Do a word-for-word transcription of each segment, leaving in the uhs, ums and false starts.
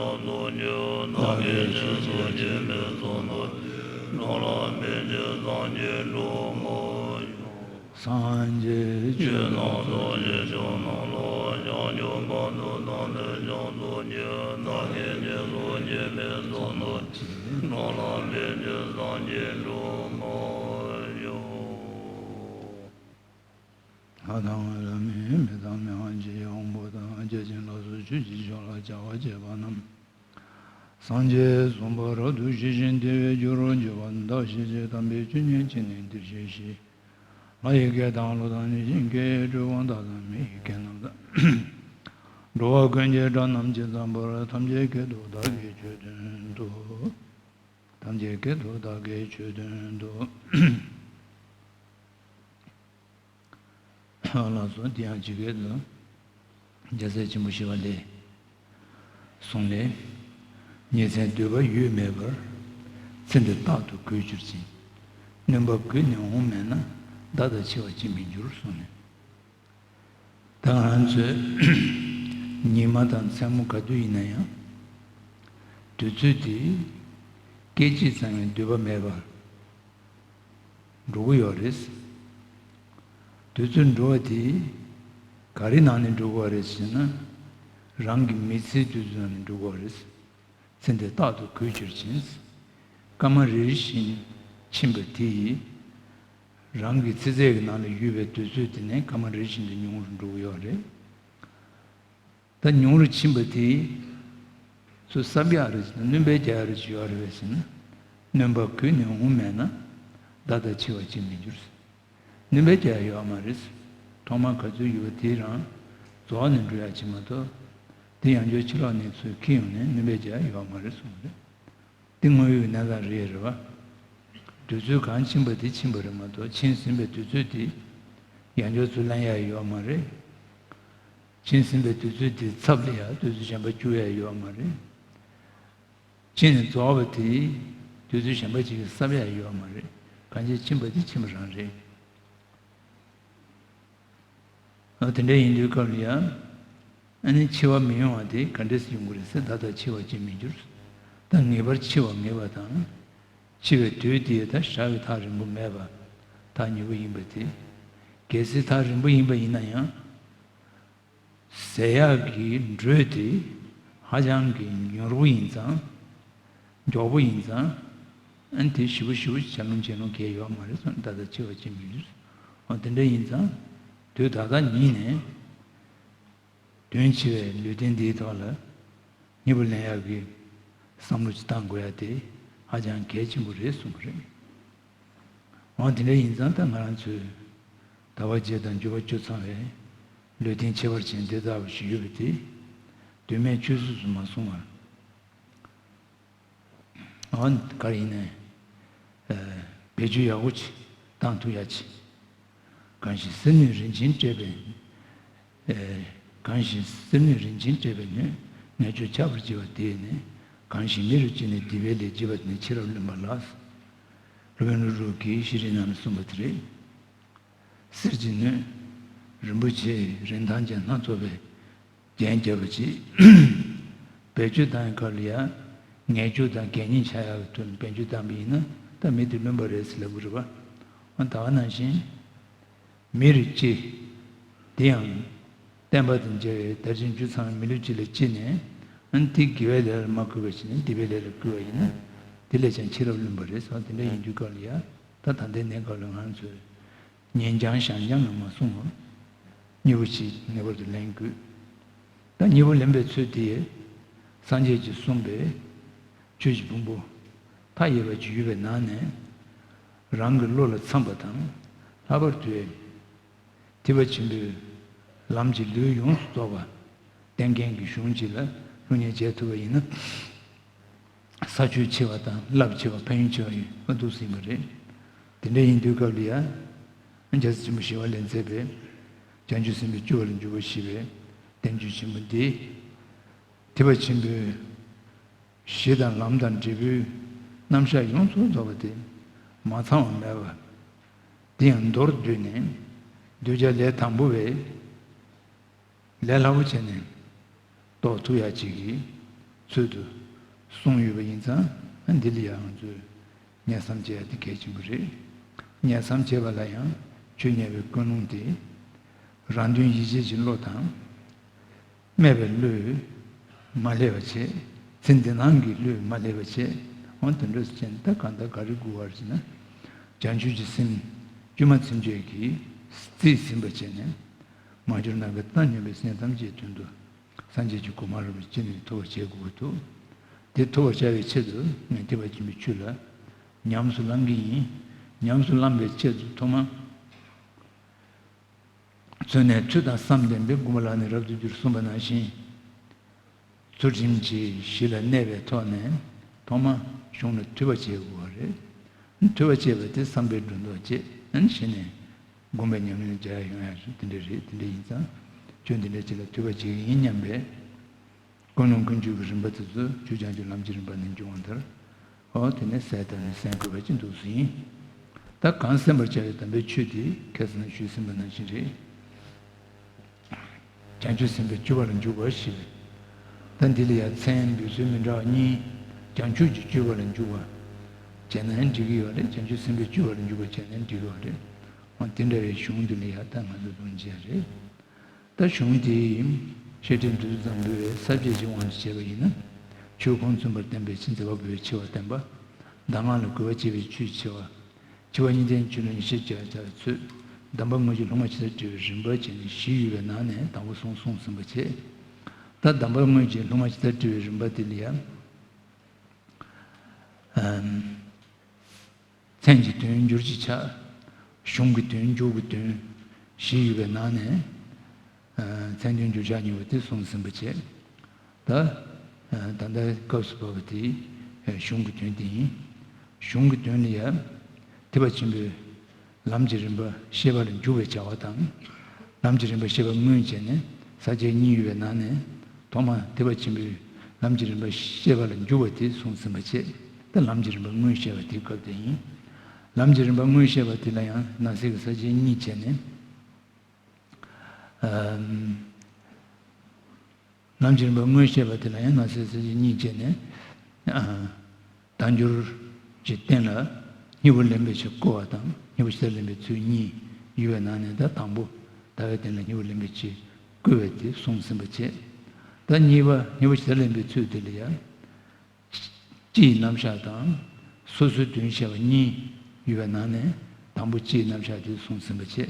ལ་སོགས་ཀྱི་བདག་གིས་ཆོས་ཐམས་ཅད་སངས་རྒྱས་ཀྱི་ལུགས་སངས་རྒྱས་ཆོས་རྣམས་སངས་རྒྱས་ལུགས་སངས་རྒྱས་ཆོས་རྣམས་སངས་རྒྱས་ཆོས་རྣམས་ལུགས་བྱང་ཆུབ་བར་དུ་བདག་ནི་བྱང་སངས་རྒྱས་བདག་གིས་ཆོས་ཐམས་ཅད་སངས་རྒྱས་ལུགས་སངས་རྒྱས་ལུགས་སངས་རྒྱས། ལྷ་དང་ལྷ་མིན་མི་དང་མི་འམ་ཅིག་དབང་པོ་དང་བརྒྱ་བྱིན་ལ་སོགས་ཆོས་ཀྱི་མཆོག་ལ་བྱ་བ་བྱེད་པ་རྣམས། སངས་རྒྱས་གསུངས་པ་རབ་ཏུ་ཞི་ཞིང་བདེ་བའི་རྒྱུར་འགྱུར་བ་བདག་ཤེས་བྱས། དམ་པའི་ཆོས་ཉན་ཕྱིར་ནི་འདིར་གཤེགས་ཤིག། ལྷ་ཡི་སྐད་དང་ཀླུ་དང་གནོད་སྦྱིན་སྐད། གྲུལ་བུམ་དག་དང་མི་ཡི་སྐད་རྣམས་དང་། འགྲོ་བ་ཀུན་གྱི་སྒྲ་རྣམས་ཇི་ཙམ་པར། ཐམས་ཅད་སྐད་དུ་བདག་གིས་ཆོས་སྟོན་ཏོ། ཐམས་ཅད་སྐད་དུ་བདག་གིས་ཆོས་སྟོན་ཏོ། ལགས་སོ། དེ་ཡང་ཇི་སྐད་དུ། རྒྱལ་སྲས་ཆེན་པོ་ཞི་བ་ལྷའི་གསུང་ལས། ཉིན་མཚན་སྡོད་པ་ཡོད་མེད་པར། ཚེ་འདི་རྟག་ཏུ་གོས་གྱུར་ཅིང་། སྣོན་པ་གོས་ནས་འོངས་མེད་ན། བདག་དང་འཆི་བ་གཅིག་མིན་འགྱུར་གསུངས་ནས། ད་ང་རང་ཚོས་ཉི་མ་དང་མཚན་མོ་ག་དུས་ཡིན་ན་ཡང་། དུས་ཚོད་དེ་སྐད་ཅིག་ཙམ་ཡང་སྡོད་པ་མེད་པར། འགྲོ་གི་ཡོད་རེད། དུས་ཚོད་འགྲོ་བ་དེ་ག་རེ་ནང་ནས་འགྲོ་གི་ཡོད་རེད་ཟེར་ན། རང་གི་མི་ཚེའི་དུས་ཚོད་ནང་ནས་འགྲོ་གི་ཡོད་རེད། ཚེ་འདི་རྟག་ཏུ་གོས་གྱུར་ཅིང་། སྐར་མ་རེ་རེ་བཞིན་ཕྱིན་པ་དེ་ཡིས། རང་གི་ཚེ་ཚད་ཀྱི་ནང་ལ་ཡོད་པའི་དུས་ཚོད་དེ་ནས་སྐར་མ་རེ་རེ་བཞིན་དུ་ཉུང་རུ་འགྲོ་གི་ཡོད་རེད། ད་ཉུང་རུ་ཕྱིན་པ་དེ་ཚོ་གསབ་ཡག་རེ་བྱས་ན། སྣོན་པ་རྒྱག་ཡག་རེ་བྱས་ཡོད་རེད་པས་ཟེར་ན། སྣོན་པ་གོས་ནས་འོངས་མེད་ན། བདག་དང་འཆི་བ་གཅིག་མིན་འགྱུར། སྣོན་པ་རྒྱག་ཡག་ཡོད་མ་རེད། ཐོག་མར་ག་ཚོད་ཡོད་པ་དེ་རང་རྫོགས་ནས་འགྲོ་ཡག་ཅིག་མ་གཏོགས། དེ་ཡང་བསྐྱར་ཕྱི་ལོགས་ནས་ཚུར་འཁྱེར་ཡོང་ནས་སྣོན་པ་རྒྱག་ཡག་ཡོད་མ་རེད་གསུངས་པ་རེད། འདི་དངོས་ཡོད་གནས་སྟངས་རེད་རེད་བ། དུས་ཚོད་གང་ཕྱིན་པ་དེ་ཕྱིན་པ་རེད་མ་གཏོགས། ཕྱིན་ཟིན་པའི་དུས་ཚོད་དེ་ཡང་བསྐྱར་ཚུར་ལེན་ཡག་ཡོད་མ་རེད། ཕྱིན་ཟིན་པའི་དུས་ཚོད་དེ་ཚབ་ལ་ཡང་དུས་ཚོད་གཞན་པ་བསྐྱུར་ཡག་ཡོད་མ་རེད། ཕྱིན་ནས་རྫོགས་པ་དེ་དུས་ཚོད་གཞན་པ་ཅིག་གིས་གསབ་ཡག་ཡོད་མ་རེད། གང་ཅི་ཕྱིན་པ་དེ་ཕྱིན་པ་རང་རེད། ཨ། དེ་འདྲ་ཡིན་དུས་སྐབས་ལ་ཡང་། ཨ་ནི་འཆི་བ་མི་ཡོང་བ་དེ་ག་འདྲས་སེ་ཡོང་གི་རེད་ཟེར། བདག་ལྟར་འཆི་བ་གཅིག་མིན་འགྱུར། ད་ངེས་པར་འཆི་བ་ངེས་པ་དང་། འཆི་བའི་དུས་དེ་ད་བཞག་པའི་ཐག་རིང་པོ་མེད་པ། ཐག་ཉེ་པོ་ཡིན་པ་དེ། གལ་སྲིད་ཐག་རིང་པོ་ཡིན་པ་ཡིན་ན་ཡང་། ཟད་ཡག་གི་འགྲོས་དེ་ཧ་ཅང་གི་མྱུར་པོ་ཡིན་ཙང་། མགྱོགས་པོ་ཡིན་ཙང་། ཨ་ནི་དེ་ཞེ་པོ་ཞེ་པོ་ཅིག་བྱ་ལོང་བྱེད་ལོང་གང་ཡང་ཡོད་མ་རེད་གསུངས། ད་ལྟ་འཆི་བ་གཅིག་མིན་འགྱུར། འོ་དེ་འདྲ་ཡིན་ཙང་། དུས་ད་ལྟ་ཉིད་ནས་དོན་ཆེ་བའི་ལུས་རྟེན་འདིའི་ཐོག་ལ་མཉེས་པོ་ལེན་ཡག་གི་བསམ་བློ་ཅིག་བཏང་དགོས་ཡ་དེ་ཧ་ཅང་གལ་ཆེན་པོ་རེད་གསུངས་པ་རེད། འོ་དེ་འདྲ་ཡིན་ཙང་ད་ང་རང་ཚོས་ཟླ་བ་བརྒྱད་དང་བཅུ་པ་བཅུ་ཚང་བའི་ལུས་རྟེན་ཁྱད་པར་ཅན་དེ་ལྟ་བུ་ཞིག་ཡོད་པ་དེ་དོན་མེད་ཆུད་ཟོས་སུ་མ་སོང་བར། འོ་ག་རེ་ཡིན་ནའི། ཨ། བེད་སྤྱོད་ཡག་པོ་ཅིག་བཏང་ཐུབ་ཡག་ཅིག། གང་ཞིག་གསེར་སྣོད་རིན་ཆེན་སྤྲས་པའི། ཨ། གང་ཞིག་གསེར་སྣོད་རིན་ཆེན་སྤྲས་པའི་སྣོད། ངན་སྤྱོད་ཁྱབ་པར་བགྱི་བ་དེས་ནི། གང་ཞིག་མི་རུ་སྐྱེས་ནས་སྡིག་པའི་ལས་བགྱིས་པ་དེ་ནི་ཕྱི་རབས་བླུན་པ་ལགས། སློབ་དཔོན་ཀླུ་སྒྲུབ་ཀྱིས་ཤྲཱི་ནང་ལ་གསུངས་པ་དེ་རེད། གསེར་གྱི་སྣོད་རིན་པོ་ཆེའི་རིན་ཐང་ཅན་སྣ་ཚོགས་པའི་རྒྱན་བརྒྱབ་པ་ཅིག་བེད་སྤྱོད་བཏང་བའི་སྐབས་ལ་ཡང་ངན་སྤྱོད་དང་གད་སྙིགས་ཆགས་ཡག་གི་དོན་བེད་སྤྱོད་བཏང་པ་ཡིན་ན། ད་མི་དེ་བླུན་པ་རེད་ཟེར་ལབ་ཀྱི་རེད་པ། འོ་ད་ག་ནང་བཞིན་མི་རུ་སྐྱེས། དེ་ཡང་བསྟན་པ་དང་མཇལ་བའི་དར་ཅན་བཅུ་ཚང་བའི་མི་ལུས་གཅིག་ལ་སྐྱེས་ནས། ཨ་ནི་དེ་དགེ་བའི་ལས་ལ་མ་བསྐུལ་བ་བྱས་ནས་སྡིག་པའི་ལས་ལ་བསྐུལ་བ་ཡིན་ན། དེ་ལས་ཀྱང་ཕྱི་རབས་བླུན་པ་རེད་ཟེར། དེ་འདྲ་ཡིན་དུས་སྐབས་ལ་ཡང་། ད་ད་ལྟའི་གནས་སྐབས་ལ་ང་ཚོས་ཉན་རྐྱང་བཞེངས་རྐྱང་ལ་མ་སོང་བར། མཉེས་པོ་ཅིག་ངེས་པར་དུ་ལེན་དགོས། ད་མཉེས་པོ་ལེན་པའི་ཚུལ་དེ། སངས་རྒྱས་ཀྱིས་གསུངས་པའི་ཆོས་ཀྱི་ཕུང་པོ་མཐའ་ཡས་པ་ཅིག་ཡོད་པའི་ནང་ནས། རང་གི་བློ་ལ་འཚམ་པ་དང་། ལྷག་པར་དུ་ཐེག་པ་ཆེན་པོའི་ལམ་གྱི་ལུས་ཡོངས་སུ་རྫོགས་པ་བསྟེན་མཁན་གྱི་གཞུང་ཅིག་ལ་སློབ་གཉེར་བྱེད་ཐུབ་པ་ཡིན་ན། ས་ཆོད་ཆེ་བ་དང་རླབས་ཆེ་བ་ཕན་ཡོན་ཆེ་བ་ཡོད་པ་འདུག་ཟིན་པ་རེད། དེ་འདྲ་ཡིན་དུས་སྐབས་ལ་ཡང་། རྒྱལ་སྲས་ཆེན་པོ་ཞི་བ་ལྷས་མཛད་པའི་བྱང་ཆུབ་སེམས་དཔའི་སྤྱོད་པ་ལ་འཇུག་པ་ཞེས་པའི་བསྟན་བཅོས་ཆེན་པོ་འདི། ཐེག་པ་ཆེན་པོའི་གཞི་དང་ལམ་དང་འབྲས་བུའི་རྣམ་གཞག་ཡོངས་སུ་རྫོགས་པ་དེ་མ་ཚང་བ་མེད་པ། དེ་ཡང་མདོར་བསྡུས་ནས་གདུལ་བྱ་ལས་དང་པོ་བས། ལས་སླ་པོ་བྱས་ནས་རྟོགས་ཐུབ་ཡ་གཅིག་གི་ ཚུལ་དུ་གསུངས་ཡོད་པ་ཡིན་ཙང་། འདི་ལ་ཡང་ང་ཚོས་མཉམ་བསམ་བྱེད་ཡ་དེ་གལ་ཆེན་པོ་རེད། མཉམ་བསམ་བྱེད་པ་ལ་ཡང་ཆོས་ཉན་པའི་ཀུན་སློང་དེ། རང་དོན་ཡིད་བྱེད་ཀྱི་བློ་དང་། སྨད་པའི་བློས་མ་བསླད་པ་བྱེད། ཚེ་འདི་སྣང་གི་བློས་མ་བསླད་པ་བྱེད། འོ་དེ་འདྲ་བྱས་ནས་ད་གང་ལྟར་ག་རེ་དགོས་པ་རེད་ཟེར་ན། བྱང་ཆུབ་ཀྱི་སེམས་དཀྱུས་མ་ཚུན་ཆད་ཀྱིས་རྩིས་ཟིན་པ་བྱས་ནས། མ་གྱུར་ནམ་མཁའི་མཐའ་སྙོམས་པའི་སེམས་ཐམས་ཅད་དོན་དུ་སངས་རྒྱས་ཀྱི་གོ་འཕང་རིན་པོ་ཆེ་ནས་ཐོབ་པར་བྱེད་དགོས་ཀྱི་འདུག་དེ་ཐོབ་པར་བྱ་བའི་ཆེད་དུ་ངས་ཐེག་པ་ཆེན་པོའི་ཆོས་ལ་ཉམས་སུ་བླང་གི་ཡིན། ཉམས་སུ་བླང་པའི་ཆེད་དུ་ཐོག་མ། ཚུལ་གནས་ཐོས་དང་བསམ་ལྡན་པས། སྒོམ་པ་ལ་ནི་རབ་ཏུ་འགྱུར་གསུངས་པ་ནང་བཞིན། ཚུལ་ཁྲིམས་ཀྱི་གཞི་ལ་གནས་པའི་ཐོག་ནས་ཐོག་མ་གཞུང་ལ་ཐོས་པ་བྱེད་དགོས་པ་རེད། ཐོས་པ་བྱེད་པ་དེ་བསམ་པས་སྒྲོ་འདོགས་བཅད། གཞི་ནས་སྒོམ་པའི་ཉམས་ལེན་བྱ་ཡ་ཡོང་ཡ་དེ་འདྲ་རེད། དེ་འདྲ་ཡིན་ཙང་ཁྱོད་འདི་འདྲ་ཅིག་ལ་ཐོས་པ་བྱེད་ཀྱི་ཡིན་སྙམ་པས། ཀུན་སློང་ཀུན་སྤྱོད་ཀྱི་རིམ་པ་དེ་ཚོ་ཆོས་བྱང་ཆུབ་ལམ་གྱི་རིམ་པ་ནས་འབྱུང་བ་ལྟར། འོ་དེ་ནས་གསལ་བཏབ་ནས་གསན་དགོས་པ་ཅིག་འདུག་སེ་ཡིན། ད་གང་གསན་པར་བྱ་བའི་དམ་པའི་ཆོས་དེ་ཁ་སང་ཞུས་ཟིན་པ་ནང་བཞིན་རེད། བྱང་ཆུབ་སེམས་དཔའི་སྤྱོད་པ་ལ་འཇུག་པ་ཞེས་པས། ད་འདི་ལ་ཡང་མཚན་འབོད་ཚུལ་མི་འདྲ་བ་གཉིས། བྱང་ཆུབ་ཀྱི་སྤྱོད་པ་ལ་འཇུག་པ་བྱས་ན་ཡང་འགྲིག་གི་ཡོད་རེད། བྱང་ཆུབ་སེམས་དཔའི་སྤྱོད་པ་ལ་འཇུག་པ་བྱས་ན་ཡང་འགྲིག་གི་ཡོད་རེད། འོ་དེ་འདྲ་བའི་གཞུང་འདི་ལ་ཡང་ད་ང་ཚོ་ལུང་བྱས་རེད། ད་གཞུང་དེའི་བཤད་ཁྲིད་འདི་ཚོ་བརྩམས་པའི་ས་བཅད་ཀྱི་དབང་དུ་བྱས་པ་ཡིན་ན། ཆོས་ཁུངས་མཚོན་པར་བསྟན་པའི་ཕྱིར་མཛད་པ་པོའི་ཆེ་བ་བསྟན་པ། གདམས་ངག་ལ་གུས་པ་བསྐྱེད་པའི་ཆོས་ཆེ་བ། ཆེ་བ་གཉིས་ལྡན་ཆོས་ལ་ཉེར་ཞིབ་བྱ་བའི་ཚུལ། གདམས་པ་དངོས་ཀྱི་སློབ་མ་ཇི་ལྟར་བགྲོད་པའི་རིམ་པ་བཅས་ནས་བཞི་ཡོད་པའི་ནང་ནས་དང་པོ་གསུམ་གསུངས་ཟིན་པ་བྱས། ད་གདམས་པ་དངོས་ཀྱི་སློབ་མ་ཇི་ལྟར་བགྲོད་པའི་རིམ་པ་དེ་ལ་ཡང་། ཨམ། མཚན་གྱི་དོན་སྦྱོར་གྱི་ཆ། གཞུང་གི་དོན་འཇུག་གི་དོན་བཞི་ཡོད་པའི་ནང་ནས། ཨ། མཚན་དོན་སྦྱོར་ཆ་གཉིས་པ་དེ་གསུངས་ཟིན་པ་བྱས། ད། ཨ། ད་ལྟ་སྐབས་སུ་བབས་པ་དེ་གཞུང་གི་དོན་དེ་ཡིན། གཞུང་གི་དོན་ལ་ཡང་། ཐེག་པ་ཆེན་པོའི་ལམ་གྱི་རིམ་པ་བཤད་པ་ལ་འཇུག་པའི་བྱ་བ་དང་། ལམ་གྱི་རིམ་པ་བཤད་པ་དངོས་བྱས་ནས་ས་བཅད་གཉིས་ཡོད་པའི་ནང་ནས། ཐོག་མར་ཐེག་པ་ཆེན་པོའི་ལམ་གྱི་རིམ་པ་བཤད་པ་ལ་འཇུག་པ་དེ་གསུངས་ཟིན་པ་བྱས། ད་ལམ་གྱི་རིམ་པ་དངོས་བཤད་པ་དེའི་སྐབས་དེ་ཡིན། ལམ་གྱི་རིམ་པ་དངོས་བཤད་པ་དེ་ལ་ཡང་ནང་གསེས་ཀྱི་ས་བཅད་གཉིས་བྱས་ནས། ཨམ། ལམ་གྱི་རིམ་པ་དངོས་བཤད་པ་དེ་ལ་ཡང་ནང་གསེས་ས་བཅད་གཉིས་བྱས་ནས། ཨ། དལ་འབྱོར་གྱི་རྟེན་ལ་སྙིང་པོ་ལེན་པའི་ཕྱིར་བསྐུལ་བ་དང་། སྙིང་པོ་ཇི་ལྟར་ལེན་པའི་ཚུལ་གཉིས་ཡོད་པའི་ནང་ནས། ད་དང་པོ་དལ་བའི་རྟེན་ལ་སྙིང་པོ་ལེན་པའི་ཕྱིར་བསྐུལ་བ་དེ་གསུངས་ཟིན་པ་བྱས། ད་གཉིས་པ་སྙིང་པོ་ཇི་ལྟར་ལེན་པའི་ཚུལ་དེ་ལ་ཡང་། སྤྱི་ཡི་རྣམ་གཞག་དང་སོ་སོའི་དོན་བཤད་པ་གཉིས་ཡོད་པའི་ནང་ནས། དང་པོ་སྤྱི་ཡི་རྣམ་གཞག་དེ་གསུངས་ཟིན་པ་བྱས།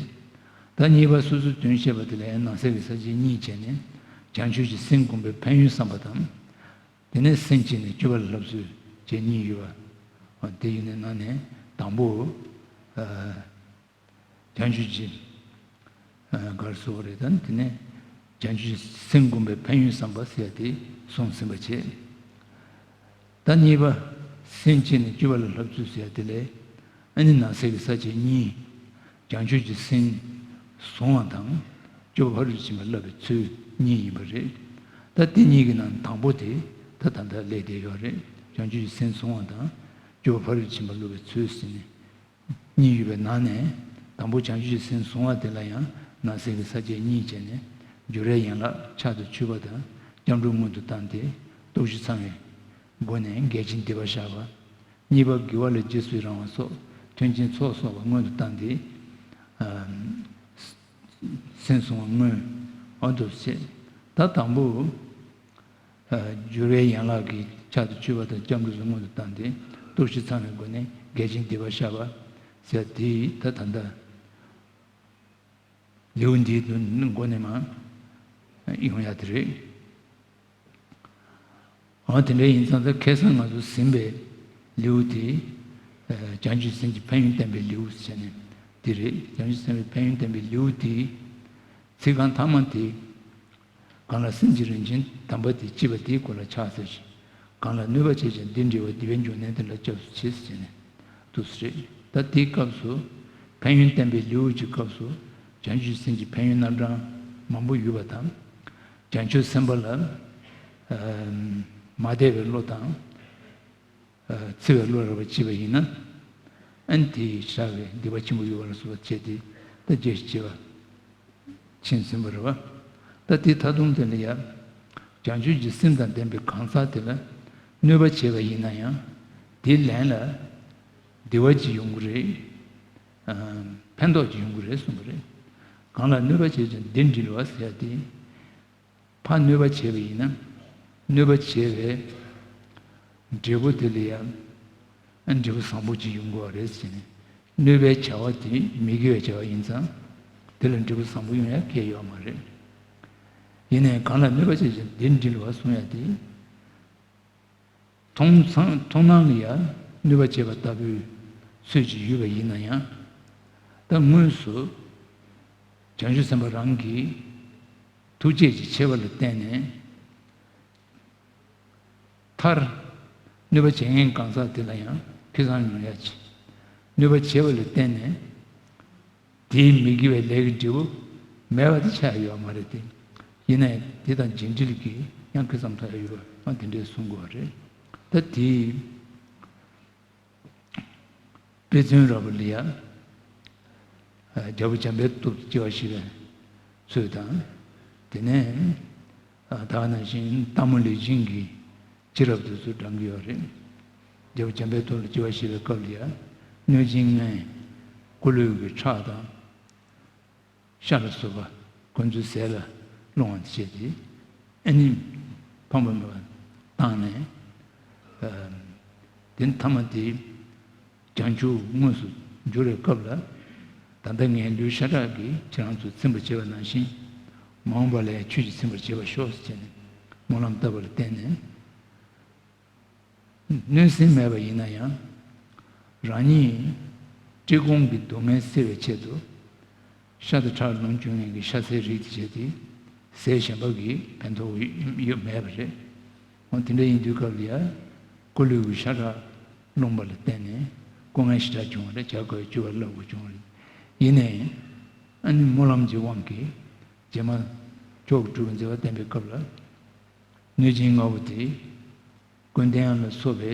ད་གཉིས་པ་སོ་སོའི་དོན་བཤད་པ་དེ་ལ་ཡང་ནང་གསེས་ཀྱི་ས་བཅད་གཉིས་བྱས་ནས། བྱང་ཆུབ་ཀྱི་སེམས་བསྒོམ་པའི་ཕན་ཡོན་བསམ་པ་དང་། དེ་ནས་སེམས་བསྐྱེད་ནས་སྤྱོད་པ་ལ་བསླབ་ཚུལ་བཅས་གཉིས་ཡོད་པ། དེ་ཡོད་པའི་ནང་ནས་དང་པོ། ཨ། བྱང་ཆུབ་ཀྱི། ཨ། ག་རེ་ཟེར་དགོས་རེད། ད་དེ་ནས་བྱང་ཆུབ་སེམས་བསྒོམ་པའི་ཕན་ཡོན་བསམ་པ་ཟེར་ཡ་དེ་གསུངས་ཟིན་པ་བྱས། ད་གཉིས་པ་སེམས་བསྐྱེད་ནས་སྤྱོད་པ་ལ་བསླབ་ཚུལ་ཟེར་ཡ་དེ་ལས། ཨ་ནི་ནང་གསེས་ཀྱི་ས་བཅད་གཉིས། བྱང་ཆུབ་ཀྱི་སེམས་བཟུང་བ་དང་། སྤྱོད་པ་ཕ་རོལ་ཏུ་ཕྱིན་པ་བསླབ་པའི་ཚུལ་གཉིས་ཡིན་པ་རེད། ད་དེ་གཉིས་ཀྱི་ནང་དང་པོ་དེ་ད་ད་ལྟ་ལས་བསྡད་ཡོད་རེད། བྱང་ཆུབ་ཀྱི་སེམས་བཟུང་བ་དང་། སྤྱོད་པ་ཕ་རོལ་ཏུ་ཕྱིན་པ་བསླབ་པའི་ཚུལ་ཟེར་ནས། གཉིས་ཡོད་པའི་ནང་ནས། དང་པོ་བྱང་ཆུབ་ཀྱི་སེམས་བཟུང་བ་དེ་ལ་ཡང་ནང་གསེས་ཀྱི་ས་བཅད་གཉིས་བྱས་ནས། སྦྱོར་བའི་ཡན་ལག་ཕྱག་ཏུ་ཆུད་པ་དང་སྐྱབས་འགྲོ་སྔོན་དུ་བཏང་སྟེ། སྟོབས་བཞི་ཚང་བའི་སྒོ་ནས་འགལ་རྐྱེན་སྡིག་པ་བཤགས་པ། གཉིས་པ་དགེ་བ་ལ་རྗེས་སུ་ཡི་རང་བ་སོགས་མཐུན་རྐྱེན་ཚོགས་གསོག་པ་སྔོན་དུ་བཏང་སྟེ། ཨ། སེམས་བཟུང་བ་སྔོན། འོ་འདུག་སེ་བྱས། ད་དང་པོ། ཨ། སྦྱོར་བའི་ཡན་ལག་གི་ཕྱག་ཏུ་ཆུད་པ་དང་སྐྱབས་འགྲོ་སོགས་སྔོན་དུ་བཏང་སྟེ། སྟོབས་བཞི་ཚང་བའི་སྒོ་ནས་འགལ་རྐྱེན་སྡིག་པ་བཤགས་པ་ཟེར་དེ་ད་ད་ལྟ་ལེའུ་འདིའི་མགོ་ནས་མར་ཡོང་ཡ་དེ་རེད། འོ་དེ་འདྲ་ཡིན་ཙང་ད་ཁ་སང་ང་ཚོ་ཟིན་པའི་ལེའུ་དེ། ཨ། བྱང་ཆུབ་སེམས་ཀྱི་ཕན་ཡོན་བསྟན་པའི་ལེའུ་ཟེར་ནས་དེ་རེད། བྱང་ཆུབ་སེམས་དཔའི་ཕན་ཡོན་བསྟན་པའི་ལེའུ་དེའི་ཚིག་རྐང་ཐ་མ་དེ། གང་ལ་སེམས་ཀྱི་རིན་ཆེན་དམ་པ་དེ་མཆིས་པ་དེའི་སྐོར་ལ་ཕྱག་འཚལ་ཞིང་། གང་ལ་གནོད་པ་བྱས་ཀྱང་འདི་འདྲ་བ་སྡིག་པའི་འབྱུང་གནས་དེ་ལ་སྐྱབས་སུ་མཆི་ཟེར་ནས་འདུག་སེ་རེད། ད་དེའི་སྐབས་སུ་ཕན་ཡོན་བསྟན་པའི་ལེའུ་གྱི་སྐབས་སུ་བྱང་ཆུབ་སེམས་ཀྱི་ཕན་ཡོན་རྣམ་གྲངས་མང་པོ་ཡོད་པ་དང་། བྱང་ཆུབ་སེམས་དཔའ་ལ། ཨ། མ་དད་པའི་བློ་དང་། ཨ། འཚེ་བའི་བློ་རགས་པ་བྱས་པ་ཡིན་ན། ཨ་ནི་དེ་ཡིས་བསགས་པའི་སྡིག་པ་ཆེན་པོ་ཡོད་པ་ལ་སོགས་པ་བྱས་ཏེ། ད་བརྒྱད་ཅུ་གྱ་བརྒྱད་པ་ཕྱིན་ཟིན་པ་རེད་པ། ད་དེ་ད་དུང་དེ་ལ་ཡང་ བྱང་ཆུབ་ཀྱི་སེམས་དང་ལྡན་པའི་གང་ཟག་དེ་ལ་གནོད་པ་བྱས་པ་ཡིན་ན་ཡང་། དེའི་ལན་ལ་བདེ་བ་ཅིག་ཡོང་གི་རེད། ཨ། ཕན་ཐོགས་ཅིག་ཡོང་གི་རེད་གསུངས་པ་རེད། གང་ལ་གནོད་པ་བྱས་ཀྱང་སྡིག་འདྲིལ་བ་ཟེར་ཡ་དེ། ཕར་གནོད་པ་བྱས་པ་ཡིན་ན། གནོད་པ་བྱས་པའི་འབྲས་བུ་དེ་ལ་ཡང་འབྲས་བུ་བཟང་པོ་ཅིག་ཡོང་དགོས་པ་རེད་ཟེར་ནས། གནོད་པའི་བྱ་བ་དེ་མི་དགེ་བའི་བྱ་བ་ཡིན་ཙང་། དེ་ལ་འབྲས་བུ་བཟང་པོ་ཡོང་ཡ་གང་ཡང་ཡོད་མ་རེད། ཡིན་ནའི་གང་ལ་གནོད་པ་བྱས་ཀྱང་སྡིག་འདྲིལ་བ་གསུང་ཡ་དེ། མཐོང་སྣང་མཐོང་སྣང་ལ་ཡང་གནོད་པ་བྱེད་པ་ལྟ་བུའི་ཚུལ་ཅིག་ཡོད་པ་ཡིན་ན་ཡང་། ད་དངོས་སུ་བྱང་ཆུབ་སེམས་དཔའ་རང་གི་ཐུགས་བསྐྱེད་ཀྱི་ཆེ་བ་ལ་བརྟེན་ནས། མཐར་གནོད་པ་བྱེད་མཁན་གང་ཟག་དེ་ལ་ཡང་ཕུན་སུམ་ཡོང་ཡ་ཆེ། གནོད་པ་བྱེད་པ་ལ་བརྟེན་ནས། དེའི་མི་དགེ་བའི་ལས་ཀྱི་འབྲས་བུ་མེད་པ་དེ་ཆགས་ཡོད་མ་རེད་དེ། ཡིན་ནའི་དེ་དང་རྗེས་འབྲེལ་གྱིས་ཡང་ཕུན་སུམ་ཐོན་ཡ་ཡོད་པ་དེ་འདྲས་གསུང་དགོས་པ་རེད། ད་དེའི་དཔེ་མཚོན་ར་བ་ལ་ཡ། རྒྱལ་པོ་འཇམ་དཔལ་སྟོབས་ཀྱིས་སྐྱེ་བ་བཞེས་པའི་ཚུལ་དང་། དེ་ནས་ད་ག་ནང་བཞིན་སྟག་མོ་ལེགས་སྦྱིན་གྱིས་སྤྱི་རབ་དེ་ཚོ་བགྲང་གི་ཡོད་རེད། རྒྱལ་པོ་འཇམ་དཔལ་སྟོབས་ལ་སྐྱེ་བ་བཞེས་པའི་སྐབས་ལ་ཡ། གནོད་སྦྱིན་ལྔས་སྐུ་ལུས་ཀྱི་ཁྲག་དང་། ཤ་ལ་སོགས་པ་ཁོ་ཚོའི་ཟས་ལ་སློང་བ་བྱས་ཏེ། ཨ་ནི་ཕངས་པ་མེད་པར་བཏང་ནས། ཨ། དེ་མཐའ་མ་དེ་བྱང་ཆུབ་དངོས་སུ་འགྱུར་བའི་སྐབས་ལ། ད་ལྟ་ངའི་ལུས་ཤ་ཁྲག་གིས་ཁྱེད་རང་ཚོ་ཚིམ་པར་བྱེད་པ་ནང་བཞིན། མ་འོངས་པ་ལ་ཡང་ཁྱོད་ཀྱིས་ཚིམ་པར་བྱེད་པར་ཤོག་ཟེར་བྱས་ནས་སྨོན་ལམ་བཏབ་པ་ལ་བརྟེན་ནས། གནོད་སེམས་མེད་པ་ཡིན་ན་ཡང་། རང་ཉིད་བཀྲེས་སྐོམ་གྱི་སྡུག་བསྔལ་སེལ་བའི་ཆེད་དུ། ཤ་དང་ཁྲག་ལོངས་སྤྱོད་མཁན་གྱི་ཤ་ཟའི་རིགས་དེ་བྱས་ཏེ། ཟས་གཞན་པ་གིས་ཕན་ཐོགས་ཡོད་མེད་པ་རེད། འོ་དེ་འདྲ་ཡིན་དུས་སྐབས་ལ་ཡ། སྐུ་ལུས་ཀྱི་ཤ་ཁྲག་སློང་བ་ལ་བརྟེན་ནས་སྐུ་ངལ་ཞེ་དྲག་བྱུང་བ་རེད། བྱ་དགའ་བཅུ་པ་བསླབ་དགོས་བྱུང་བ་རེད། ཡིན་ནའི་ཨ་ནི་སྨོན་ལམ་གྱི་དབང་གིས་རྗེས་མ་མཆོག་གི་སྤྲུལ་པའི་མཛད་པ་བསྟན་པའི་སྐབས་ལ། གནོད་སྦྱིན་ལྔ་པོ་དེ། ཀུན་ལྡན་ལ་སོགས་པའི་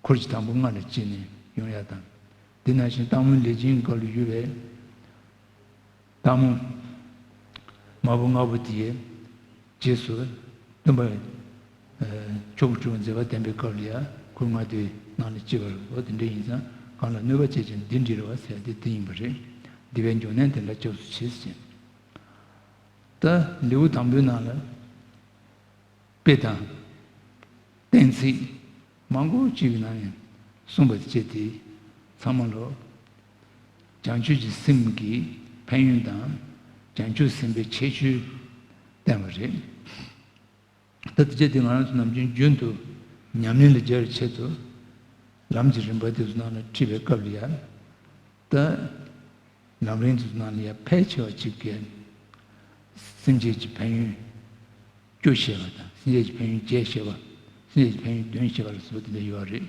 འཁོར་གྱི་དང་པོ་ལྔ་ལ་སྤྱད་ནས་ཡོང་ཡ་དང་། དེ་ནང་བཞིན་སྟག་མོ་ལེགས་སྦྱིན་སྒང་ལ་ཡོད་པའི་སྟག་མོ་དམར་པོ་ལྔ་པོ་དེའི་རྗེས་སུ་སྟོན་པ། ཨ། མཆོག་གི་སྤྲུལ་པའི་མཛད་པ་བསྟན་པའི་སྐབས་ལ་ཡ། འཁོར་ལྔ་དེའི་ནང་ལ་སྐྱེས་པ་རེད། འོ་དེ་འདྲ་ཡིན་ཙང་། གང་ལ་གནོད་པ་བྱས་ཀྱང་སྡིག་འདྲིལ་བ་ཟེར་ཡ་དེ་དེ་ཡིན་པ་རེད། སྡིག་པའི་འབྱུང་གནས་དེ་ལ་སྐྱབས་སུ་མཆི་ཟེར། ད་ལེའུ་དང་པོའི་ནང་ལ། དཔེ་དང་། གཏན་ཚིགས་མང་པོ་ཅིག་གི་ནང་ནས་གསུངས་པ་བཅས་ཏེ། ཚང་མ་ལོ། བྱང་ཆུབ་ཀྱི་སེམས་ཀྱི་ཕན་ཡོན་དང་། བྱང་ཆུབ་སེམས་དཔའི་ཁྱད་ཆོས་བསྟན་པ་རེད། ད་དེ་བཅས་ཏེ་ང་རང་ཚོ་ནམ་རྒྱུན་རྒྱུན་དུ་ཉམས་ལེན་ལ་སྦྱར་བའི་ཆེད་དུ། ལམ་གྱི་རིམ་པ་དེ་ཚོ་ནང་ལ་ཁྲིད་པའི་སྐབས་ལ་ཡ། ད་ལམ་རིམ་དེ་ཚོ་ནང་ལ་ཡ་ཕལ་ཆེ་བ་ཅིག་གིས་སེམས་བསྐྱེད་ཀྱི་ཕན་ཡོན་བཅུ་བཤད་པ་དང་། སེམས་བསྐྱེད་ཀྱི་ཕན་ཡོན་བརྒྱད་བཤད་པ། སེམས་བསྐྱེད་ཀྱི་ཕན་ཡོན་བདུན་བཤད་པ་ལ་སོགས་པ་དེ་འདྲ་ཡོད་རེད།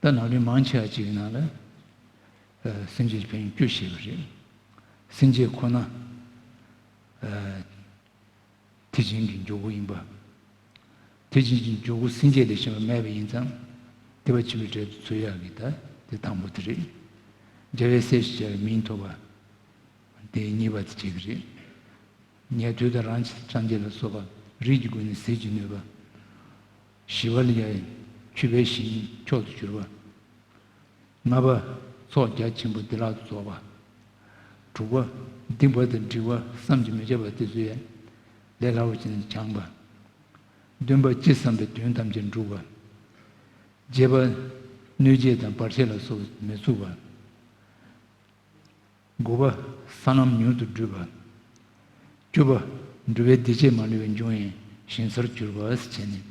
ད་ལམ་རིམ་མང་ཆེ་བ་ཅིག་གི་ནང་ལ། ཨ། སེམས་བསྐྱེད་ཀྱི་ཕན་ཡོན་བཅུ་བཤད་པ་རེད། སེམས་བསྐྱེད་ཁོ་ན། ཨ། དེ་བཞིན་གྱི་འཇུག་སྒོ་ཡིན་པ། དེ་བཞིན་གྱི་འཇུག་སྒོ་སེམས་བསྐྱེད་ལས་གཞན་པ་མེད་པ་ཡིན་ཙང་། དད་པ་ཆེན་པོའི་གྲལ་དུ་ཚུད་ཡག་གི་ད་དེ་དང་པོ་དེ་རེད། རྒྱལ་བའི་སྲས་ཞེས་བྱ་བའི་མིང་ཐོབ་པ། དེ་གཉིས་པ་དེ་བྱེད་ཀྱི་རེད། ཉན་ཐོས་དང་རང་ཅན་སངས་རྒྱས་ལ་སོགས་པ་རིགས་ཀྱི་སྒོ་ནས་ཟིལ་གྱིས་གནོན་པ། ཞི་བ་ལ་ཡ་མཆོད་པའི་ཞིང་མཆོག་ཏུ་གྱུར་པ། ལྔ་པ། ཚོགས་རྒྱ་ཆེན་པོ་བདེ་བླག་ཏུ་རྫོགས་པ། དྲུག་པ། སྡིག་པ་དང་སྒྲིབ་པ་བསམ་གྱིས་མི་ཁྱབ་པ་དེ་ཚོ་ཡང་ལས་སླ་བོ་བྱས་ནས་བྱང་བ། བདུན་པ། ཅི་བསམ་པའི་དོན་ཐམས་ཅད་འགྲུབ་པ། བརྒྱད་པ། གནོད་བྱེད་དང་བར་ཆད་ལ་སོགས་མི་ཚུགས་པ། དགུ་པ། ས་ལམ་མྱུར་དུ་བགྲོད་པ། བཅུ་པ། འགྲོ་བའི་སྡིག་བྱས་མ་ལུས་པའི་འབྱུང་བའི་ཞིང་སར་གྱུར་པ་ཟེར་བྱས་ནས།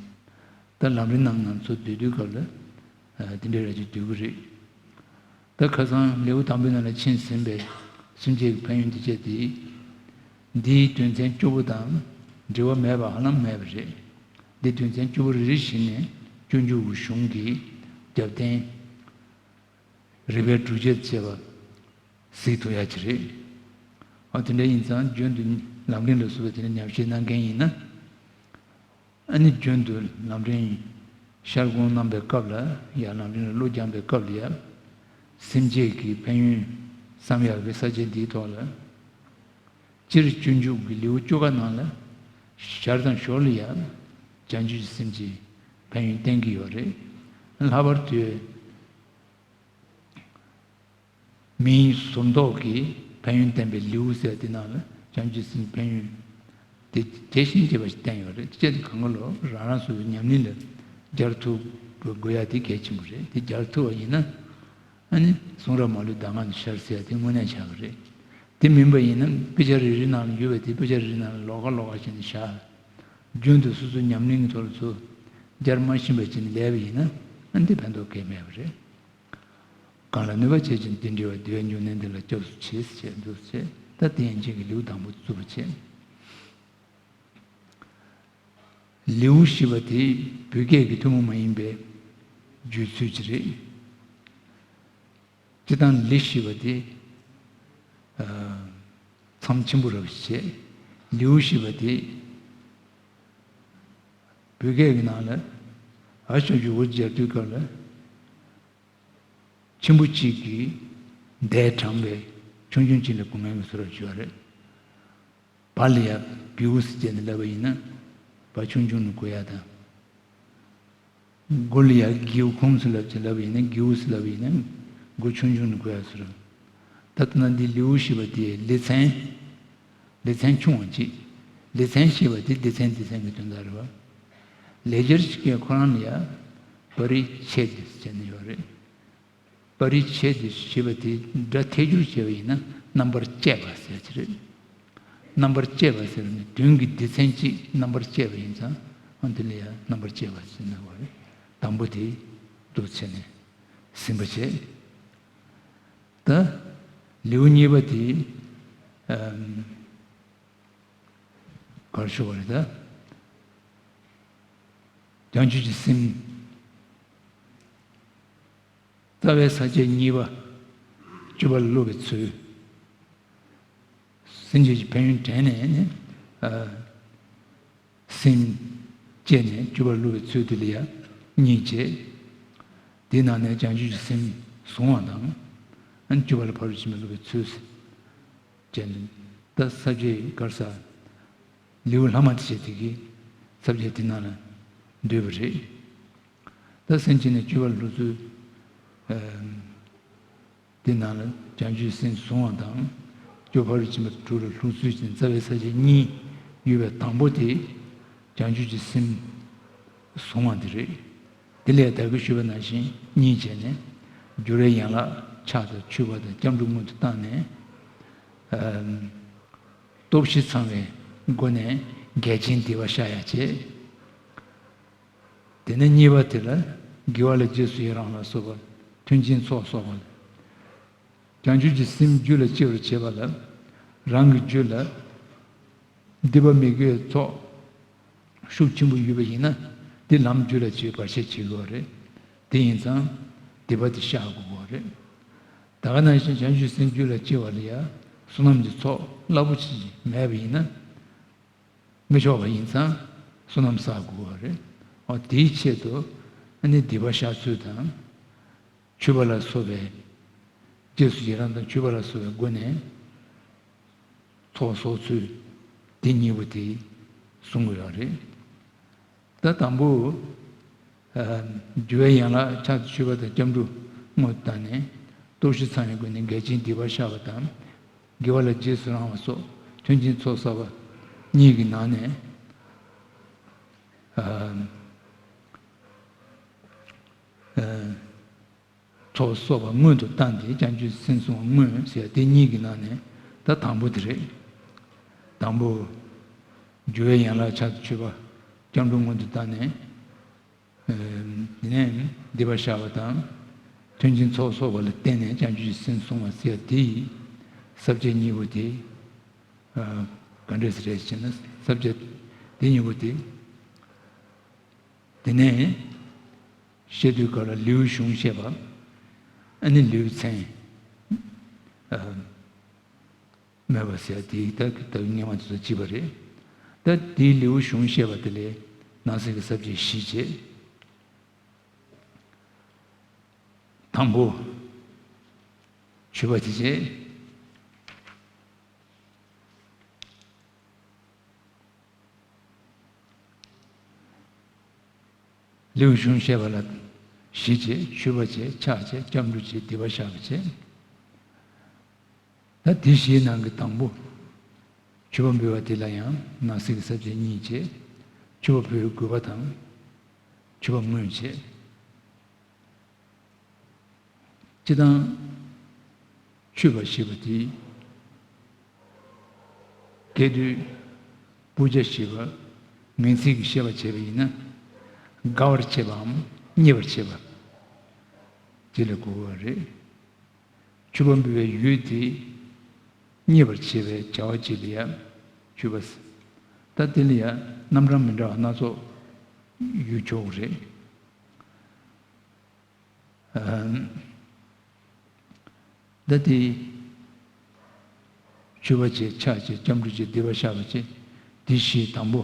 ད་ལམ་རིམ་ནང་ང་ཚོ་སྡོད་དུས་སྐབས་ལ། ཨ། དེ་འདྲའི་ར་ཅིག་སྡོད་ཀྱི་རེད། ད་ཁ་སང་ལེའུ་དང་པོའི་ནང་ལ་ཕྱིན་ཟིན་པའི་སེམས་བསྐྱེད་ཀྱི་ཕན་ཡོན་དེ་བཅས་ཏེ། འདིའི་དོན་ཚན་བཅུ་པོ་དང་འབྲེལ་བ་མེད་པ་ཧ་ལམ་མེད་པ་རེད། འདིའི་དོན་ཚན་བཅུ་པོ་རེ་རེ་བཞིན་ནས་སྤྱོད་འཇུག་གི་གཞུང་གི་རྒྱབ་རྟེན། རིགས་པའི་སྒྲུབ་བྱེད་ཅེས་པ་གཟིགས་ཐུབ་ཡ་ཅིག་རེད། ཨ། དེ་འདྲ་ཡིན་ཙང་རྒྱུན་དུ་ལམ་རིམ་ལ་སོགས་པའི་དེ་འདྲ་ཉམས་བཞེས་གནང་མཁན་ཡིན་ན། ཨ་ནི་རྒྱུན་དུ་ལམ་རིམ་ཤར་གོང་གནང་པའི་སྐབས་ལ་ཡ། ལམ་རིམ་ལ་བློ་སྦྱངས་པའི་སྐབས་ལ་ཡ། སེམས་བསྐྱེད་ཀྱི་ཕན་ཡོན་བསམ་ཡག་གི་ས་བཅད་འདིའི་ཐོག་ལ། སྤྱིར་སྤྱོད་འཇུག་གི་ལེའུ་བཅུ་པ་ནང་ལ། ཞར་དང་ཞོར་ལ་ཡང་བྱང་ཆུབ་ཀྱི་སེམས་ཀྱི་ཕན་ཡོན་བསྟན་གྱི་ཡོད་རེད། ལྷག་པར་དུ་མིའི་ཟུར་མདོག་གི་ཕན་ཡོན་བསྟན་པའི་ལེའུ་ཟེར་དེ་ནང་ལ་བྱང་ཆུབ་སེམས་ཕན་ཡོན་དེ་དེ་བཞིན་རྒྱས་པ་ཞིག་བསྟན་ཡོད་རེད། ཅེས་དེ་གང་ག་ལོ་རང་རང་སོ་སོའི་ཉམས་ལེན་ལ་སྦྱར་ཐུབ་དགོས་ཡ་དེ་གལ་ཆེན་པོ་རེད། དེ་སྦྱར་ཐུབ་པ་ཡིན་ན། ཨ་ནི་གསུང་རབ་མ་ལུས་གདམས་ངག་ཏུ་ཤར་ཟེར་ཡ་དེ་དངོས་གནས་ཆགས་ཀྱི་རེད། དེ་མིན་པ་ཡིན་ན་དཔེ་ཆ་རེ་རེ་ནང་ལ་ཡོད་པའི་དེ་དཔེ་ཆ་རེ་རེ་ནང་ལ་ལོགས་ཀ་ལོགས་ཀ་བྱས་ནས་བཞག་རྒྱུན་དུ་སོ་སོའི་ཉམས་ལེན་གྱི་ཐོག་ལ་ཚུར་སྦྱར་མ་ཤེས་པ་བྱས་ནས་ལས་པ་ཡིན་ན། ཨ་ནི་དེ་ཕན་ཐོགས་གང་ཡང་མེད་པ་རེད། གང་ལ་གནོད་པ་བྱེད་ཅིང་དེ་འདྲ་བ་དེ་བས་འབྱུང་གནས་འདི་ལ་སྐྱབས་སུ་མཆི་ཞེས་འདུག་ཟེར། ད་དེ་ཡན་ཆད་ཀྱི་ལེའུ་དང་པོ་བཙུགས་པ་བྱས། ལེའུ་ཞེས་པ་དེ་བོད་སྐད་ཀྱི་ཐུན་མོང་མ་ཡིན་པའི་བརྗོད་ཚུལ་ཅིག་རེད། སྤྱིར་བཏང་ལེ་ཞེས་པ་དེ་ཨ་མཚམས་ཆེན་པོ་རབ་བྱེད། ལེའུ་ཞེས་པ་དེ་བོད་སྐད་ཀྱི་ནང་ལ་ཨ་ཞབས་ཀྱུ་འུ་སྦྱར་དུས་སྐབས་ལ། ཆེན་པོ་གཅིག་གིས་མདས་དྲངས་པའི་ཆུང་ཆུང་གཅིག་ལ་གོ་མཁན་གྱི་བཟོ་འདྲ་ཅིག་ཡོད་རེད། བ་ལ་ཡ་བེའུ་ཟེར་བྱས་ནས་ལབ་པ་ཡིན་ན་བ་ཆུང་ཆུང་ནས་གོ་ཡ་དང་། གུ་ལ་ཡ་སྒེའུ་ཁུང་ཟེར་ལབ་བྱས་ལབ་པ་ཡིན་ན་སྒེའུ་ཟེར་ལབ་པ་ཡིན་ན་གུ་ཆུང་ཆུང་ནས་གོ་ཡ་བཟོ་འདྲ། ད་ལྟ་ན་འདི་ལེའུ་ཞེས་པ་དེའི་ལེ་ཚན། ལེ་ཚན་ཆུང་བ་གཅིག་ལེ་ཚན་ཞེས་པ་དེ་སྡེ་ཚན་སྡེ་ཚན་གྱི་དོན་དག་རེད་བ། ལེགས་སྦྱར་གྱི་སྐད་ཁོ་རང་ལ་ཡང་པ་རི་ཆེ་ཏི་ཟེར་ནས་ཡོད་རེད། པ་རི་ཆེ་ཏི་ཞེས་པ་དེ་སྒྲ་ཐད་སྦྱོར་བྱས་པ་ཡིན་ན་རྣམ་པར་བཅད་པ་ཟེར་གྱི་རེད། རྣམ་པར་བཅད་པ་ཟེར་ནས་དོན་གྱི་སྡེ་ཚན་གཅིག་རྣམ་པར་བཅད་པ་ཡིན་ཙང་། ཨ་འདི་ལ་ཡང་རྣམ་པར་བཅད་པ་ཟེར་ན་འོ་རེད། དང་པོ་དེ་འདུག་བྱས་ནས་ཟིན་པ་བྱས། ད་ལེའུ་གཉིས་པ་དེ་ཨམ་གར་ཞུ་བ་རེད་ད། བྱང་ཆུབ་ཀྱི་སེམས། རྩ་བའི་ས་བཅད་གཉིས་པ། སྤྱོད་པ་ལ་བསླུ་བའི་ཚུལ། སེམས་བསྐྱེད་ཀྱི་ཕན་ཡོན་དྲན་ནས་ནི། ཨ། སེམས་བསྐྱེད་ནས་སྤྱོད་པ་བསླུ་བའི་ཚུལ་དེ་ལ་ཡང་གཉིས་བྱས། དེའི་ནང་ནས་བྱང་ཆུབ་ཀྱི་སེམས་བཟུང་བ་དང་། ཨ་ནི་སྤྱོད་པ་ལ་ཕ་རོལ་ཕྱིན་པ་བསླུ་བའི་ཚུལ། ཅན། ད་ས་བཅད་ག་རེ་ཟ། ལེའུ་ལྷག་མ་དེ་བྱས་དེ་གིས་ས་བཅད་དེ་ནང་ལ་འདུས་པ་རེད། ད་སེམས་བསྐྱེད་ནས་སྤྱོད་པ་ལ་བསླུ་ཚུལ། ཨ། དེ་ནང་ལ་བྱང་ཆུབ་སེམས་བཟུང་བ་དང་། སྤྱོད་ཕ་རོལ་ཕྱིན་པ་དྲུག་ལ་བསླུ་ཚུལ་ཅན་རྩ་བའི་ས་བཅད་གཉིས་ཡོད་པའི་དང་པོ་དེ་བྱང་ཆུབ་ཀྱི་སེམས་བཟུང་བ་དེ་རེད། དེ་ལས་ད་གིན་ཞུས་པ་ནང་བཞིན་གཉིས་བྱས་ནས། སྦྱོར་བའི་ཡན་ལག་ཕྱག་དང་མཆོད་པ་དང་སྐྱབས་འགྲོ་སྔོན་དུ་བཏང་ནས། ཨ། སྟོབས་བཞི་ཚང་བའི་སྒོ་ནས་འགལ་རྐྱེན་སྡིག་པ་བཤགས་ཡ་བྱེད། དེ་ནས་གཉིས་པ་དེ་ལ་དགེ་བ་ལ་རྗེས་སུ་ཡི་རང་ལ་སོགས་པ་མཐུན་རྐྱེན་ཚོགས་གསོག་པ། བྱང་ཆུབ་ཀྱི་སེམས་རྒྱུད་ལ་སྐྱེ་བར་བྱེད་པ་ལ། རང་གི་རྒྱུད་ལ་སྡིག་པ་མི་དགེ་བའི་ཚོགས་ཤུགས་ཆེན་པོ་ཡོད་པ་ཡིན་ན། དེ་ལམ་རྒྱུད་ལ་སྐྱེ་བའི་བར་ཆད་བྱེད་དགོས་པ་རེད། དེ་ཡིན་ཙང་སྡིག་པ་དེ་བཤགས་དགོས་པ་རེད། ད་ག་ནང་བཞིན་བྱང་ཆུབ་སེམས་རྒྱུད་ལ་སྐྱེ་བ་ལ་ཡང་བསོད་ནམས་ཀྱི་ཚོགས་རླབས་པོ་ཆེ་མེད་པ་ཡིན་ན། མི་ཆོག་པ་ཡིན་ཙང་བསོད་ནམས་བསགས་དགོས་པ་རེད། འོ་དེའི་ཆེད་དུ་ཨ་ནི་སྡིག་པ་བཤགས་ཚུལ་དང་། མཆོད་པ་ལ་སོགས་པའི། རྗེས་སུ་ཡི་རང་དང་མཆོད་པ་ལ་སོགས་པའི་སྒོ་ནས་ཚོགས་གསོག་ཚུལ། དེ་གཉིས་པོ་དེ་གསུང་གི་ཡོད་རེད། ད་དང་པོ། ཨ། སྦྱོར་བའི་ཡན་ལག་ཕྱག་ཏུ་མཆོད་པ་དང་སྐྱབས་འགྲོ་སྔོན་དུ་བཏང་ནས། སྟོབས་བཞི་ཚང་བའི་སྒོ་ནས་འགལ་རྐྱེན་སྡིག་པ་བཤགས་པ་དང་། དགེ་བ་ལ་རྗེས་སུ་རང་བ་སོགས་མཐུན་རྐྱེན་ཚོགས་བསགས་པ་གཉིས་ཀྱི་ནང་ནས། ཨ། ཨ། ཚོགས་གསོག་པ་སྔོན་དུ་བཏང་སྟེ་བྱང་ཆུབ་སེམས་བཟུང་བ་སྔོན་ཟེར་དེ་གཉིས་ཀྱི་ནང་ནས་ད་དང་པོ་དེ་རེད། དང་པོ། སྦྱོར་བའི་ཡན་ལག་ཕྱག་ཏུ་མཆོད་པ་སྐྱབས་འགྲོ་སྔོན་དུ་བཏང་ནས། ཨ། དེ་ནས་སྡིག་པ་བཤགས་པ་དང་། མཐུན་རྐྱེན་ཚོགས་གསོག་པ་ལ་བརྟེན་ནས་བྱང་ཆུབ་ཀྱི་སེམས་བཟུང་བ་ཟེར་དེ་ཡི་ས་བཅད་གཉིས་པོ་དེ། ཨ། ག་འདྲས་རེད་ཟེར་ན་ས་བཅད་དེ་གཉིས་པོ་དེ། དེ་ནས་བཤད་དུས་སྐབས་ལ་ལེའུ་གཞུང་བཤད་པ། ཨ་ནི་ལེའུ་ཚན། ཨ། མེད་པ་ཟེར་དེ་ད་ད་སྔོན་མ་དེ་ཚོ་བྱས་པ་རེད། ད་དེའི་ལེའུ་གཞུང་བཤད་པ་དེ་ལས་ནང་གསེས་ཀྱི་ས་བཅད་བཞི་བྱས། དང་པོ། མཆོད་པ་དེ་བྱས། ལེའུ་གཞུང་བཤད་པ་ལ་ཞི་བྱེད། མཆོད་པ་བྱེད། ཕྱག་བྱེད། སྐྱབས་འགྲོ་བྱེད། སྡིག་པ་བཤགས་པ་བྱེད། ད་དེ་བཞིའི་ནང་གི་དང་པོ། མཆོད་པ་འབུལ་བ་དེ་ལ་ཡང་ནང་གསེས་ཀྱི་ས་བཅད་གཉིས་བྱེད། མཆོད་པ་འབུལ་བའི་དགོས་པ་དང་། མཆོད་པ་སྔོན་བྱེད། སྤྱི་དང་། མཆོད་པ་ཞེས་པ་དེ། སྐད་དོད། པུ་ཇ་ཞེས་པ་ངེས་ཚིག་གིས་བཤད་པ་བྱས་པ་ཡིན་ན། དགའ་བར་བྱེད་པའམ་མཉེས་པར་བྱེད་པ། དེ་ལ་གོ་བ་རེད། མཆོད་པ་འབུལ་བའི་ཡུལ་དེ་མཉེས་པར་བྱེད་པའི་བྱ་བ་ཅིག་ལ་ཡང་མཆོད་པ་ཟེར། ད་དེ་ལ་ཡང་རྣམ་གྲངས་མི་འདྲ་བ་སྣ་ཚོགས་ཡོད་ཆོག་གི་རེད། ཨམ། ད་དེ། མཆོད་པ་བྱེད། ཕྱག་བྱེད། སྐྱབས་འགྲོ་བྱེད། སྡིག་པ་བཤགས་པ་བྱེད། དེ་བཞིའི་དང་པོ།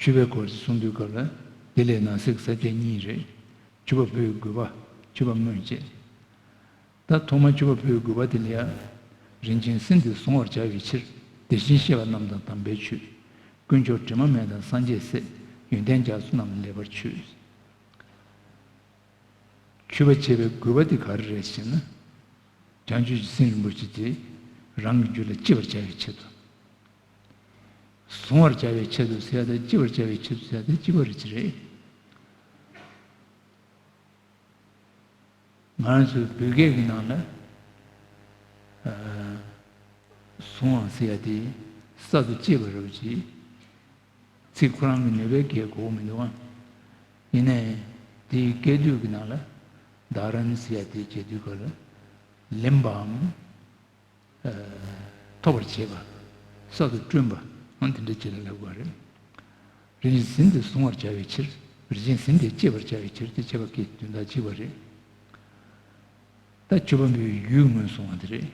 མཆོད་པའི་སྐོར་གྱི་གསུང་དུས་སྐབས་ལ། དེ་ལས་ནང་གསེས་ཀྱི་ས་བཅད་གཉིས་རེད། མཆོད་པ་འབུལ་བའི་དགོས་པ། མཆོད་པ་སྔོན་བྱེད། ད་ཐོག་མར་མཆོད་པ་འབུལ་བའི་དགོས་པ་དེ་ལ་ཡང་། རིན་ཆེན་སྲིན་དེ་གཟུང་བར་བྱ་བའི་ཕྱིར། དེ་བཞིན་གཤེགས་པ་རྣམས་དང་དམ་པའི་ཆོས། དཀོན་མཆོག་དྲི་མ་མེད་དང་སངས་རྒྱས་སྲས། ཡོན་ཏན་རྒྱ་མཚོ་རྣམས་ལ་ལེགས་པར་མཆོད། མཆོད་པ་བྱེད་པའི་དགོས་པ་དེ་ག་རེ་རེད་ཟེར་ན། བྱང་ཆུབ་ཀྱི་སེམས་རིན་པོ་ཆེ་དེ་རང་གི་རྒྱུད་ལ་སྐྱེ་བར་བྱ་བའི་ཆེད་དུ། གཟུང་བར་བྱ་བའི་ཆེད་དུ་ཟེར་ཡ་དང་སྐྱེ་བར་བྱ་བའི་ཆེད་དུ་ཟེར་ཡ་དེ་གཅིག་པ་རེད་ཅི་རེད། ང་རང་ཚོའི་བོད་སྐད་ཀྱི་ནང་ལ། ཨ། གཟུང་བ་ཟེར་ཡ་དེ་གསར་དུ་སྐྱེས་པ་རེད་ཅེས། ཚིག་ཁོ་རང་གི་ནུས་པའི་སྐད་གོ་གི་མི་འདུག་ཨ། ཡིན་ནའི་དེའི་སྐད་དོད་ཀྱི་ནང་ལ་དྷ་རན་ཟེར་ཡ་དེ་བྱེད་དུས་སྐབས་ལ་ལེན་པའམ། ཨ། ཐོབ་པར་བྱེད་པ། གསར་དུ་བསྐྲུན་པ། ཨང་དེ་འདྲ་ཅིག་ལ་ལབ་དགོས་རེད། རིན་ཆེན་སྲིན་དེ་གཟུང་བར་བྱ་བའི་ཕྱིར། རིན་ཆེན་སྲིན་དེ་སྐྱེ་བར་བྱ་བའི་ཕྱིར་དེ་བྱེད་པ་ཀྱི་དོན་དག་གཅིག་པ་རེད། ད་མཆོད་པ་འབུལ་བའི་ཡུལ་སྔོན་སོང་བ་དེ་རེད།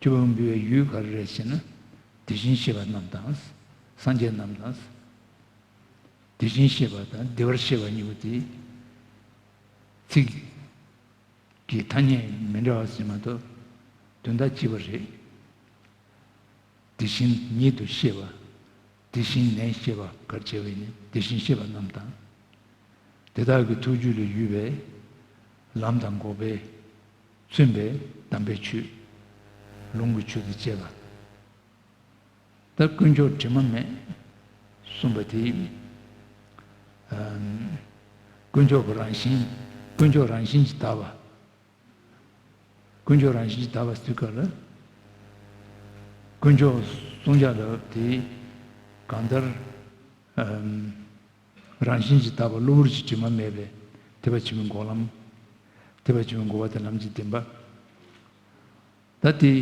མཆོད་པ་འབུལ་བའི་ཡུལ་ག་རེ་རེད་ཟེར་ན། དེ་བཞིན་གཤེགས་པ་རྣམས་དང་། སངས་རྒྱས་རྣམས་དང་། དེ་བཞིན་གཤེགས་པ་དང་བདེ་བར་གཤེགས་པ་གཉིས་པོ་དེ། ཚིག་གི་ཐ་སྙད་མི་འདྲ་བ་ཟེར་མ་གཏོགས་དོན་དག་གཅིག་པ་རེད། དེ་བཞིན་ཉིད་དུ་གཤེགས་པ། དེ་བཞིན་ནས་གཤེགས་པ་གར་བྱས་པ་ཡིན་ན་དེ་བཞིན་གཤེགས་པ་རྣམས་དང་། དེ་དག་གི་ཐུགས་རྒྱུད་ལ་ཡོད་པའི་ལམ་དང་འགོག་པས་མཚོན་པའི་དམ་པའི་ཆོས། ལུང་གི་ཆོས་དང་བཅས་པ། ད་དཀོན་མཆོག་དྲི་མ་མེད་གསུངས་པ་དེ། ཨམ། དཀོན་མཆོག་གི་རང་བཞིན། དཀོན་མཆོག་རང་བཞིན་གྱིས་དག་པ། དཀོན་མཆོག་རང་བཞིན་གྱིས་དག་པ་ཟེར་དུས་སྐབས་ལ། དཀོན་མཆོག་གསུང་བྱ་ལབ་དེ་གང་ལྟར། ཨམ། རང་བཞིན་གྱིས་དག་པ་གློ་བུར་གྱི་དྲི་མ་མེད་པའི་ཐེག་པ་ཆེན་པོའི་འགོག་ལམ། ཐེག་པ་ཆེན་པོའི་འགོག་པ་དང་ལམ་གྱི་བདེན་པ། ད་དེ།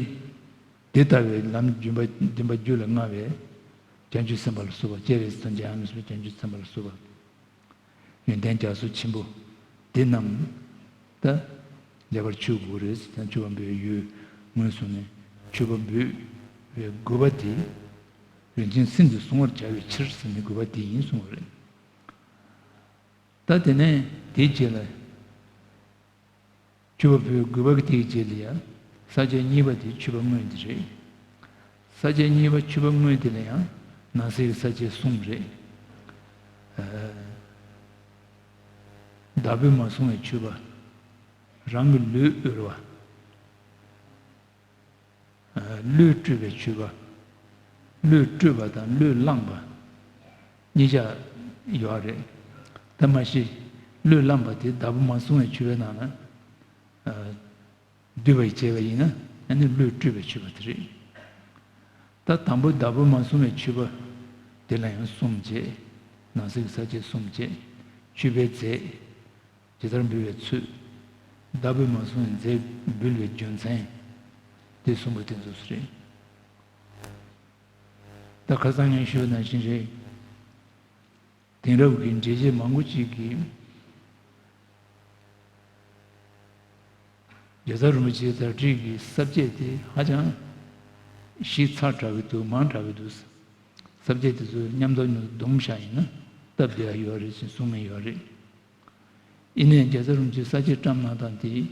དེ་ལྟ་བུའི་ལམ་བདེན་པ་བདེན་པ་རྒྱུད་ལ་མངའ་བའི་བྱང་ཆུབ་སེམས་དཔའ་ལ་སོགས་པ། སྐྱེ་བའི་སངས་རྒྱས་ཨ་ནུ་སོགས་བྱང་ཆུབ་སེམས་དཔའ་ལ་སོགས་པ། ཡོན་ཏན་རྒྱ་མཚོ་ཆེན་པོ་འདི་རྣམས་ད་ལེགས་པར་མཆོད་དགོས་རེད་ཟེར། ད་མཆོད་པ་འབུལ་བའི་ཡུལ་ངོས་བཟུང་ནས་མཆོད་པ་འབུལ་བའི་དགོས་པ་དེ། རིན་ཆེན་སྲིན་དེ་གཟུང་བར་བྱ་བའི་ཕྱིར་ཟེར་ནས་དགོས་པ་དེ་ཡིན་གསུངས་པ་རེད། ད་དེ་ནས་དེའི་རྗེས་ལ། མཆོད་པ་འབུལ་དགོས་པ་གི་དེའི་རྗེས་ལ་ཡང་ས་བཅད་གཉིས་པ་དེ་མཆོད་པ་སྔོན་དེ་རེད། ས་བཅད་གཉིས་པ་མཆོད་པ་སྔོན་དེ་ལ་ཡང་ནང་གསེས་ཀྱི་ས་བཅད་གསུམ་རེད། ཨ། བདག་པོས་མ་བཟུང་བའི་མཆོད་པ། རང་གི་ལུས་དབུལ་བ། ཨ། བློས་སྤྲུལ་བའི་མཆོད་པ། བློས་སྤྲུལ་བ་དང་བློས་བླངས་པ་གཉིས་ཆ་ཡོད་རེད། ད་མ་གཞི་བློས་བླངས་པ་དེ་བདག་པོས་མ་བཟུང་བའི་མཆོད་པའི་ནང་ན། ཨ། འདུས་པ་ཡིས་བྱས་པ་ཡིན་ན་ཨ་ནི་བློས་སྤྲུལ་བའི་མཆོད་པ་དེ་རེད། ད་དང་པོ་བདག་པོས་མ་བཟུང་བའི་མཆོད་པ་དེ་ལ་ཡང་གསུམ་བྱས། ནང་གསེས་ཀྱི་ས་བཅད་གསུམ་བྱས། མཆོད་པའི་རྫས། ཇི་ལྟར་འབུལ་བའི་ཚུལ། བདག་པོས་མ་བཟུང་བའི་རྫས་འབུལ་བའི་རྒྱུ་མཚན། དེ་གསུམ་པོ་དེ་ཚོ་རེད། ད་ཁ་སང་ངས་ཞུས་པ་ནང་བཞིན་རེད། དེང་རབས་ཀྱི་འགྲེལ་བཤད་མང་པོ་ཅིག་གིས། རྒྱལ་ཚབ་རིན་པོ་ཆེའི་དར་ཊིཀ་གི་ས་བཅད་དེ་ཧ་ཅང་ཞིབ་ཚགས་དྲགས་ཀྱི་འདུག་མང་དྲགས་ཀྱི་འདུག་ས་བཅད་དེ་ཚོ་མཉམ་དུ་ཉོ་བསྡོམས་བཞག་ཡིན་ན་སྟབས་བདེ་བ་ཡོད་རེད་ཅེས་གསུངས་མཁན་ཡོད་རེད། ཡིན་ནའི་རྒྱལ་ཚབ་རིན་པོ་ཆེས་ས་བཅད་བཀྲམ་གནང་སྟངས་དེ་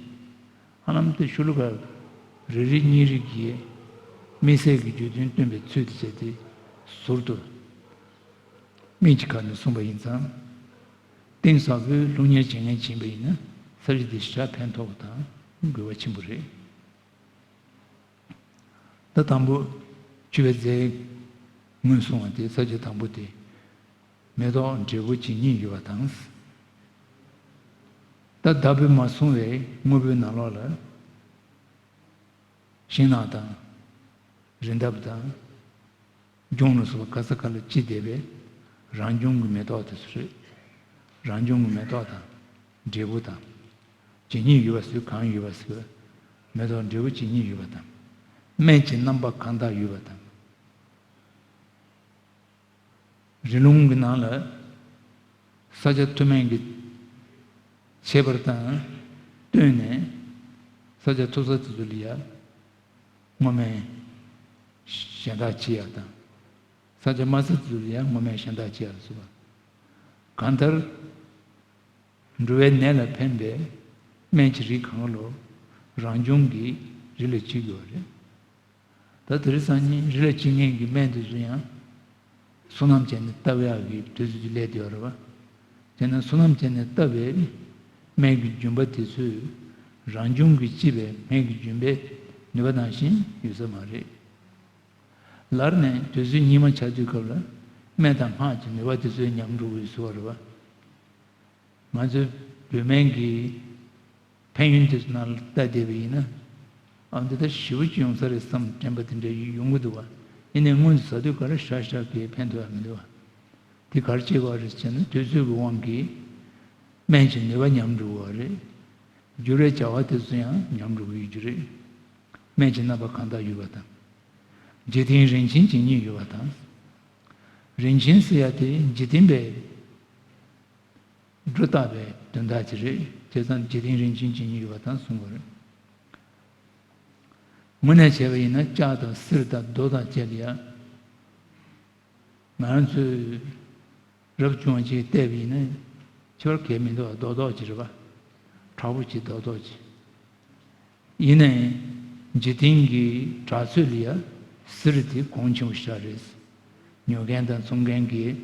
ཧ་ལམ་དེ་ཤོ་ལོ་ཀ་རེ་རེ་གཉིས་རེ་གིས་དམིགས་བསལ་གྱི་བརྗོད་དོན་སྟོན་པའི་ཚུལ་དུ་བྱས་ཏེ་ཟུར་དུ་སྨད་ཀྱི་ཁ་ནས་གསུངས་པ་ཡིན་ཙང་། གཏིང་ཟབ་པོའི་སློབ་གཉེར་བྱེད་མཁན་ཡིན་པ་ཡིན་ན་ས་བཅད་འདི་ཞེ་དྲག་ཕན་ཐོགས་པ་དང་དགོས་པ་ཆེན་པོ་རེད། ད་དང་པོ་ཆུ་བའི་རྫས་ངོས་བཟུང་བ་དེ་ས་བཅད་དང་པོ་དེ་མེ་ཏོག་འབྲས་བུ་ཇི་སྙེད་ཡོད་པ་དང་། ད་བདག་པོས་མ་བཟུང་བའི་དངོས་པོའི་ནང་ལོགས་ལ། ཤིང་ནགས་དང་། རི་འདབས་དང་། ལྗོངས་ལ་སོགས་པ་ག་ས་ག་ལ་ཅི་བསྡད་པའི་རང་བྱུང་གི་མེ་ཏོག་དེ་ཚོ་རེད། རང་བྱུང་གི་མེ་ཏོག་དང་། འབྲས་བུ་དང་། ཇི་སྙེད་ཡོད་པ་ཟེར་གང་ཡོད་པ་ཟེར། མེ་ཏོག་འབྲས་བུ་ཇི་སྙེད་ཡོད་པ་དང་། སྨན་གྱི་རྣམ་པ་གང་དག་ཡོད་པ་དང་། རི་ལུང་གི་ནང་ལ་ས་ཆ་མཐོ་དམན་གྱི་ཁྱད་པར་དང་བསྟུན་ནས་ས་ཆ་མཐོ་ས་དེ་ཚོ་ལ་ཡ་སྔོ་སྨན་གཞན་དག་བྱེད་ཡ་དང་། ས་ཆ་དམའ་ས་དེ་ཚོ་ལ་ཡ་སྔོ་སྨན་གཞན་དག་བྱེད་ཡ་ལ་སོགས་པ། གང་ལྟར་འགྲོ་བའི་ནད་ལ་ཕན་པའི་སྨན་གྱི་རིགས་གང་ག་ལོ་རང་བྱུང་གི་རི་ལ་སྐྱེ་དགོས་པ་རེད། ད་དེ་རིང་སང་ཉིན་རི་ལ་སྐྱེ་མཁན་གྱི་སྨན་དེ་ཚོ་ཡང་སོ་ནམ་བྱས་ནས་བཏབ་ཡག་གི་དུས་ཚོད་ཅིག་སླེབས་བསྡད་ཡོད་རེད་པ། དེས་ན་སོ་ནམ་བྱས་ནས་བཏབ་པའི་སྨན་གྱི་རྒྱུན་པ་དེ་ཚོས་རང་བྱུང་གིས་སྐྱེས་པའི་སྨན་གྱི་རྒྱུན་པའི་ནུས་པ་ནང་བཞིན་ཡོད་ས་མ་རེད། ལར་ནས་དུས་ཚོད་སྙིགས་མ་ཆགས་དུས་སྐབས་ལ་སྨན་དང་སྔགས་ཀྱི་ནུས་པ་དེ་ཚོས་ཉམས་འགྲོ་གི་ཡོད་ས་རེད་པ། ང་ཚོའི་བོད་སྨན་གྱི་ཕན་ཡོན་དེ་ཚོ་ནང་ལ་ལྟ་བསྡད་པ་ཡིན་ན། ཨ་འདི་ལྟར་ཞེ་པོ་ཅིག་ཡོང་ས་རེད་བསམ་དྲན་པ་དེ་འདྲ་ཡོང་གི་འདུག་བ། ཡིན་ནའི་སྔོན་དུ་ཟ་དུས་ག་རེ་ཧྲ་ཧྲ་གིས་ཕན་ཐོགས་ཡ་མི་འདུག་བ། དེ་ག་རེ་བྱེད་དགོས་རེད་ཟེར་ན་དུས་ཚོད་ཀྱི་དབང་གིས་སྨན་གྱི་ནུས་པ་ཉམས་འགྲོ་གི་རེད། བསྒྱུར་བའི་བྱ་བ་དེ་ཚོ་ཡང་ཉམས་འགྲོ་གི་ཡོད་རྒྱུ་རེད། སྨན་གྱི་རྣམ་པ་གང་དག་ཡོད་པ་དང་། འཇིག་རྟེན་རིན་ཆེན་ཇི་སྙེད་ཡོད་པ་དང་། རིན་ཆེན་ཟེར་ཡ་དེ་འཇིག་རྟེན་པའི་སྒྲོ་བཏགས་པའི་དོན་དག་ཅིག་རེད། བྱས་ཙང་འཇིག་རྟེན་རིན་ཆེན་ཇི་སྙེད་ཡོད་པ་དང་གསུངས་པ་རེད། དངོས་གནས་བྱས་པ་ཡིན་ན་ལྕགས་དང་གསེར་དང་རྡོ་དང་བཅས་ལ་ཡང་ང་རང་ཚོས་རབ་བྱུང་བ་ཅིག་བལྟས་པ་ཡིན་ན་ཁྱད་པར་གང་ཡང་མི་འདུག་རྡོག་རྡོག་ཅིག་རེད་པ། དྲག་པོ་ཅིག་རྡོག་རྡོག་ཅིག་ཡིན་ནའི་འཇིག་རྟེན་གྱི་གྲགས་ཚོད་ལ་ཡ་གསེར་དེ་གོང་ཆེན་པོ་ཞེ་དྲག་རེད། ཉོ་མཁན་དང་འཚོང་མཁན་གྱིས་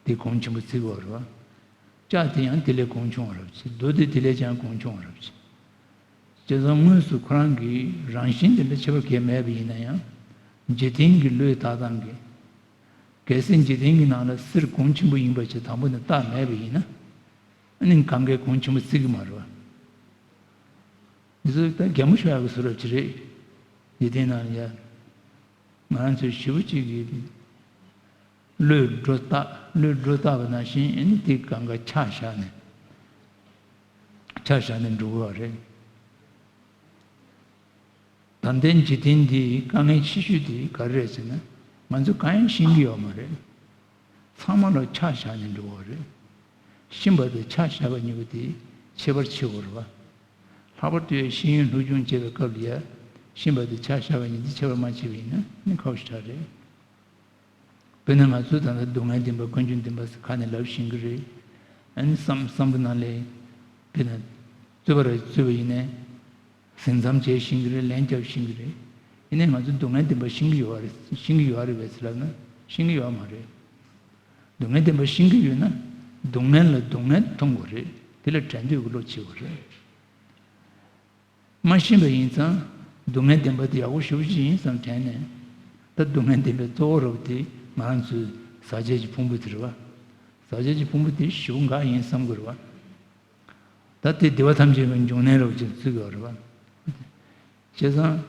དེ་གོང་ཆེན་པོ་བརྩི་གི་ཡོད་རེད་པ། ལྕགས་དེ་ཡང་དེ་ལས་གོང་ཆུང་བ་རབ་ཆེ། རྡོ་དེ་དེ་ལས་ཀྱང་གོང་ཆུང་བ་རབ་ཆེ། བྱས་ཙང་དངོས་སུ་ཁོ་རང་གི་རང་བཞིན་དེ་འདྲ་ཁྱད་པར་གང་ཡང་མེད་པ་ཡིན་ན་ཡང་། འཇིག་རྟེན་གྱི་བློས་བཏགས་སྟངས་ཀྱིས། གལ་སྲིད་འཇིག་རྟེན་གྱི་ནང་ལ་གསེར་གོང་ཆེན་པོ་ཡིན་པ་ཞིག་དང་པོ་ནས་བཏགས་མེད་པ་ཡིན་ན། ཨ་ནི་གང་གས་གོང་ཆེན་པོ་བརྩི་གི་མ་རེད་པ། འདི་ཚོ་ད་གད་མོ་ཤོར་ཡག་གི་བཟོ་འདྲ་ཅིག་རེད། འཇིག་རྟེན་ནང་ལ་ཡ། ང་རང་ཚོའི་ཞེ་པོ་ཅིག་གིས་བློས་སྒྲོ་བཏགས། བློས་སྒྲོ་བཏགས་པ་ནང་བཞིན་ཨ་ནི་དེ་གང་ག་ཆ་བཞག་ནས། ཆ་བཞག་ནས་འགྲོ་གི་ཡོད་རེད། ད་ལྟའི་འཇིག་རྟེན་འདིའི་དཀའ་ངལ་ཆེ་ཤོས་དེ་ག་རེ་རེད་ཟེར་ན། ང་ཚོས་གང་ཡང་ཤེས་ཀྱི་ཡོད་མ་རེད། ཚང་མ་ལ་ཆ་བཞག་ནས་འགྲོ་གི་ཡོད་རེད། ཤེས་པ་དང་ཆ་བཞག་པ་གཉིས་པོ་དེ་ཁྱད་པར་ཆེ་བོ་རེད་པ། ལྷག་པར་དུ་ཤེས་ཡོན་སློབ་སྦྱོང་བྱེད་པའི་སྐབས་ལ་ཡ། ཤེས་པ་དང་ཆ་བཞག་པ་གཉིས་དེ་ཁྱད་པར་མ་ཕྱེ་བ་ཡིན་ན་ནི་ཁག་པོ་ཞེ་དྲག་རེད། དཔེར་ན་ང་ཚོས་ད་ལྟ་སྡུག་བསྔལ་བདེན་པ་ཀུན་འབྱུང་བདེན་པ་ཟེར་ཁ་ནས་ལབ་ཤེས་ཀྱི་རེད། ཨ་ནི་བསམ་བསམ་བློ་ནང་ལ་དཔེར་ན་རྩོད་པ་རེ་རྩོད་པ་ཡིན་ནའི་ཟིན་མཚམས་བྱེད་ཤེས་ཀྱི་རེད། ལན་རྒྱབ་ཤེས་ཀྱི་རེད། ཡིན་ནའི་ང་ཚོས་སྡུག་བསྔལ་བདེན་པ་ཤེས་ཀྱི་ཡོད་རེད། ཤེས་ཀྱི་ཡོད་རེད་པས་ཟེར་ལབ་ན་ཤེས་ཀྱི་ཡོད་མ་རེད། སྡུག་བསྔལ་བདེན་པ་ཤེས་ཀྱི་ཡོད་ན་སྡུག་བསྔལ་ལ་སྡུག་བསྔལ་མཐོང་དགོས་རེད། དེ་ལ་བྲལ་འདོད་ཀྱི་བློ་བྱེད་དགོས་རེད། མ་ཤེས་པ་ཡིན་ཙང་སྡུག་བསྔལ་བདེན་པ་དེ་ཡག་པོ་ཞེ་པོ་ཅིག་ཡིན་བསམ་དྲན་ནས། ད་སྡུག་བསྔལ་བདེན་པའི་གཙོ་བོ་རབ་དེ་ང་རང་ཚོའི་ཟག་བཅས་ཀྱི་ཕུང་པོ་དེ་རེད་པ། ཟག་བཅས་ཀྱི་ཕུང་པོ་དེ་ཞེ་པོ་འགག་ཡིན་བསམ་གྱི་རེད་པ། ད་དེ་བདེ་བ་ཐམས་ཅད་ཀྱི་འབྱུང་གནས་རབ་ཅིག་བརྩི་དགོས་རེད་པ། བྱས་ཙང་།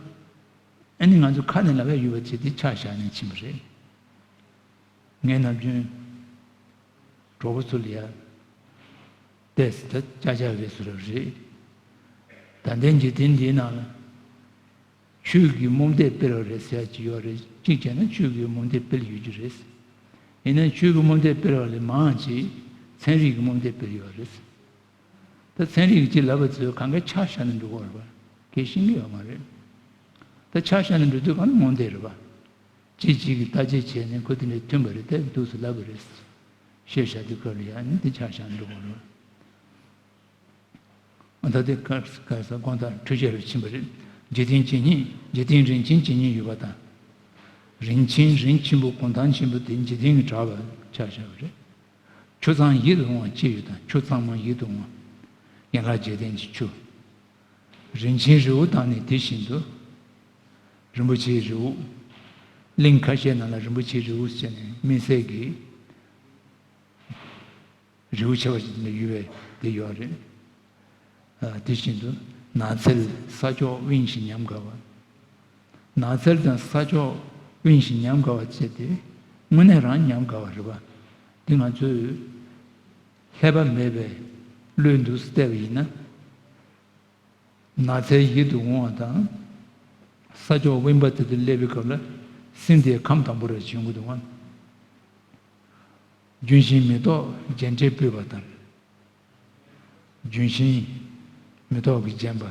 ཨ་ནི་ང་ཚོ་ཁ་ནས་ལབ་ཡ་ཡོད་པ་དེ་དེ་ཆ་བཞག་ནས་ཕྱིན་པ་རེད། ངས་ནམ་རྒྱུན་གྲོགས་པོ་ཚོ་ལ་ཡ། ཏེས་ད་ཅག་ཅག་རེད་ཟེར་བ་རེད། ད་ལྟའི་འཇིག་རྟེན་འདིའི་ནང་ལ། ཆོས་ཀྱི་རྨོངས་དད་སྤེལ་བ་རེད་ཟེར་ཡ་ཅིག་ཡོད་རེད། གཅིག་བྱས་ན་ཆོས་ཀྱི་རྨོངས་དད་སྤེལ་ཡོད་རྒྱུ་རེད། ཡིན་ན་ཆོས་ཀྱི་རྨོངས་དད་སྤེལ་བ་ལས་མང་ཆེ་ཚན་རིག་གི་རྨོངས་དད་སྤེལ་ཡོད་རེད། ད་ཚན་རིག་གི་ཅིག་ལབ་པ་ཚོས་གང་ག་ཆ་བཞག་ནས་འགྲོ་གི་ཡོད་རེད་པ། གལ་ཤེས་ཀྱི་ཡོད་མ་རེད། ད་ཆ་བཞག་ནས་འགྲོ་དུས་གང་ན་རྨོངས་དད་རེད་པ། གཅིག་གཅིག་གིས་བརྟག་དཔྱད་བྱས་ནས་ཁོ་དེ་འདྲའི་མཐུན་པ་རེད་དེ་འདུག་སེ་ལབ་པ་རེད། ཤེས་བྱ་དེ་སྐོར་ལ་ཡང་ནི་དེ་ཆ་བཞག་འགྲོ་དགོས་རེད། ད་དེ་ག་ག་ས་དགོངས་དག་འཕྲོས་བཅས་རུ་ཕྱིན་པ་རེད། འཇིག་རྟེན་ཇི་སྙེད། འཇིག་རྟེན་རིན་ཆེན་ཇི་སྙེད་ཡོད་པ་དང་། རིན་ཆེན་རིན་ཆེན་པོ་གུང་ཐང་ཆེན་པོ་དེ་འཇིག་རྟེན་གྱི་གྲགས་པ་ཆ་བཞག་པ་རེད། ཆུ་གཙང་ཡིད་དུ་འོང་བ་ཅི་ཡོད་དང་། ཆུ་གཙང་མ་ཡིད་དུ་འོང་བ། ཡན་ལག་བརྒྱད་ལྡན་གྱི་ཆུ། རིན་ཆེན་རི་བོ་དང་ནི་དེ་བཞིན་དུ། རིན་པོ་ཆེའི་རི་བོ། གླིང་ཁ་ཤས་ནང་ལ་རིན་པོ་ཆེའི་རི་བོ་ཟེར་ནས་དམིགས་བསལ་གྱི་རི་བོ་ཆེ་བ་ཞིག་ནས་ཡོད་པའི་དེ་ཡོད་རེད། ཨ། དེ་བཞིན་དུ་ནགས་ཚལ་ས་ཕྱོགས་དབེན་ཞིང་ཉམས་དགའ་བ། ནགས་ཚལ་དང་ས་ཕྱོགས་དབེན་ཞིང་ཉམས་དགའ་བ་བཅས་ཏེ། དངོས་གནས་རང་ཉམས་དགའ་བ་རེད་པ། འདི་ང་ཚོས་ཀླད་པ་མེད་པའི་བློས་འདུག་སེ་བལྟས་པ་ཡིན་ན། ནགས་ཚལ་ཡིད་དུ་འོང་བ་དང་། ས་ཕྱོགས་དབེན་པ་དེ་དུ་སླེབས་པའི་སྐབས་ལ་སེམས་དེ་ཁམས་དང་པོ་རེ་བྱུང་གི་འདུག་གམ། ལྗོན་ཤིང་མེ་ཏོག་རྒྱན་སྤྲས་སྤུད་པ་དང་། ལྗོན་ཤིང་མེ་ཏོག་གིས་བརྒྱན་པ།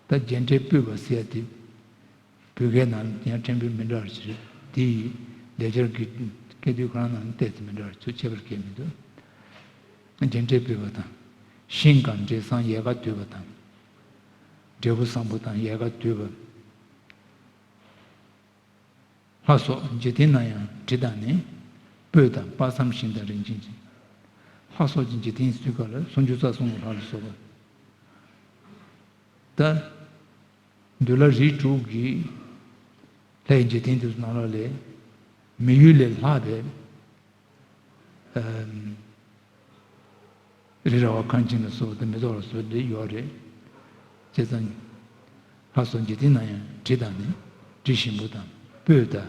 ད་རྒྱན་སྤྲས་སྤུད་པ་ཟེར་ཡ་དེ། བོད་སྐད་ནང་ཡང་ཕྲན་བུ་མི་འདྲ་བ་ཞིག་རེད། དེ་ཡི་ལེགས་སྦྱར་གྱི་སྐད་དོད་ཁོ་རང་ནང་ཏོག་ཙམ་མི་འདྲ་བ་ཞིག་ཁྱད་པར་གང་ཡང་མི་འདུག། རྒྱན་སྤྲས་སྤུད་པ་དང་། ཤིང་གང་འབྲས་བཟང་ཡལ་ག་དུད་པ་དང་། འབྲས་བུ་བཟང་པོ་དང་ཡལ་ག་དུད་པ། ལྷ་སོགས་འཇིག་རྟེན་ན་ཡང་དྲི་དང་ནི། སྤོས་དང་དཔག་བསམ་ཤིང་དང་རིན་ཆེན་ཅན། ལྷ་སོགས་ཀྱི་འཇིག་རྟེན་ཟེར་སྐབས་ལ་སུམ་ཅུ་རྩ་གསུམ་གྱི་ལྷ་ལ་སོགས་པ། ད་འདུལ་བ་རིགས་དྲུག་གི་ལྷའི་འཇིག་རྟེན་དེ་ཚོ་ནང་ལོགས་ལས་མི་ཡུལ་ལས་ལྷག་པའི། ཨམ། རི་ར་བ་ཁང་ཆེན་ལ་སོགས་དང་མེ་ཏོག་ལ་སོགས་དེ་ཡོད་རེད། བྱས་ཙང་། ལྷ་སོགས་འཇིག་རྟེན་ན་ཡང་དྲི་དང་ནི། དྲི་ཞིམ་པོ་དང་སྤོས་དང་།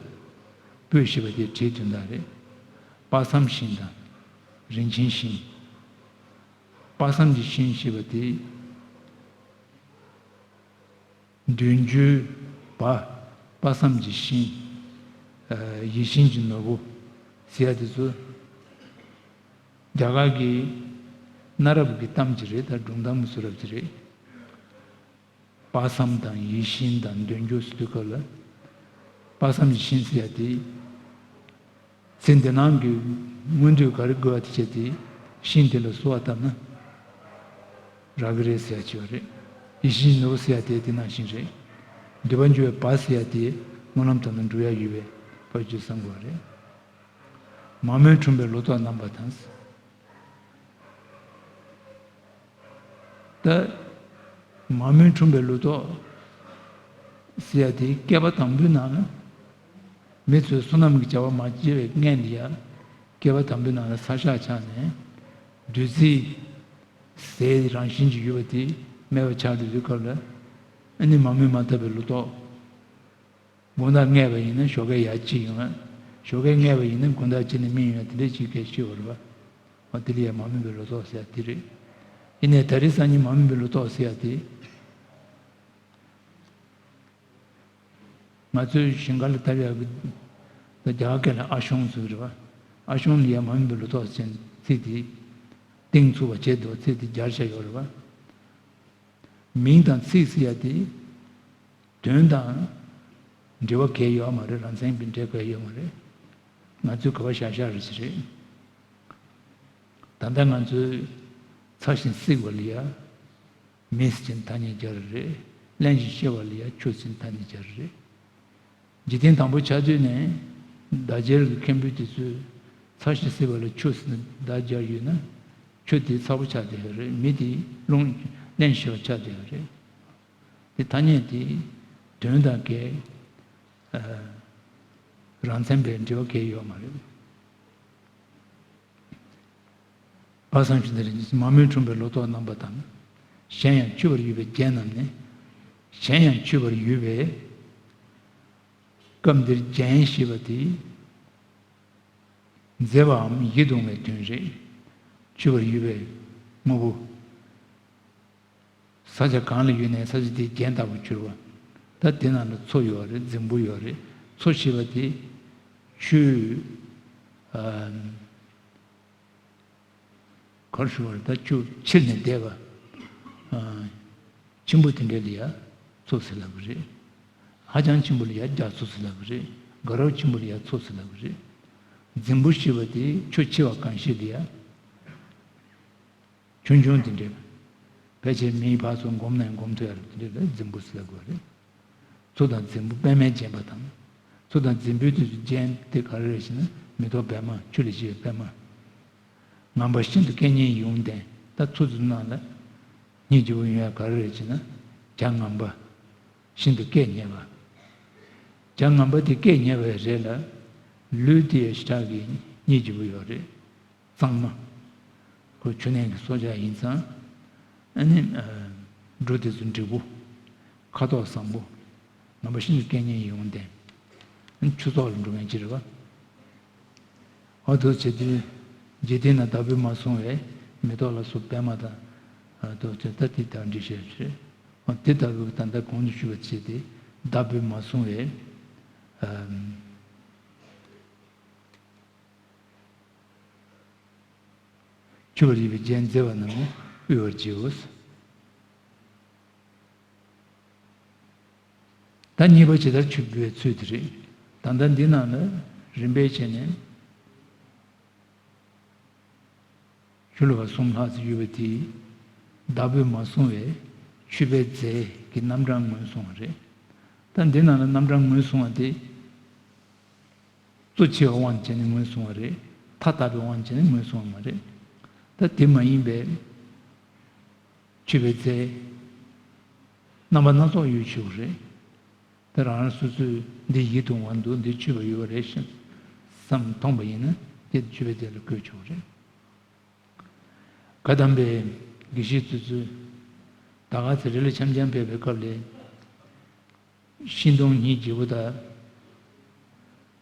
སྤོས་ཞེས་པ་དེ་དྲིའི་དོན་དག་རེད། དཔག་བསམ་ཤིང་དང་། རིན་ཆེན་ཤིང་། དཔག་བསམ་གྱི་ཤིང་ཞེས་པ་དེ། འདོད་འཇོའི་བ། དཔག་བསམ་གྱི་ཤིང་། ཨ། ཡིད་བཞིན་གྱི་ནོར་བུ་ཟེར་ཡ་དེ་ཚོ། རྒྱ་གར་གྱི་གནའ་རབས་ཀྱི་གཏམ་ཅིག་རེད། ད་སྒྲུང་གཏམ་གྱི་བཟོ་འདྲ་ཅིག་རེད། དཔག་བསམ་དང་ཡིད་བཞིན་དང་འདོད་འཇོ་ཟེར་དུས་སྐབས་ལ། དཔག་བསམ་གྱི་ཤིང་ཟེར་ཡ་དེ། ཚེ་འདི་སྣང་གི་མངོན་འདོད་ག་རེ་དགོས་པ་དེ་བྱས་ཏེ་ཤིང་དེ་ལ་གསོལ་བ་བཏབ་ན་རག་གི་རེད་ཟེར་ཡ་ཅིག་ཡོད་རེད། ཡིད་བཞིན་ནོར་བུ་ཟེར་ཡ་དེ་དེ་ནང་བཞིན་རེད། འདོད་པ་འཇོ་བའི་བ་ཟེར་ཡ་དེ་སྨོན་ལམ་བཏབ་ན་འགྲུབ་ཡ་ཡོད་པའི་བར་གྱི་བསམ་དགོས་པ་རེད། མ་རྨོས་འཁྲུངས་པའི་ལོ་ཏོག་རྣམ་པ་དང་། ད་མ་རྨོས་འཁྲུངས་པའི་ལོ་ཏོག་ཟེར་ཡ་དེ་བསྐལ་པ་དང་པོའི་ནང་ལ། མི་ཚོས་བསོད་ནམས་ཀྱི་བྱ་བ་མ་བྱས་པའི་སྔོན་ལ་ཡ། བསྐལ་པ་དང་པོའི་ནང་ལ་ས་ཤ་ཆགས་ནས། བདུད་རྩིའི་ཟས་རང་བཞིན་གྱིས་ཡོད་པ་དེ་མེད་པ་ཆགས་འགྲོ་དུས་སྐབས་ལ། ཨ་ནི་མ་རྨོས་མ་བཏབ་པའི་ལོ་ཏོག། དགུང་ཟླ་བརྒྱད་པ་ཡིན་ན་ཞོགས་ཀས་ཡར་འཆི་ཡོང་ང་། ཞོགས་ཀས་བརྒྱད་པ་ཡིན་ན་དགུང་ཟླ་གཅིག་ནས་སྨིན་ཡོང་ང་། དེ་འདྲ་ཅིག་གས་ཤི་བ་རེད་པ། འོ་དེ་ལ་ཡ་མ་རྨོས་པའི་ལོ་ཏོག་ཟེར་ཡ་དེ་རེད། ཡིན་ནའི་ད་རེས་སང་ཉིན་མ་རྨོས་པའི་ལོ་ཏོག་ཟེར་ཡ་དེ། ང་ཚོའི་ཞིང་ཁ་ལ་བཏབ་ཡག་གི། ད་རྒྱ་གར་སྐད་ལ་ཨ་ཤོང་ཟེར་གི་རེད་པ། ཨ་ཤོང་ལ་ཡ་མ་རྨོས་པའི་ལོ་ཏོག་ཟེར་ཚིག་དེ་གཏིང་ཚུགས་པ་བྱས་འདུག། ཚིག་དེ་སྦྱར་བཞག་ཡོད་རེད་པ། མིང་དང་ཚིག་ཟེར་ཡ་དེ་དོན་དང་འབྲེལ་བ་གང་ཡང་ཡོད་མ་རེད། རང་མཚན་གྱི་འབྲེལ་བ་གང་ཡང་ཡོད་མ་རེད། ང་ཚོའི་ག་པར་བཞག་བཞག་རེད་ཟེར་རེད། ད་ལྟ་ང་ཚོས་ཚ་ཞིང་བསྲེགས་པ་ལ་ཡ་མེ་ཟེར་ཐ་སྙད་སྦྱར་རེད། བརླན་ཞིང་གཤེར་བ་ལ་ཡ་ཆུ་ཟེར་ཐ་སྙད་སྦྱར་རེད། འཇིག་རྟེན་དང་པོ་ཆགས་དུས་ནས་བརྡ་སྦྱོར་གྱི་མཁན་པོ་དེ་ཚོས་ཚ་ཞིང་བསྲེགས་པ་ལ་ཆུ་ཟེར་ནས་བརྡ་སྦྱར་ཡོད་ན། ཆུ་དེ་ཚ་པོ་ཆགས་བསྡད་ཡོད་རེད། མེ་དེ་རླུང་བརླན་ཞིང་གཤེར་བ་ཆགས་བསྡད་ཡོད་རེད། དེ་ཐ་སྙད་དེ་དོན་དང་འགལ། ཨ། རང་མཚན་པའི་འབྲེལ་བ་གང་ཡང་ཡོད་མ་རེད། དཔག་བསམ་ཤིང་དང་རིན་ཆེན་ཤིང་། མ་རྨོས་འཁྲུངས་པའི་ལོ་ཏོག་རྣམ་པ་དང་། གཞན་ཡང་མཆོད་པར་འོས་པའི་རྒྱན་རྣམས་ནི། གཞན་ཡང་མཆོད་པར་འོས་པའི། སྐབས་འདིར་རྒྱན་ཞེས་པ་དེ། མཛེས་པའམ་ཡིད་དུ་འོང་བའི་དོན་རེད། མཆོད་པར་འོས་པའི་དངོས་པོ། ས་ཆ་གང་ལ་ཡོད་ནའི་ས་ཆ་དེའི་རྒྱན་ལྟ་བུར་གྱུར་པ། ད་དེ་ནང་ལ་མཚོ་ཡོད་རེད། རྫིང་བུ་ཡོད་རེད། མཚོ་ཞེས་པ་དེ་ཆུ། ཨ། ག་རེ་ཞུ་བ་རེད། ད་ཆུ་ཆེར་ནས་འདེད་པ། ཨ། ཆེན་པོ་དེ་འདྲ་ལ་ཡ་མཚོ་ཟེར་ལབ་ཀྱི་རེད། ཧ་ཅང་ཆེན་པོ་ལ་ཡ་རྒྱ་མཚོ་ཟེར་ལབ་ཀྱི་རེད། དགའ་རབ་ཆེན་པོ་ལ་ཡ་མཚོ་ཟེར་ལབ་ཀྱི་རེད། རྫིང་བུ་ཞེས་པ་དེ་ཆུ་ཆེ་བ་གང་ཞིག་ལ་ཡ། ཆུང་ཆུང་དེ་འདྲ། ཕལ་ཆེར་མིའི་ཕར་ཚུར་འགོམ་ནའི་འགོམ་ཐུབ་ཡ་ལ་དེ་འདྲ་ལ་རྫིང་བུ་ཟེར་དགོས་རེད། མཚོ་དང་རྫིང་བུ་པད་མས་བརྒྱན་པ་དང་། མཚོ་དང་རྫིང་བུའི་དུས་སུ་རྒྱན་དེ་ག་རེ་རེད་ཟེར་ན་མེ་ཏོག་པད་མ། ཆུ་ལས་སྐྱེས་པའི་པད་མ། ངན་པ་ཤིན་ཏུ་སྐད་སྙན་ཡིད་འོང་ལྡན། ད་ཚུལ་དེ་ཚོའི་ནང་ལ་སྙིང་རྗེ་པོ་ཡོང་ཡ་ག་རེ་རེད་ཅེ་ན། བྱ་ངན་པ་ཤིན་ཏུ་སྐད་སྙན་པ། བྱ་ངན་པ་དེ་སྐད་སྙན་པ་རེད་ལ། ལུས་དེ་ཡང་ཞེ་དྲག་གི་སྙིང་རྗེ་པོ་ཡོད་རེད། གཙང་མ། ཁོ་ཆུ་ནན་གྱི་སྲོག་ཆགས་ཡིན་ཙང་། ཨ་ནི། འགྲོ་དེ་ཚོ་འབྲས་བུ། ཁ་དོག་བཟང་པོ། ངན་པ་ཤིན་ཏུ་སྐད་སྙན་ཡིད་འོང་ལྡན། ཨ་ནི་ཆུ་ཚོགས་ལ་འགྲོ་མཁན་ཅིག་རེད་པ། འོ་དེ་བྱེད་དུས། འཇིག་རྟེན་ན་བདག་པོས་མ་བཟུང་བའི་མེ་ཏོག་ལ་སོགས་པད་མ་དང་། ཨ་དོ་ཚེ་ད་དེ་དག་འདྲི་བཤད་ཅིག་རེད། འོ་དེ་ལྟ་བུ་ད་ལྟ་གོང་དུ་ཞུས་པ་བྱས་ཏེ་བདག་པོས་མ་བཟུང་བའི། ཨ། མཆོད་པར་བགྱིས་པའི་རྒྱན་མཛེས་པ་རྣམས་དབུལ་བར་བགྱིའོ། ད་གཉིས་པ་ཇི་ལྟར་མཆོད་པའི་ཚུལ་དེ་རེད། ད་ལྟ་འདི་ནང་ལ་རིམ་པས་བྱས་ནས། ཤོ་ལོ་ཀ་གསུམ་ལྷག་ཙམ་ཡོད་པ་དེ། བདག་པོས་མ་བཟུང་བའི་མཆོད་པའི་རྫས་ཀྱི་རྣམ་གྲངས་ངོས་བཟུང་བ་རེད། ད་འདི་ནང་ལ་རྣམ་གྲངས་ངོས་བཟུང་བ་དེ། གཙོ་ཆེ་བའི་དབང་བྱས་ནས་ངོས་བཟུང་བ་རེད། མཐའ་དག་པའི་དབང་བྱས་ནས་ངོས་བཟུང་བ་མ་རེད། ད་དེ་མ་ཡིན་པའི་མཆོད་པའི་རྫས་རྣམ་པ་སྣ་ཚོགས་ཡོད་ཆོག་གི་རེད། ད་རང་རང་སོ་སོས་འདི་ཡིད་དུ་འོང་བ་འདུག་འདི་མཆོད་པ་ཡོད་པ་རེད་བསམ་མཐོང་པ་ཡིན་ན་དེ་མཆོད་པའི་རྫས་ལ་བཀོད་ཆོག་གི་རེད། བཀའ་གདམས་པའི་དགེ་བཤེས་ཚོས་ཚོས་ད་ག་ཚེ་རི་ལ་འཆམ་འཆམ་ཕེབས་པའི་སྐབས་ལ། ཤིང་སྡོང་སྙིང་རྗེ་པོ་དང་།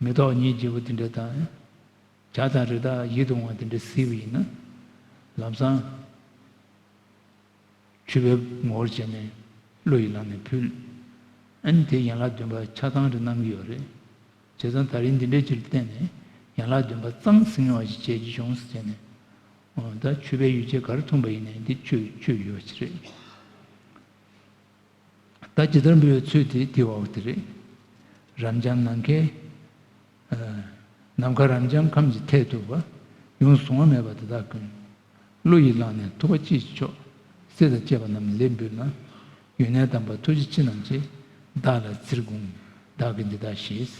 མེ་ཏོག་སྙིང་རྗེ་པོ་དེ་འདྲ་དང་། བྱ་དང་རི་དྭགས་ཡིད་དུ་འོང་བ་དེ་འདྲ་གཟིགས་པ་ཡིན་ན། ལམ་སང་མཆོད་པའི་ངོ་བོར་བྱས་ནས་བློ་ཡིས་བླངས་ནས་ཕུལ། ཨ་ནི་དེ་ཡན་ལག་བདུན་པ་ཆ་ཚང་རེད་གནང་གི་ཡོད་རེད། བྱས་ཙང་ད་རིང་འདི་འདྲའི་ཅིག་ལ་བརྟེན་ནས་ཡན་ལག་བདུན་པ་གཙང་སིང་བ་ཞིག་བྱེད་རྒྱུ་བྱུང་ཟེར་བྱས་ནས། འོ་ད་མཆོད་པའི་ཡོ་བྱད་ག་རེ་འཐུང་པ་ཡིན་ནའི་འདི་མཆོད་མཆོད་ཡོད་ཅིག་རེད། ད་ཇི་ལྟར་འབུལ་བའི་ཚུལ་དེ་དེའི་འོག་དེ་རེད། རབ་འབྱམས་ནམ་མཁའི། ཨ། ནམ་མཁའ་རབ་འབྱམས་ཁམས་ཀྱི་མཐས་གཏུགས་པ། ཡོངས་སུ་བཟུང་བ་མེད་པ་དེ་དག་ཀུན། བློ་ཡིས་བླངས་ནས་ཐུབ་པ་ཅི་ཞིག་མཆོག་སྲས་དང་བཅས་པ་རྣམས་ལེགས་འབུལ་ན། ཡོན་གནས་དམ་པ་ཐུགས་རྗེ་ཅན་རྣམས་ཀྱིས། བདག་ལ་ཚིར་དགོངས་བདག་གིས་འདི་དག་བཞེས།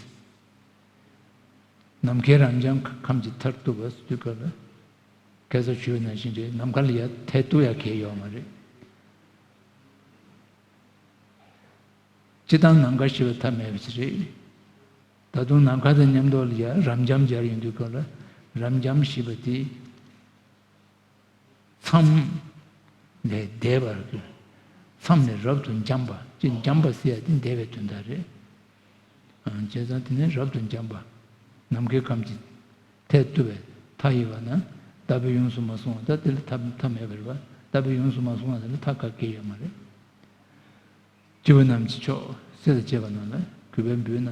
ནམ་མཁའི་རབ་འབྱམས་ཁམས་ཀྱི་མཐར་གཏུགས་པ་ཟེར་དུས་སྐབས་ལ། ཁ་སང་ཞུས་པ་ནང་བཞིན་རེད། ནམ་མཁའ་ལ་ཡ་མཐས་གཏུགས་ཡ་གལ་ཡོད་མ་རེད། སྤྱིར་བཏང་ནམ་མཁའ་ཞེས་པ་ཐ་མལ་པ་ཞིག་རེད། ད་དུང་ནམ་མཁའ་དང་མཉམ་དུ་ལ་ཡ་རབ་འབྱམས་སྦྱར་ཡོང་དུས་སྐབས་ལ། རབ་འབྱམས་ཞེས་པ་དེ། མཚམས་ལས་འདས་པར་གྱུར། མཚམས་ལས་རབ་ཏུ་འབྱམས་པ། ཅེས་འབྱམས་པ་ཟེར་ཡ་དེ་འདས་པའི་དོན་དག་རེད། ཨ། བྱས་ཙང་དེ་ནས་རབ་ཏུ་འབྱམས་པ། ནམ་མཁའི་ཁམས་ཀྱི་མཐས་གཏུགས་པའི་མཐའ་ཡས་པ་ན། བདག་པོས་ཡོངས་སུ་མ་བཟུང་བ། ད་དེ་ལ་མཐའ་མཐའ་མེད་པ་རེད་པ། བདག་པོས་ཡོངས་སུ་མ་བཟུང་བ་དེ་ལ་མཐའ་ག་གེ་ཡོད་མ་རེད། སྐྱེ་བོ་རྣམས་ཀྱི་མཆོག་སྲས་དང་བཅས་པ་རྣམས་ལ་གུས་པས་འབུལ་ན།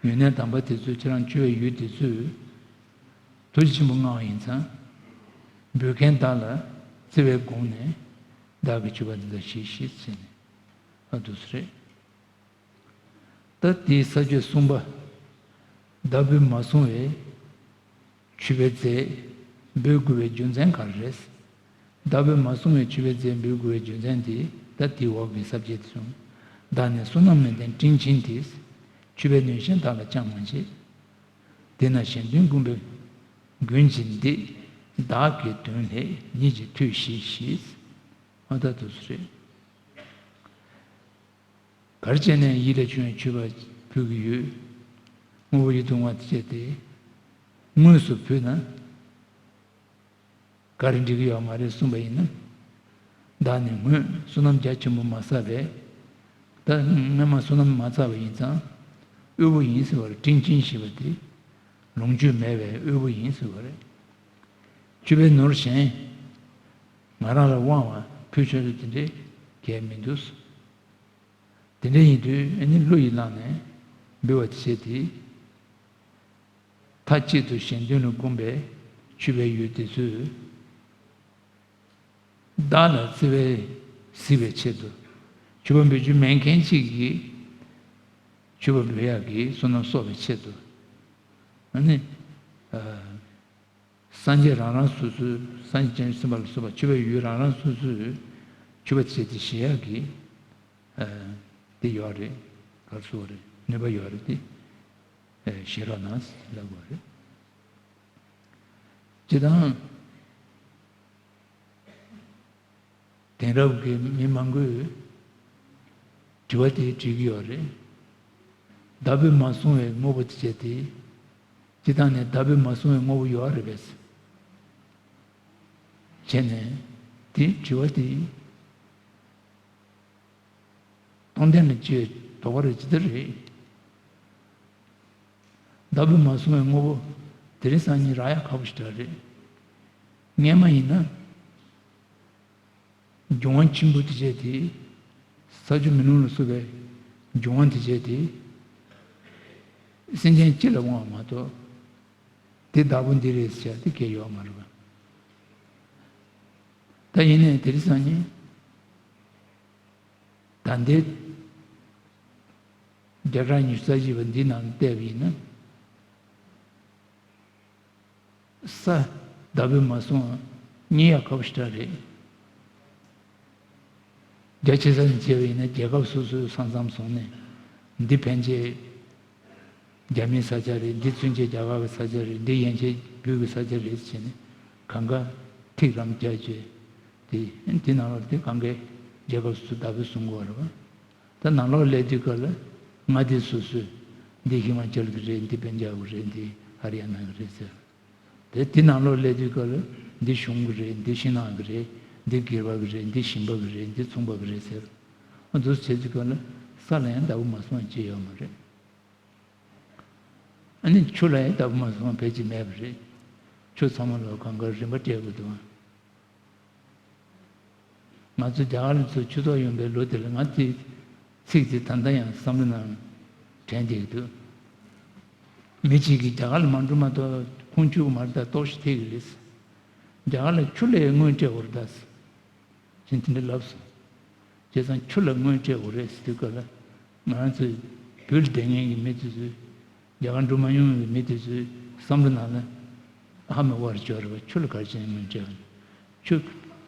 ཡོན་གནས་དམ་པ་དེ་ཚོས། ཁྱེད་རང་མཆོད་པའི་ཡུལ་དེ་ཚོས་ཐུགས་རྗེ་ཆེན་པོ་མངའ་བ་ཡིན་ཙང་། འབུལ་མཁན་བདག་ལ་བརྩེ་བས་དགོངས་ནས། བདག་གིས་མཆོད་པ་འདི་དག་བཞེས་ཤིག་ཟེར་ནས། ཨ། འདུག་སེ་རེད། ད་དེའི་ས་བཅད་གསུམ་པ། བདག་པོས་མ་བཟུང་བའི་མཆོད་པའི་རྫས་འབུལ་དགོས་པའི་རྒྱུ་མཚན་ག་རེ་རེད། བདག་པོས་མ་བཟུང་བའི་མཆོད་པའི་རྫས་འབུལ་དགོས་པའི་རྒྱུ་མཚན་དེ་ད་དེའི་འོག་གི་ས་བཅད་དེ་བྱུང་། བདག་ནི་བསོད་ནམས་མི་ལྡན་དྲིན་ཆེན་དེས། མཆོད་པའི་ནུས་ཤིང་བདག་ལ་ཅང་མ་བྱེད། དེས་ན་གཞན་དོན་བསྒྲུབ་པའི་མགོན་གྱི་འདི། བདག་གི་དོན་སླད་ཉིད་ཀྱིས་ཐོས་ཤིག་ཞེས། ཨ། ད་འདུག་སེ་རེད། ག་རེ་བྱས་ནས་ཡིད་ལ་བྱུང་བའི་མཆོད་པ་ཕུལ་གྱི་ཡོད། དངོས་པོ་ཡིད་དུ་འོང་བ་དེ་བྱས་ཏེ། དངོས་སུ་ཕུལ་ན། ག་རེ་འགྲིག་གི་ཡོད་མ་རེད་གསུངས་པ་ཡིན་ན། བདག་ནི་སྔོན་བསོད་ནམས་རྒྱ་ཆེན་པོ་མ་བསགས་པས། ད་སྔོན་མ་བསོད་ནམས་མ་བསགས་པ་ཡིན་ཙང་། དབུལ་པོ་ཡིན་ཟེར་བ་རེད། དྲིན་ཆེན་ཞེས་པ་དེ། ལོངས་སྤྱོད་མེད་པའི་དབུལ་པོ་ཡིན་ཟེར་བ་རེད། མཆོད་པའི་ནོར་གཞན། ང་རང་ལ་དབང་བ་ཕུལ་ཆོག་རྒྱུ་དེ་འདྲའི་གལ་མི་འདུག་དེ་འདྲ་ཡིན་དུས་ཨ་ནི་བློ་ཡིས་བླངས་ནས་འབུལ་བ་དེ་བྱས་ཏེ། མཐའ་གཅིག་ཏུ་གཞན་དོན་ལ་བསྒོམས་པའི་མཆོད་པའི་ཡུལ་དེ་ཚོས། བདག་ལ་བརྩེ་བས་གཟིགས་པའི་ཆེད་དུ། མཆོད་པ་འབུལ་རྒྱུ་མེད་མཁན་གཅིག་གིས་མཆོད་པ་འབུལ་ཡག་གི་བསོད་ནམས་གསོག་པའི་ཆེད་དུ། ཨ་ནི། ཨ། སངས་རྒྱས་རང་རང་སོ་སོའི། སངས་རྒྱས་བྱང་ཆུབ་སེམས་དཔའ་ལ་སོགས་པ་མཆོད་པའི་ཡུལ་རང་རང་སོ་སོའི་མཆོད་པ་བྱས་ཏེ་བཞེས་ཡག་གི། ཨ། དེ་ཡོད་རེད། ག་རེ་ཟེར་དགོས་རེད། ནུས་པ་ཡོད་རེད་དེ། ཨ། བཞེས་རོགས་གནང་ལབ་དགོས་རེད། སྤྱིར་བཏང་ དེང་རབས་ཀྱི་མི་མང་པོས་དྲི་བ་དེ་དྲི་གི་ཡོད་རེད། བདག་པོས་མ་བཟུང་བའི་དངོས་པོ་དེ་བྱས་ཏེ། སྤྱིར་བཏང་ནས་བདག་པོས་མ་བཟུང་བའི་དངོས་པོ་ཡོད་རེད་པས། བྱས་ནས་དེ་དྲི་བ་དེ། མཐོང་ལྡན་ལ་སྤྱི་བའི་དོགས་པ་རེ་ཇི་ལྟར་རེད། བདག་པོས་མ་བཟུང་བའི་དངོས་པོ་དེ་རིང་སང་ཉིན་རག་ཡག་ཁག་པོ་ཞིག་རེད། སྔས་མ་ཡིན་ན། འབྱུང་བ་ཆེན་པོ་དེ་བྱས་ཏེ། ས་ཆུ་མེ་རླུང་ལ་སོགས་པའི་འབྱུང་བ་དེ་བྱས་ཏེ། སེམས་ཅན་སྤྱི་ལ་དབང་བ་མ་གཏོགས། དེ་བདག་པོ་འདི་རེད་ཟེར་དེ་གལ་ཡོད་མ་རེད་པ། ད་ཡིན་ནའི་དེ་རིང་སང་ཉིན། ད་ལྟའི་བརྒྱ་ཕྲག་ཉི་ཤུ་རྩ་གཅིག་པ་འདི་ནང་བལྟས་པ་ཡིན་ན། ས་བདག་པོས་མ་བཟུང་བ་རྙེད་ཡག་ཁག་པོ་ཞེ་དྲག་རེད། རྒྱ་ཆེ་ས་ནས་བྱས་པ་ཡིན་ན་རྒྱལ་ཁབ་སོ་སོའི་ས་མཚམས་བཟུང་ནས། འདི་ཕན་ཆད་རྒྱ་མིའི་ས་ཆ་རེད། འདི་ཚུན་ཆད་རྒྱ་གར་གྱི་ས་ཆ་རེད། འདི་ཡན་ཆད་བོད་ཀྱི་ས་ཆ་རེད་ཟེར་ནས་གང་ག་ཐིག་རམ་རྒྱ་བཅས་ཏེ། འདི་ནང་ལོགས་དེ་གང་གའི་རྒྱལ་ཁབ་སོ་སོ་བདག་པོས་བཟུང་དགོས་པ་རེད་པ། ད་ནང་ལོགས་སླེབས་དུས་སྐབས་ལ་མངའ་སྡེ་སོ་སོས་འདི་ཧི་མ་ཅལ་གྱི་རེད། འདི་པན་ཇབ་གྱི་རེད། འདི་ཧ་རི་ཡ་ན་གྱི་རེད་ཟེར། དེ་དེ་ནང་ལོགས་སླེབས་དུས་སྐབས་ལ་འདི་གཞུང་གི་རེད། འདི་ཤིང་ནག་གི་རེད། འདི་སྒེར་པ་གི་རེད། འདི་ཞིང་པ་གི་རེད། འདི་ཚོང་པ་གི་རེད་ཟེར། ཨ་འདུག་བྱེད་དུས་སྐབས་ལ་ས་ལ་ཡང་བདག་པོ་མ་བཟུང་བ་ཅི་ཡོད་མ་རེད། ཨ་ནི་ཆུ་ལ་ཡང་བདག་པོ་མ་བཟུང་བ་ཕལ་ཆེར་མེད་པ་རེད། ཆུ་ཚང་མ་ལ་གང་ག་རིན་པ་སྤྲད་དགོས་འདུག་ང་ཚོ་རྒྱ་གར་ལ་ཚུར་ཆུ་ཐོག་ཡོང་པའི་ལོ་དེ་ལ་ང་དེ་ཚིག་དེ་ད་ལྟ་ཡང་བསམ་བློ་ནང་དྲན་བསྡད་ཀྱི་འདུག་མི་གཅིག་གིས་རྒྱ་གར་ལ་མ་འགྲོ་མ་གཏོགས་ཁུངས་འཁྱོལ་གྱི་མ་རེད། ད་ལྟོགས་ཤི་ཐེབས་ཀྱི་རེད། རྒྱ་གར་ལ་ཆུ་ལས་དངུལ་སྤྲད་དགོས་རེད་ད། ཅེས་དེ་འདྲ་ལབ་སོང་། བྱས་ཙང་ཆུ་ལ་དངུལ་སྤྲད་དགོས་རེད་ཟེར་དུས་སྐབས་ལ། ང་རང་ཚོའི་བོད་ལ་བསྡད་མཁན་གྱི་མི་དེ་ཚོས། རྒྱ་གར་འགྲོ་མ་མྱོང་བའི་མི་དེ་ཚོའི་བསམ་བློ་ནང་ལ་ཧ་མ་གོ་བ་ཅིག་ཡོད་རེད་པ། ཆུ་ལ་ག་རེ་བྱས་ནས་དངུལ་སྤྲད་པ། ཆུ་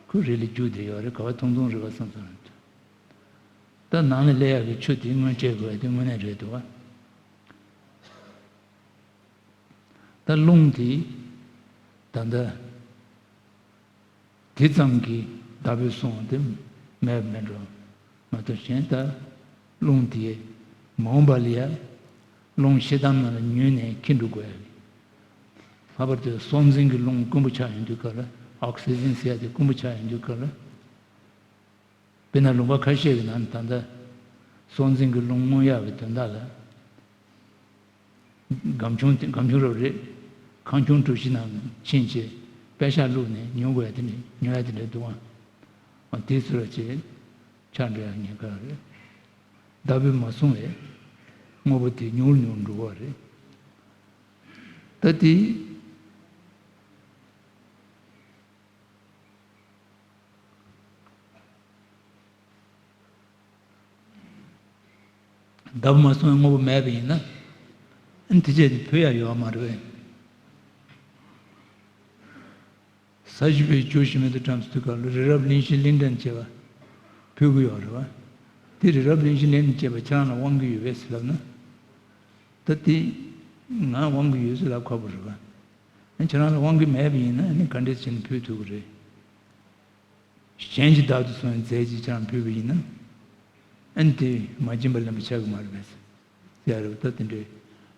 ཁོ་རི་ལ་རྒྱུག་བསྡད་ཡོད་རེད། ག་པར་ཐུང་ཐུང་རེད་པ་བསམ་བསམ་རེད། ད་ནང་ལ་སླེབས་ཡག་གི་ཆུ་དེ་དངུལ་སྤྲད་དགོས་ཡ་དེ་དངོས་གནས་རེད་འདུག་པ། ད་རླུང་དེ་ད་ལྟ་དེ་ཙམ་གྱིས་བདག་པོས་བཟུང་བ་དེ་མེད་པ་མེད་འགྲོ་མ་གཏོགས། གཞན་ད་རླུང་དེ་མ་འོངས་པ་ལ་ཡ་རླུང་ཤེལ་དམ་ནང་ལ་ཉུལ་ནས་འཁྱེར་འགྲོ་དགོས་ཡ་རེད། ལྷག་པར་དུ་སྲོག་འཛིན་གྱི་རླུང་དཀོན་པོ་ཆགས་ཡོང་དུས་སྐབས་ལ། ཨོག་སི་ཇན་ཟེར་ཡ་དེ་དཀོན་པོ་ཆགས་ཡོང་དུས་སྐབས་ལ། དཔེར་ན་ལུང་པ་ཁ་ཤས་ཀྱི་ནང་ད་ལྟ་སྲོག་འཛིན་གྱི་རླུང་མངོན་ཡག་གི་དོན་དག་ལ། སྒམ་ཆུང་དེ་སྒམ་ཆུང་རབ་རེད། ཁང་ཆུང་གྲུ་བཞི་ནང་ཕྱིན་བྱས་པད་ཤག་བླུགས་ནས་ཉོ་དགོས་ཡ་དེ་འདྲ་ཉོ་ཡ་དེ་འདྲ་འདུག་ཨང་། དེའི་ཚུལ་ལ་བྱས་ཆགས་འགྲོ་ཡ་ཉེན་ཁ་རེད། བདག་པོས་མ་བཟུང་བའི་དངོས་པོ་དེ་ཉུང་རུ་ཉུང་རུ་འགྲོ་གི་རེད། ད་དེ། བདག་པོས་མ་བཟུང་བའི་དངོས་པོ་མེད་པ་ཡིན་ན། ཨ་ནི་དེ་བྱས་ཏེ་ཕུལ་ཡ་ཡོད་མ་རེད་པས། ས་བཞི་པའི་རྒྱུ་ཞིག་མེད་དུ་བཀྲམ་ཟེར་དུས་སྐབས་ལ་རི་རབ་གླིང་བཞི་གླིང་ཕྲན་བཅས་པ་ཕུལ་གྱི་ཡོད་རེད་པ། དེ་རི་རབ་གླིང་བཞི་གླིང་ཕྲན་བཅས་པ་ཁྱེད་རང་ལ་དབང་གི་ཡོད་པས་ཟེར་ལབ་ན། ད་དེ་ང་དབང་གི་ཡོད་ཟེར་ལབ་ཁག་པོ་རེད་པ། ཨ་ཁྱེད་རང་ལ་དབང་གི་མེད་པ་ཡིན་ན་ཨ་ནི་ག་འདྲས་བྱས་ནས་ཕུལ་ཐུབ་ཀྱི་རེད། གཞན་གྱིས་བདག་ཏུ་བཟུང་བའི་རྫས་ཅིག་ཁྱེད་རང་ཕུལ་བ་ཡིན་ན། ཨ་ནི་དེ་མ་བྱིན་པ་ལེན་པ་ཆགས་ཀྱི་མ་རེད་པས་ཟེར་ཡ་རེད་པ། ད་དེ་འདྲའི་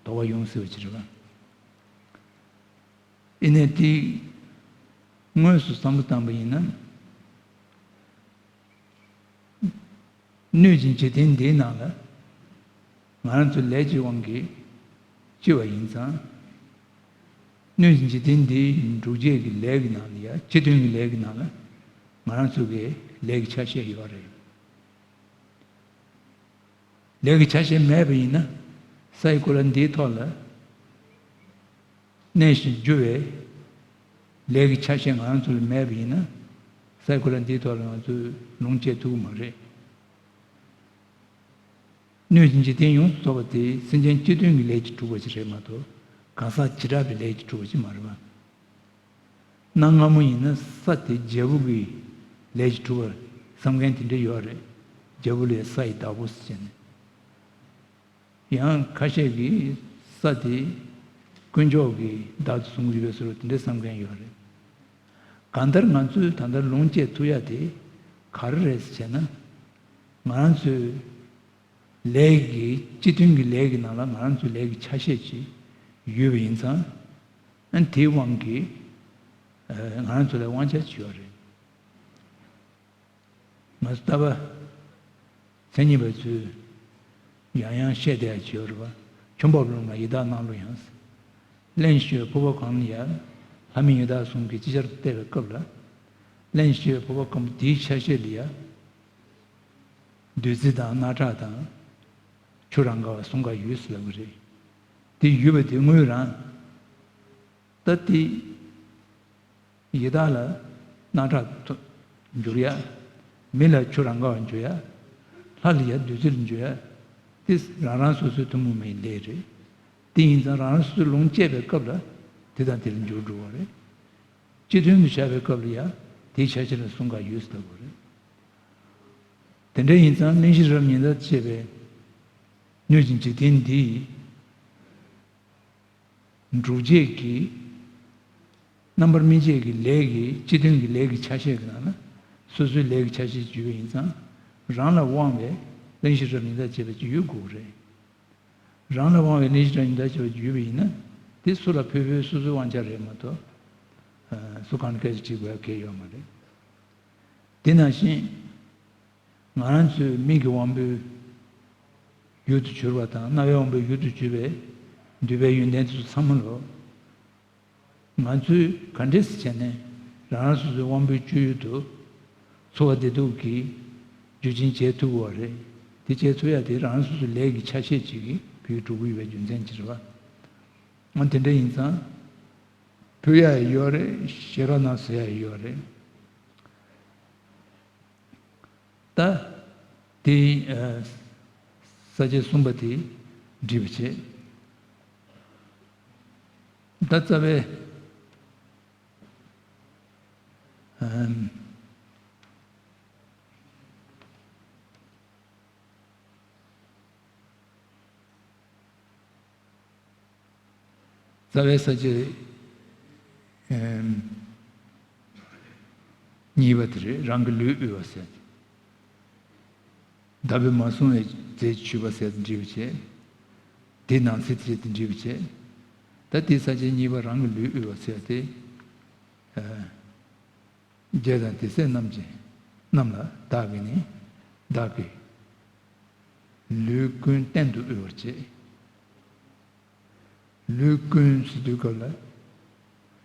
དོགས་པ་ཡོང་སྲིད་པ་ཅིག་རེད་པ། ཡིན་ནའི་དེ་དངོས་སུ་བསམ་བློ་བཏང་པ་ཡིན་ན། སྣོད་ཀྱི་འཇིག་རྟེན་འདིའི་ནང་ལ་ང་རང་ཚོ་ལས་ཀྱི་དབང་གིས་སྐྱེ་བ་ཡིན་ཙང་། སྣོད་ཀྱི་འཇིག་རྟེན་འདིའི་འགྲུབ་བྱེད་ཀྱི་ལས་ཀྱི་ནང་ལ་ཡ། སྤྱི་དོན་གྱི་ལས་ཀྱི་ནང་ལ་ང་རང་ཚོ་གི་ལས་ཀྱི་ཆ་ཤས་ཡོད་རེད། ལས་ཀྱི་ཆ་ཤས་མེད་པ་ཡིན་ན། ས་ཡི་གོ་ལ་འདིའི་ཐོག་ལ་གནས་ཤིང་རྒྱུ་བའི་ལས་ཀྱི་ཆ་ཤས་ང་རང་ཚོ་ལ་མེད་པ་ཡིན་ན། ས་ཡི་གོ་ལ་འདིའི་ཐོག་ལ་ང་ཚོས་ལོངས་སྤྱད་ཐུབ་ཀྱི་མ་རེད། སྣོད་ཀྱི་འཇིག་རྟེན་ཡོངས་སུ་རྫོགས་པ་དེ་སེམས་ཅན་སྤྱི་དོན་གྱི་ལས་ཀྱིས་གྲུབ་པ་ཅིག་རེད་མ་གཏོགས། གང་ཟག་བྱེ་བྲག་པའི་ལས་ཀྱིས་གྲུབ་པ་ཅིག་མ་རེད་པ། གནའ་སྔ་མོ་ཡིན་ན་ས་དེ་རྒྱལ་པོ་གི་ལས་ཀྱིས་གྲུབ་པར་བསམ་མཁན་དེ་འདྲ་ཡོད་རེད། རྒྱལ་པོ་ལ་ཡ་ས་ཡི་བདག་པོ་ཟེར་བྱས་ནས། ཡང་ཁ་ཤས་ཀྱིས་ས་དེ་དཀོན་མཆོག་གིས་བདག་ཏུ་བཟུང་གི་ཡོད་པའི་བཟོ་འདྲ་དེ་འདྲ་བསམ་མཁན་ཡོད་རེད། གང་ལྟར་ང་ཚོས་ད་ལྟ་ལོངས་སྤྱད་ཐུབ་ཡ་དེ། ག་རེ་རེད་ཟེར་བྱས་ན། ང་རང་ཚོའི་ལས་ཀྱི་སྤྱི་མཐུན་གྱི་ལས་ཀྱི་ནང་ལ་ང་རང་ཚོའི་ལས་ཀྱི་ཆ་ཤས་ཅིག་ཡོད་པ་ཡིན་ཙང་། ཨ་ནི་དེའི་དབང་གིས་ང་རང་ཚོ་ལ་དབང་ཆ་ཅིག་ཡོད་རེད། ང་ཚོ་ལྟ་བ་མཚན་ཉིད་པ་ཚོས་ཡང་ཡང་བཤད་བསྡད་ཡ་ཅིག་ཡོད་རེད་པ། ཆོས་འབབ་རླུང་ལ་ཡི་དྭགས་གནག་ལུག་ཡང་། གླེན་ཞིག་ཕུར་པ་གང་ལ་ཡ། ལྷ་མི་ཡི་དྭགས་གསུམ་གྱིས་ཅིག་ཅར་བལྟས་པའི་སྐབས་ལ། གླེན་ཞིག་ཕུར་པ་གང་པོ་དེའི་ཆ་ཤས་ལ་ཡ། བདུད་རྩི་དང་རྣག་ཁྲག་དང་། ཆུ་རང་ག་བ་གསུམ་ཀ་ཡོད་ཟེར་ལབ་ཀྱི་རེད། དེ་ཡོད་པ་དེ་དངོས་རང་། ད་དེ། ཡི་དྭགས་ལ་རྣག་ཁྲག་འཇུག་ཡ། མི་ལ་ཆུ་རང་ག་བ་འཇུག་ཡ། ལྷ་ལ་ཡ་བདུད་རྩི་ལ་འཇུག་ཡ། དེ་རང་རང་སོ་སོའི་ཐུན་མོང་མའི་ལས་རེད། དེ་ཡིན་ཙང་རང་རང་སོ་སོའི་ལུང་བཅད་པའི་སྐབས་ལ་དེ་དང་དེ་ལ་འཇུག་འགྲོ་བ་རེད། སྤྱི་མཐུན་དུ་བྱ་བའི་སྐབས་ལ་ཡ་དེའི་ཆ་ཤས་ལ་གསུམ་ཀ་ཡོད་ཟེར་དགོས་རེད། དེ་འདྲ་ཡིན་ཙང་གླེན་གཤེར་རབ་ཉིད་ལྟར་བཅས་པའི་སྣོད་ཀྱི་འཇིག་རྟེན་འདི། འབྲུག་རྗེས་ཀྱི། རྣམ་པར་སྨིན་བྱེད་ཀྱི་ལས་ཀྱི་སྤྱི་མཐུན་གྱི་ལས་ཀྱི་ཆ་ཤས་ཀྱི་ནང་ན། སོ་སོའི་ལས་ཀྱི་ཆ་ཤས་བརྗོད་པ་ཡིན་ཙང་། རང་ལ་དབང་བའི་གླེན་གཤེར་རབ་ཉིད་ལྟར་བཅས་པ་ཅིག་ཡོད་དགོས་རེད། རང་ལ་དབང་བའི་གླེན་གཤེར་རབ་ཉིད་ལྟར་བཅས་པ་ཅིག་ཡོད་པ་ཡིན་ན། དེ་སུ་ལ་ཕུལ་ཕུལ་སོ་སོའི་དབང་ཆ་རེད་མ་གཏོགས། སུ་གང་ལ་སྐད་ཆ་དྲིས་དགོས་ཡ་གང་ཡང་ཡོད་མ་རེད། དེ་ནང་བཞིན། ང་རང་ཚོའི་མིག་གི་དབང་པོའི་ཡུལ་དུ་གྱུར་པ་དང་རྣ་བའི་དབང་པོའི་ཡུལ་དུ་གྱུར་པའི་འདུས་པའི་ཡོན་ཏན་དེ་ཚོ་ཚང་མ་ལོ། ང་ཚོས་ག་འདྲས་སེ་བྱས་ནས་རང་རང་སོ་སོའི་དབང་པོའི་སྤྱོད་ཡུལ་དུ་འཚོ་བ་བདེ་སྡུག་གི་རྒྱུ་རྐྱེན་བྱེད་ཐུབ་དགོས་པ་རེད། དེ་བྱེད་ཐུབ་ཡ་དེ་རང་རང་སོ་སོའི་ལས་ཀྱི་ཆ་ཤས་ཅིག་གིས་ཕུལ་འགྲོ་གི་ཡོད་པའི་རྒྱུ་མཚན་གྱིས་རེད་པ། འོ་དེ་འདྲ་ཡིན་ཙང་། ཕུལ་ཡ་ཡོད་རེད། བཞེས་རོགས་གནང་ཟེར་ཡ་ཡོད་རེད། ད་དེ་ས་བཅད་གསུམ་པ་དེ་འགྲིག་པ་བྱེད། ད་རྩ་བའི་རྩ་བའི་ས་བཅད་གཉིས་པ་དེ་རེད། རང་གི་ལུས་དབུལ་བ་ཟེར། བདག་པོས་མ་བཟུང་བའི་རྫས་ཀྱིས་གཞུས་པ་ཟེར་ཏེ་འགྲིག་པ་བྱས། དེའི་ནང་ཚན་དེ་རེད་དེ་འགྲིག་པ་བྱས། ད་དེའི་ས་བཅད་གཉིས་པ་རང་གི་ལུས་དབུལ་བ་ཟེར་ཏེ། རྒྱལ་དང་དེ་སྲས་རྣམས་ཀྱི་རྣམས་ལ་བདག་གིས་ནི་བདག་གི་ལུས་ཀུན་གཏན་དུ་དབུལ་བར་བྱེད། ལུས་ཀུན་ཟེར་དུས་སྐབས་ལ་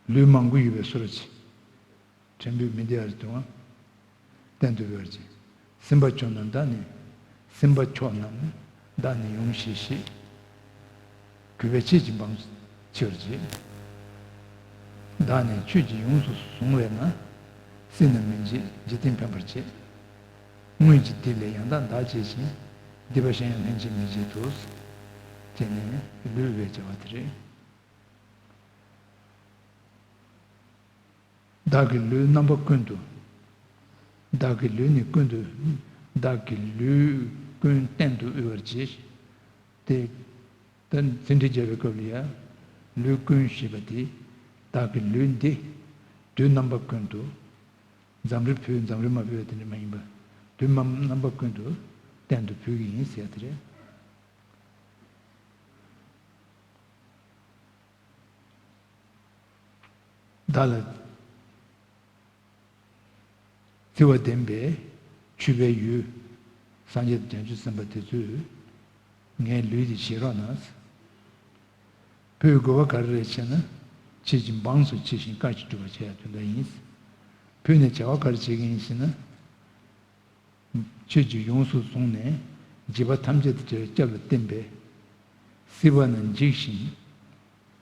ལུས་མང་པོ་ཡོད་པའི་བཟོ་འདྲ་ཅིག་ཕྲན་བུ་མི་བདེ་བ་རེད་དུ་བ། གཏན་དུ་དབུལ་བར་བྱེད། སྲིད་པ་མཆོག་རྣམས་བདག་ནི། སྲིད་པ་མཆོག་རྣམས་བདག་ནི་ཡོངས་ཤེས་ཤིག་གུས་པས་ཁྱེད་ཀྱི་འབངས་སུ་མཆི་བར་བྱེད། བདག་ནི་ཁྱོད་ཀྱིས་ཡོངས་སུ་བཟུང་བས་ན། སྲིད་ན་མི་འཇིགས་འཇིག་རྟེན་ཕན་པར་བྱེད། སྔོན་གྱི་སྡིག་ལས་ཡང་དག་འདག་བྱས་ཤིང་། སྡིག་པ་གཞན་ཡང་ལྷན་ཅིག་མི་བྱེད་དོ། ཅེས་ནས་ལུས་དབུལ་བར་བྱ་བ་དེ་རེད། བདག་གི་ལུས་རྣམ་པ་ཀུན་ཏུ། བདག་གི་ལུས་ནི་ཀུན་ཏུ། བདག་གི་ལུས་ཀུན་གཏན་དུ་དབུལ་བར་བྱེད། དེ། ད་ཚིག་འགྲེལ་རྒྱབ་པའི་སྐབས་ལ་ཡ། ལུས་ཀུན་ཞེས་པ་དེ། བདག་གི་ལུས་འདི། དུས་རྣམ་པ་ཀུན་ཏུ། འཛམ་རི་ཕུལ་འཛམ་རི་མ་ཕུལ་བ་དེ་འདྲ་མ་ཡིན་པ། དུས་རྣམ་པ་ཀུན་ཏུ་གཏན་དུ་ཕུལ་གྱི་ཡིན་ཟེར་ཡ་དེ་རེད། བདག་ལ། བརྩེ་བ་ལྡན་པའི་མཆོད་པའི་ཡུལ། སངས་རྒྱས་དང་བྱང་ཆུབ་སེམས་དཔའ་དེ་ཚོས་ངའི་ལུས་འདི་བཞེས་རོགས་གནང་། ཕུལ་དགོས་པ་ག་རེ་རེད་ཟེར་ན། ཁྱེད་ཀྱི་འབངས་སུ་མཆི་ཞིང་བཀའ་བཅག་སྒྲུབ་པར་བྱ་ཡ་དོན་དག་ཡིན། ཕུལ་ནས་བྱ་བ་ག་རེ་བྱེད་ཀྱི་ཡིན་ཟེར་ན། ཁྱོད་ཀྱིས་ཡོངས་སུ་བཟུང་ནས་འཇིགས་པ་ཐམས་ཅད་དང་བྲལ་བའི་སྐྱབས་ལ་བརྟེན་པས། སྲིད་པ་ན་འཇིགས་ཤིང་།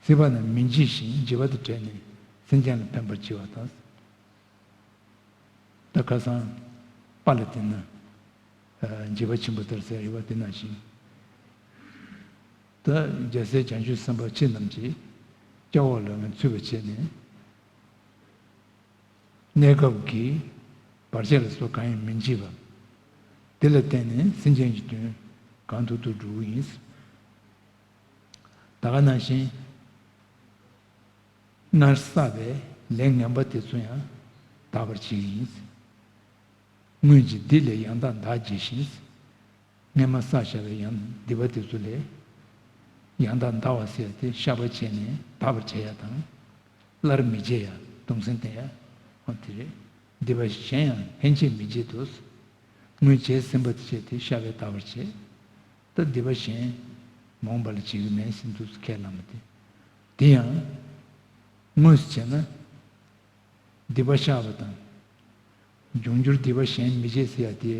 སྲིད་པ་ན་མི་འཇིགས་ཤིང་འཇིགས་པ་དང་བྲལ་ནས་སེམས་ཅན་ལ་ཕན་པར་བྱེད་པ་དང་། ད་ཁ་སང་པཱ་ལགས་དེ་ན་འཇིགས་པ་ཆེན་པོ་ལྟར་ཟེར་ཡོད་པ་དེ་ནང་བཞིན། ད་རྒྱལ་སྲས་བྱང་ཆུབ་སེམས་དཔའ་ཁྱེད་རྣམས་ཀྱིས་སྐྱབས་འོག་ལ་ངས་ཚུད་པར་བྱས་ནས། གནས་སྐབས་ཀྱི་བར་ཆད་ལ་སོགས་གང་ཡང་མི་འཇིགས་པ། དེ་ལ་བརྟེན་ནས་སེམས་ཅན་གྱི་དོན་གང་ཐུབ་ཐུབ་སྒྲུབ་ཀྱི་ཡིན། ད་ག་ནང་བཞིན། སྔར་བསགས་པའི་ལས་ངན་པ་དེ་ཚོ་ཡང་དག་པར་བྱེད་ཀྱི་ཡིན། སྔོན་གྱི་སྡིག་ལས་ཡང་དག་འདའ་བགྱིད་ཞིང་། སྔས་མ་བསགས་བཞག་པའི་ཡང་སྡིག་པ་དེ་ཚོ་ལས་ཡང་དག་འདའ་བ་ཟེར་ཏེ་བཤགས་པ་བྱས་ནས་དག་པར་བྱེད་ཡ་དང་། སླར་མི་བྱེད་ཡ། གདུང་སེམས་བརྟན་ཡ། འོ་དེ་རེད། སྡིག་པ་གཞན་ཡང་ལྷན་ཅིག་མི་བགྱིད་དོ། སྔོན་བྱས་ཟིན་པ་དེ་བྱས་ཏེ་བཤགས་པས་དག་པར་བྱེད། ད་སྡིག་པ་གཞན་མ་འོངས་པ་ལ་བྱེད་ཀྱི་མེད་ཟེར་འདུག་ཁས་བླངས་པ་དེ། དེ་ཡང་དངོས་སུ་བྱས་ན། སྡིག་པ་བཤགས་པ་དང་། འབྱུང་འགྱུར་སྡིག་པ་གཞན་མི་བྱེད་ཟེར་ཡ་དེ།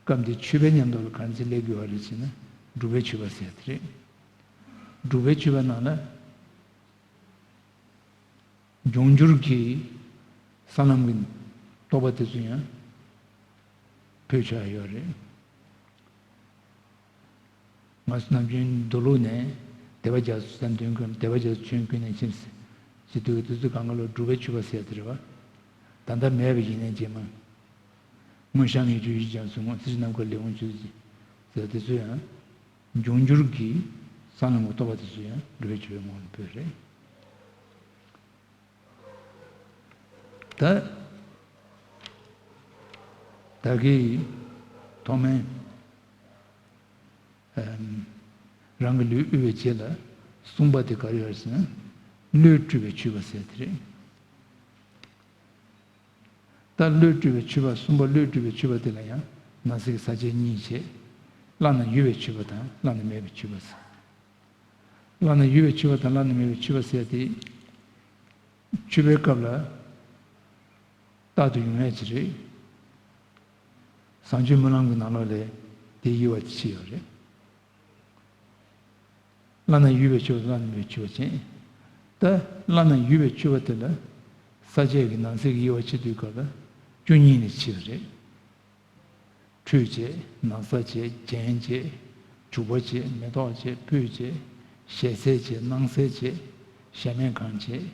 སྐབས་འདིའི་མཆོད་པའི་མཉམ་དུ་ལ་ག་འདྲ་སེ་སླེབས་དགོས་པ་རེད་ཟེར་ན། སྒྲུབ་པའི་མཆོད་པ་ཟེར་ཡ་དེ་རེད། སྒྲུབ་པའི་མཆོད་པ་ནང་ལ། འབྱུང་འགྱུར་གྱི་ས་ལམ་གྱི་རྟོགས་པ་དེ་ཚོ་ཡང་ཕུལ་བྱ་ཡོད་རེད། ང་ཚོ་ནམ་རྒྱུན་མདོ་ལུགས་ནས་དད་པ་རྒྱ་མཚོ་ས་འདོན་ཀུན། དད་པ་རྒྱ་མཚོ་ཆོས་ཀུན་ནས་ཁྱིམ་ཟེར། ཟེར་དུས་དེ་ཚོ་གང་ག་ལ་སྒྲུབ་པའི་མཆོད་པ་ཟེར་དེ་རེད་བ། ད་ལྟ་མེད་པ་ཡིན་ནའི་རྗེས་མ། སྔོན་བཤམས་ཡིད་བཅུག་ཡིད་ཀྱིས་སྦྱངས་སུ་བསྔོ། ཚེ་གཅིག་ནམ་མཁའ་ལས་འོངས་མཆོད་ཟེར་དེ་ཚོ་ཡང་། འབྱུང་འགྱུར་གྱི་ས་ལམ་གྱི་རྟོགས་པ་དེ་ཚོ་ཡང་སྒྲུབ་པའི་མཆོད་པའི་ངོ་བོར་འབོད་རེད། ད་ད་གིན་ཐོག་མའི་ཨམ། རང་གི་ལུས་དབུལ་བའི་རྗེས་ལ་གསུམ་པ་དེ་ག་རེ་ཡོད་ཟེར་ན། བློས་སྤྲུལ་པའི་མཆོད་པ་ཟེར་དེ་རེད། ད་བློས་སྤྲུལ་པའི་མཆོད་པ། གསུམ་པ་བློས་སྤྲུལ་པའི་མཆོད་པ་དེ་ལ་ཡང་ནང་གསེས་ཀྱི་ས་བཅད་གཉིས་བྱས། བླ་ན་ཡོད་པའི་མཆོད་པ་དང་བླ་ན་མེད་པའི་མཆོད་པ་ཟེར། བླ་ན་ཡོད་པའི་མཆོད་པ་དང་བླ་ན་མེད་པའི་མཆོད་པ་ཟེར་ཏེ། མཆོད་པའི་སྐབས་ལ་རྟག་ཏུ་ཡོང་ཡ་ཅིག་རེད། བཟང་སྤྱོད་སྨོན་ལམ་གྱི་ནང་ལོགས་ལ་དེ་དབྱེ་བ་ཕྱེ་ཡོད་རེད། བླ་ན་ཡོད་པའི་མཆོད་པ། བླ་ན་མེད་པའི་མཆོད་པ་བྱས། ད་བླ་ན་ཡོད་པའི་མཆོད་པ་དེ་ལ་ས་བཅད་ཀྱི་ནང་གསེས་ཀྱི་དབྱེ་བ་ཕྱེ་དུས་སྐབས་ལ་བཅུ་གཉིས་ནས་ཕྱེ་བ་རེད། ཁྲུས་བྱས། ན་བཟའ་བྱས། རྒྱན་བྱས། བྱུག་པ་བྱས། མེ་ཏོག་བྱས། སྤོས་བྱས། ཞལ་ཟས་བྱས། སྣང་གསལ་བྱས། གཞལ་མེད་ཁང་བྱས།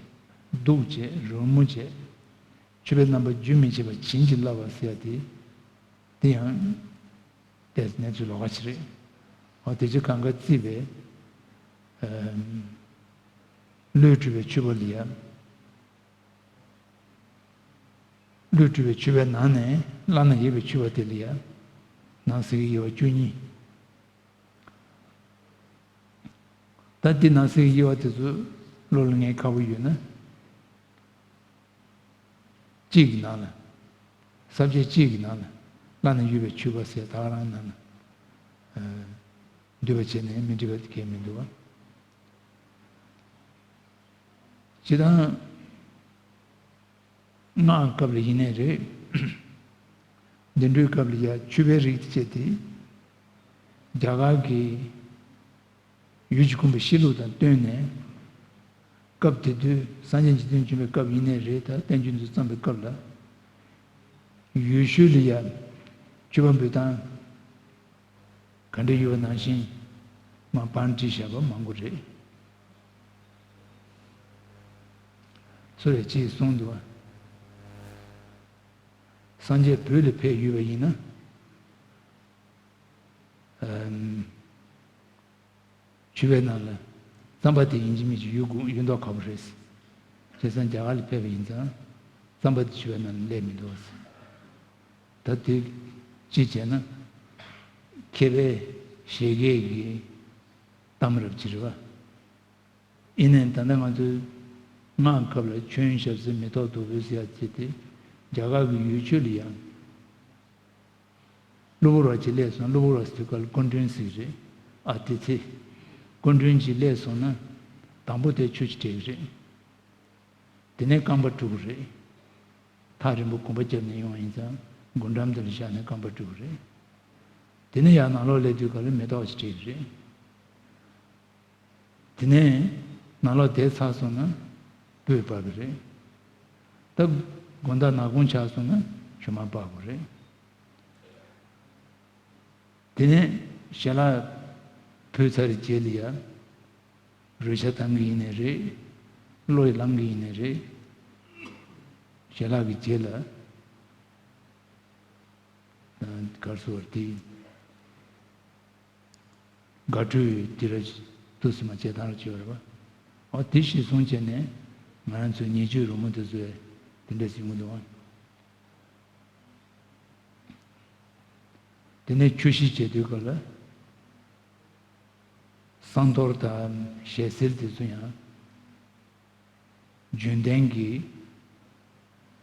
གདུགས་བྱས། རོལ་མོ་བྱས། མཆོད་པའི་རྣམ་པ་རྒྱུན་མི་འཆད་པར་བྱིན་གྱིས་བརླབས་པ་ཟེར་ཡ་དེ། དེ་ཡང་ཏོག་ཙམ་གནས་ཚུལ་ལོགས་ཀ་ཅིག་རེད། འོ་དེ་ཚོ་གང་ག་བརྩིས་པའི་ཨམ། བློས་སྤྲུལ་པའི་མཆོད་པ་ལ་ཡ། བློས་སྤྲུལ་པའི་མཆོད་པའི་ནང་ནས་བླ་ན་ཡོད་པའི་མཆོད་པ་དེ་ལ་ཡ། ནང་གསེས་ཀྱི་དབྱེ་བ་བཅུ་གཉིས། ད་འདི་ནང་གསེས་ཀྱི་དབྱེ་བ་དེ་ཚོ་བློ་ལ་ངེས་ཁག་པོ་ཡོད་ན། གཅིག་གི་ནང་ལ། ས་བཅད་གཅིག་གི་ནང་ལ་བླ་ན་ཡོད་པའི་མཆོད་པ་ཟེར་ད་ག་རང་ནང་ལ། ཨ། འདུས་པ་བྱས་ནས་མི་འགྲིག་པ་གང་ཡང་མི་འདུག་བ། སྤྱིར་བཏང་། སྔགས་སྐབས་ལ་ཡིན་ནའི་རེད། འདི་འདྲའི་སྐབས་ལ་ཡ་མཆོད་པའི་རིགས་བཅས་ཏེ། རྒྱ་གར་གྱི་ཡུལ་གྱི་ཁམས་པའི་གཤིས་ལུགས་དང་བསྟུན་ནས། སྐབས་དེ་དུས་སངས་རྒྱས་འཇིག་རྟེན་བྱོན་པའི་སྐབས་ཡིན་ནའི་རེད། ད་བསྟན་བཅོས་འདི་བརྩམས་པའི་སྐབས་ལ། ཡུལ་ཤུལ་ལ་ཡ་མཆོད་པ་འབུལ་སྟངས། ག་འདྲ་ཡོད་པ་ནང་བཞིན་མར་བང་བསྒྲིགས་བཞག་པ་མང་པོ་རེད། སུ་རེ་ཅིག་གསུངས་འདུག་བ། སངས་རྒྱས་བོད་ལ་ཕེབས་ཡོད་པ་ཡིན་ན། ཨམ། མཆོད་པའི་ནང་ལ་རྩམ་པ་དེ་ཡིན་གཅིག་མིན་གཅིག་ཡོད་དགོས། ཡོད་མདོག་ཁ་པོ་རེད། བྱས་ཙང་རྒྱ་གར་ལ་ཕེབས་པ་ཡིན་ཙང་རྩམ་པ་དེ་མཆོད་པའི་ནང་ལ་སླེབས་མི་འདུག་བ། ད་དེ་ཅི་བྱས་ན། མཁས་པའི་བཞད་གད་ཀྱི་གཏམ་རབ་ཅིག་རེད་བ། ཡིན་ནའི་ད་ལྟ་ང་ཚོའི་སྔགས་སྐབས་ལ་མཆོད་ཡོན་ཞབས་བསིལ་མེ་ཏོག་བདུག་སྤོས་ཟེར་ཡ་ཅིག་དེ་རྒྱ་གར་གྱི་ཡུལ་ཆོས་ལ་ཡང་། གློ་བུར་བ་ཅིག་སླེབས་སོང་། གློ་བུར་བ་ཟེར་དུས་སྐབས་ལ་སྐུ་མགྲོན་ཟེར་གྱི་རེད། ཨ་དེ་ཚེ། སྐུ་མགྲོན་ཅིག་སླེབས་སོང་ན། དང་པོ་དེ་ཆུ་ཅིག་སྤྲད་ཀྱི་རེད། དེ་ནས་རྐང་པ་བཀྲུ་གི་རེད། ཐག་རིང་པོ་གོམ་པ་བརྒྱབ་ནས་ཡོང་བ་ཡིན་ཙང་སྒོ་འགྲམ་དེ་ལ་བཞག་ནས་རྐང་པ་བཀྲུ་གི་རེད། དེ་ནས་ཡར་ནང་ལོགས་སླེབས་དུས་སྐབས་ལ་མེ་ཏོག་ཅིག་སྤྲད་ཀྱི་རེད། དེ་ནས་ནང་ལོགས་བསྡད་ཚར་སོང་ན་སྤོས་སྤར་གྱི་རེད། ད་དགོང་དག་ནག་ཁུང་ཆགས་སོང་ན་ཞུན་མར་སྤར་དགོས་རེད། དེ་ནས་ཞལ་ལག་ཕུལ་ཚར་རྗེས་ལ་ཡ། རོལ་ཆ་བཏང་གི་ཡིན་ནའི་རེད། གློ་ཡི་ལངས་གི་ཡིན་ནའི་རེད། ཞལ་ལག་གི་རྗེས་ལ། གར་སོ་བར་དེ། དགའ་སྤྲོའི་དེ་ར་ཏུ་སི་མ་བྱེད་སྟངས་ར་བྱེད་པ་རེད་བ། ཨོ་དེ་གཞིར་བཟུང་བྱས་ནས་ང་རང་ཚོའི་ཉེས་སྤྱོད་རོལ་མོ་དེ་ཚོས་དེ་འདྲ་ཟིན་གྱི་འདུག་ཨ། དེ་ནས་ཆུ་བཞི་བྱེད་དུས་སྐབས་ལ། བསང་གཏོར་དང་ཞལ་བསིལ་དེ་ཚོ་ཡང་། རྒྱུན་ལྡན་གྱི་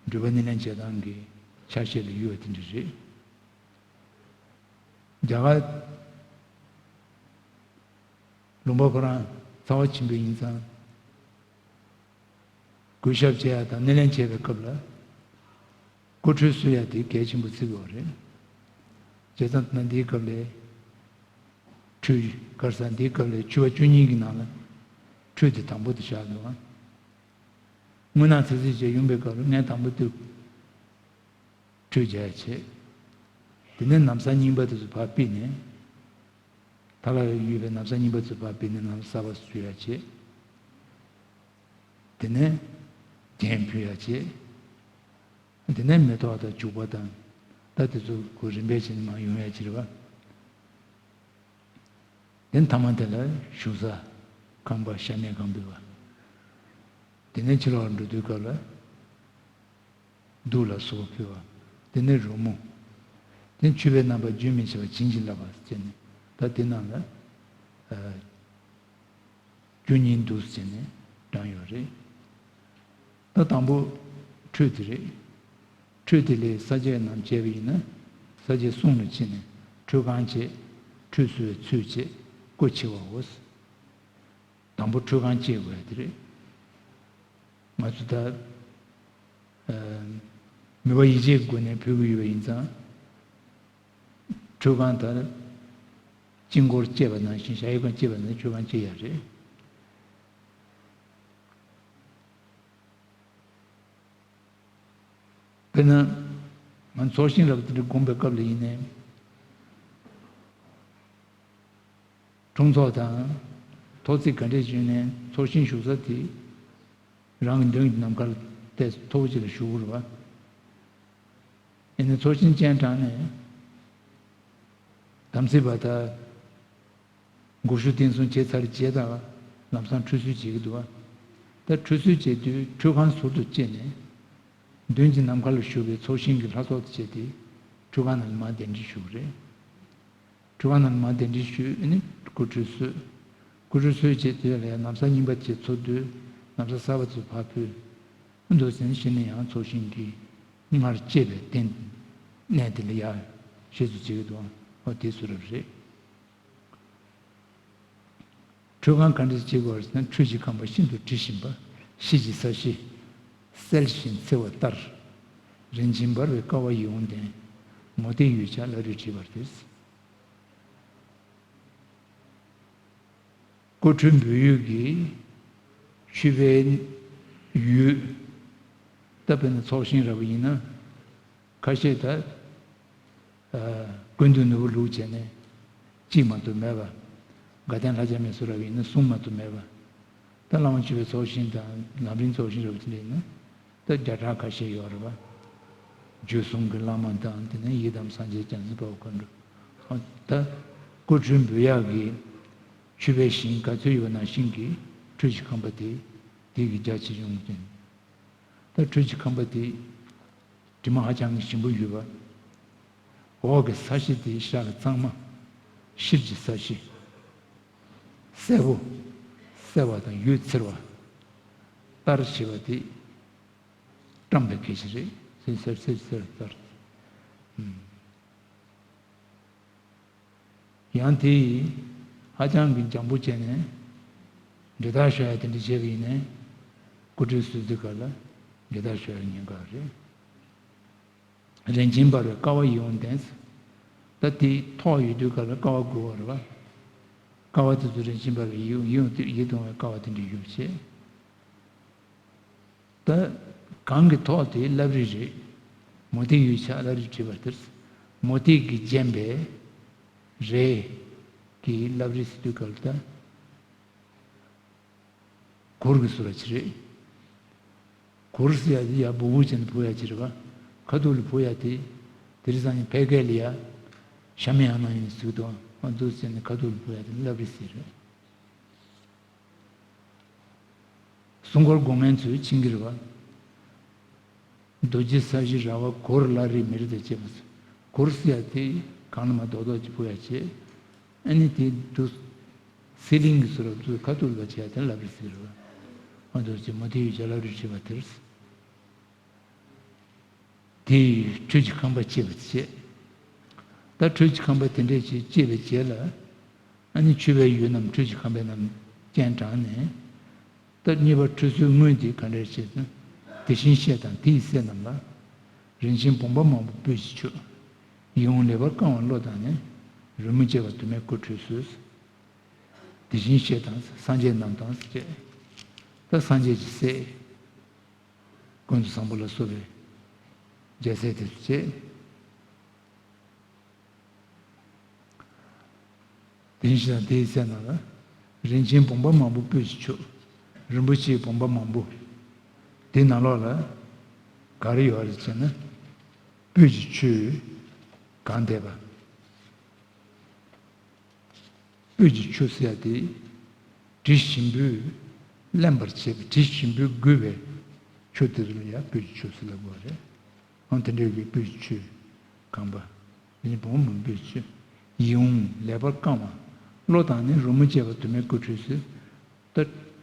སྒྲུབ་པ་སྣེ་ལེན་བྱེད་སྟངས་ཀྱི་ཆ་ཤས་ལ་ཡོད་པ་དེ་འདྲ་རེད། རྒྱ་གར་ལུང་པ་ཁོ་རང་རྩ་བ་ཆེན་པོ་ཡིན་ཙང་། གུས་ཞབས་བྱེད་ཡ་དང་སྣེ་ལེན་བྱེད་པའི་སྐབས་ལ། སྐུ་ཁྲུས་གསོལ་ཡ་དེ་གལ་ཆེན་པོ་བརྩི་དགོས་རེད། བྱས་ཙང་ན་འདིའི་སྐབས་ལ། ཁྲུས་གར་ས་འདིའི་སྐབས་ལ་ཕྱུ་པ་བཅུ་གཉིས་ཀྱི་ནང་ལ། ཁྲུས་དེ་དང་པོ་དེ་བཞག་འདུག་ཨ། རྔུལ་ནག་ཚིག་ཚིག་བྱས་ཡོང་པའི་སྐབས་ལ་ངས་དང་པོ་དེ། ཁྲུས་བྱས་བྱས། དེ་ནས་ན་བཟའ་རྙིང་པ་དེ་ཚོ་ཕར་ཕུད་ནས། ཐ་ལ་ཡོད་པའི་ན་བཟའ་རྙིང་པ་ཚོ་ཕར་ཕུད་ནས་ན་བཟའ་གསོལ་ཡ་བྱས། དེ་ནས་རྒྱན་ཕུད་ཡ་བྱས། དེ་ནས་མེ་ཏོག་དང་བྱུག་པ་དང་། ད་དེ་ཚོ་ཁོ་རིམ་པས་བྱས་ནས་མར་ཡོང་ཡ་བྱས་རེད་པ། དེ་མཐའ་མ་དེ་ལ་བཞུགས་ས་ཁང་པ་ཞབས་གནས་ཁང་ཕུད་པ། དེ་ནས་ཕྱི་ལོགས་འགྲོ་དུས་སྐབས་ལ། གདུགས་ལ་གསོལ་བ་ཕུལ་བ། དེ་ནས་རོལ་མོ། དེ་མཆོད་པའི་རྣམ་པ་རྒྱུན་མི་འཆད་པར་བྱིན་གྱིས་བརླབས་པ་བྱས་ནས། ད་དེ་རྣམས་ལ། ཨ། རྒྱུ་གཉིས་འདུག་ཟེར་ནས་བགྲངས་ཡོད་རེད། ད་དང་པོ་ཁྲུས་དེ་རེད། ཁྲུས་དེ་ལས་ས་བཅད་རྣམས་བྱས་པ་ཡིན་ན། ས་བཅད་གསུམ་ལ་ཕྱེ་ནས་ཁྲུས་ཁང་བྱས། ཁྲུས་གསོལ་བའི་ཚུལ་བྱས། སྐུ་ཕྱི་བའོ། དང་པོ་ཁྲུས་ཁང་བྱེད་དགོས་ཡ་དེ་རེད། ང་ཚོ་ད། ཨ། མོས་པ་ཡིད་ཆེས་སྒོ་ནས་ཕུལ་གྱི་ཡོད་པ་ཡིན་ཙང་། ཁྲུས་ཁང་ལྟར། དཀྱིལ་འཁོར་བཅས་པ་ནང་བཞིན། ཞབས་གཡས་བསྐུམ་བཅས་པ་ནང་བཞིན་ཁྲུས་ཁང་བཅས་ཡ་རེད། དཔེར་ན། ང་ཚོགས་ཞིང་རབ་དེ་འདྲ་བསྒོམ་པའི་སྐབས་ལ་ཡིན་ནའི། ཁྲོམ་ཚོགས་དང་། ཐོག་བརྩེགས་ག་འདྲས་བྱུང་ནའི་ཚོགས་ཞིང་བཞུགས་ས་དེ། རང་གི་མདུན་གྱི་ནམ་མཁར་ཏོག་ཙམ་མཐོ་པོ་ཅིག་ལ་བཞུགས་དགོས་རེད་པ། ཡིན་ནའི་ཚོགས་ཞིང་སྤྱན་དྲངས་ནས། དམ་ཚིག་པ་དང་། སྒོར་གཞས་བསྟན་སྲུང་བྱས་ཚར་རྗེས་དང་། ལམ་སང་ཁྲུས་གསོལ་བྱེད་ཀྱི་འདུག་པ། ད་ཁྲུས་གསོལ་བྱེད་དུས་ཁྲུས་ཁང་ཟུར་དུ་བཅད་ནས། མདུན་གྱི་ནམ་མཁའ་ལ་བཞུགས་པའི་ཚོགས་ཞིང་གི་ལྷ་ཚོགས་དང་བཅས་ཏེ། ཁྲུས་ཁང་ནང་ལ་མར་གདན་འདྲེན་ཞུ་གི་རེད། ཁྲུས་ཁང་ནང་ལ་མར་གདན་འདྲེན་ཞུས་ནས་སྐུ་ཁྲུས་གསོལ། སྐུ་ཁྲུས་གསོལ་བྱས་དུས་ལ་ན་བཟའ་རྙིང་པ་བཅས་ཚུར་བསྡུས། ན་བཟའ་གསར་པ་ཚོ་ཕར་ཕུད། འདུག་ཟེར་ནས་གཞི་ནས་ཡང་ཚོགས་ཞིང་གི་སྔར་བཅད་པའི་རྟེན། གནས་དེ་ལ་ཡར་བཞེས་སུ་བྱེད་ཀྱི་འདུག་ཨོ་དེ་སུ་རབ་རེད། ཁྲུས་ཁང་ག་འདྲ་བྱེད་དགོས་ཟེར་ན། ཁྲུས་ཀྱི་ཁང་པ་ཤིན་ཏུ་དྲི་ཞིམ་པ། ཤེལ་གྱི་ས་གཞི་གསལ་ཞིང་འཚེར་བ་ལྟར། རིན་ཆེན་འབར་བའི་ཀ་བ་ཡིད་འོང་ལྡན། མུ་ཏིག་གཡུ་བྱ་བླ་རེས་བྲིས་པ་རེད། སྐུ་ཁྲུས་འབུལ་ཡུལ་གྱི་མཆོད་པའི་ཡུལ། ད་དཔེར་ན་ཚོགས་ཞིང་རབ་ཡིན་ན། ཁ་ཤས་ད། ཨ། ཀུན་ཏུ་ནོར་བུ་ལུགས་བྱས་ནས་གཅིག་མ་གཏོགས་མེད་པ། དགའ་ལྡན་ལྷ་བྱ་མི་སོགས་རབ་ཡིན་ན་གསུམ་མ་གཏོགས་མེད་པ། ད་བླ་མ་མཆོད་པའི་ཚོགས་ཞིང་དང་ལམ་རིམ་ཚོགས་ཞིང་རབ་དེ་འདྲ་ཡིན་ན། ད་བརྒྱ་ཕྲག་ཁ་ཤས་ཡོད་རེད་པ། རྒྱུད་གསུམ་གྱི་བླ་མ་དང་། དེ་ནས་ཡི་དམ་སངས་རྒྱས་བྱང་སེམས་དཔའ་བོ་མཁའ་འགྲོ། ཨ། ད་སྐུ་ཁྲུས་འབུལ་ཡག་གི་མཆོད་པའི་ཞིང་ག་ཚོད་ཡོད་པ་ནང་བཞིན་གྱི་ཁྲུས་ཀྱི་ཁང་པ་དེ། དེ་གི་རྒྱ་ཆེ་ཆུང་ཅན། ད་ཁྲུས་ཀྱི་ཁང་པ་དེ་དྲི་མ་ཧ་ཅང་གི་ཞིམ་པོ་ཡོད་པ། འོག་གི་ས་གཞི་དེ་ཤ་གི་གཙང་མ། ཤེལ་གྱི་ས་གཞི། གསལ་པོ། གསལ་བ་དང་འོད་འཚེར་བ། ལྟར་བྱེད་པ་དེ་བཀྲམ་པའི་སྐད་ཆ་རེད། སེར་སེར་སེར་སེར་ལྟར། ཨུམ། ཡང་དེ་ཧ་ཅང་གི་འཇམ་པོ་བྱས་ནས་འབྲི་ཐག་ཤོར་ཡ་དེ་འདྲ་བྱས་པ་ཡིན་ནའི། སྐུ་ཁྲུས་གསོལ་དུས་སྐབས་ལ་འབྲི་ཐག་ཤོར་ཡ་ཉེན་ཁ་རེད། རིན་ཆེན་འབར་བའི་ཀ་བ་ཡིད་འོང་ལྡན། ད་དེ་ཐོག་ཡོད་དུས་སྐབས་ལ་ཀ་བ་དགོས་པ་རེད་པ། ཀ་བ་དེ་ཚོ་རིན་ཆེན་འབར་བའི་ཡིད་འོང་ཡིད་འོང་བའི་ཀ་བ་དེ་འདྲ་ཡོད་པ་བྱས། ད་གང་གི་ཐོག་དེ་བླ་རེས་རེད། མུ་ཏིག་གཡུ་བྱ་བླ་རེས་བྲིས་པ་དེར། མུ་ཏིག་གིས་བརྒྱན་པའི་རས་ཀྱི་བླ་རེས་ཟེར་དུས་སྐབས་ལ་ད། གུར་གྱི་ཟུར་ར་ཅིག་རེད། གུར་ཟེར་ཡ་དེ་ཡ་སྦུག་སྦུག་བྱས་ནས་ཕུབ་ཡ་ཅིག་རེད་པ། ཁ་ཐུག་ལ་ཕུབ་ཡ་དེ། དེ་རིང་སང་ཉིན་ཕལ་སྐད་ལ་ཡ། ཞྭ་མི་ཡང་ན་ཡིན་ཟེར་གི་འདུག་ཨ། འདུག་ཟེར་ནས་ཁ་ཐུག་ལ་ཕུབ་ཡ་དེ་བླ་རེས་ཟེར་རེད། སྲུང་འཁོར་སྒོ་ངའི་ཚུལ་ཕྱིན་གྱི་རེད་པ། རྡོ་རྗེ་ས་གཞི་ར་བ་གུར་བླ་རེས་མེ་རི་དང་བཅས་པ་ཚུལ། གུར་ཟེར་ཡ་དེ་ གང་ལ་མ་རྡོག་རྡོག་ཅིག་ཕུ་ཡ་བྱེད། ཨ་ནི་དེ་འདུག་སི་ལིང་གི་ཟུར་ལ་འདུག་ཁ་ཐུག་ལ་བྱས་ཏེ་ལབ་རེ་ཟེར་བ། ཨ་འདུག་ཅེས་མོ་དེ་ཡི་བྱ་ལབ་རེ་བྱེད་པ་དེར། དེ་ཡི་ཁྲུས་ཀྱི་ཁང་པ་བཅད་པ་བྱེད། ད་ཁྲུས་ཀྱི་ཁང་པ་དེ་འདྲས་ཅིག་བཅད་པའི་རྗེས་ལ། ཨ་ནི་མཆོད་པའི་ཡུལ་རྣམས་ཁྲུས་ཀྱི་ཁང་པའི་རྣམས་སྤྱན་དྲངས་ནས། ད་གཉིས་པ་ཁྲུས་གསོལ་དངོས་འདི་ག་འདྲ་བྱེད་དུ། དེ་བཞིན་གཤེགས་དང་དེ་ཡི་སྲས་རྣམས་ལ། རིན་ཆེན་བུམ་པ་མང་པོ་སྤོས་ཀྱིས་མཆོད། ཡིད་འོང་ལེགས་པར་བཀང་བ་བློ་དང་ནི། རོལ་མོ་བཅས་པ་དུ་མས་སྐུ་ཁྲུས་གསོལ། དེ་བཞིན་གཤེགས་དང་སངས་རྒྱས་རྣམས་དང་ཟེར། ད་སངས་རྒྱས་ཀྱི་སྲས། ཀུན་ཏུ་བཟང་པོ་ལ་སོགས་པའི་རྒྱལ་སྲས་དེ་ཚོ་བཅས། དེ་བཞིན་གཤེགས་དང་དེ་ཡི་སྲས་རྣམས་ལ། རིན་ཆེན་བུམ་པ་མང་པོ་སྤོས་ཀྱིས་མཆོད། རིན་པོ་ཆེའི་བུམ་པ་མང་པོ། དེ་ནང་ལོགས་ལ་ག་རེ་ཡོད་རེད་ཟེར་ན། སྤོས་ཀྱིས་མཆོད། གང་འདས་པ། སྤོས་ཀྱིས་མཆོད་ཟེར་ཡ་དེ། དྲི་ཞིམ་པོས་བརླན་པར་བྱེད་པའི་དྲི་ཞིམ་པོས་བསྒོས་པའི་ཆུ་དེ་ཚོ་ལ་ཡང་སྤོས་ཀྱིས་མཆོད་ཟེར་ལབ་དགོས་པ་རེད། འོ་དེ་འདྲའི་གི་སྤོས་ཀྱིས་མཆོད། གང་པ། དེ་ནི་བུམ་པ་མང་པོས་མཆོད། ཡིད་འོང་ལེགས་པར་བཀང་བ། བློ་དང་ནི་རོལ་མོ་བཅས་པ་དུ་མས་སྐུ་ཁྲུས་གསོལ། ད་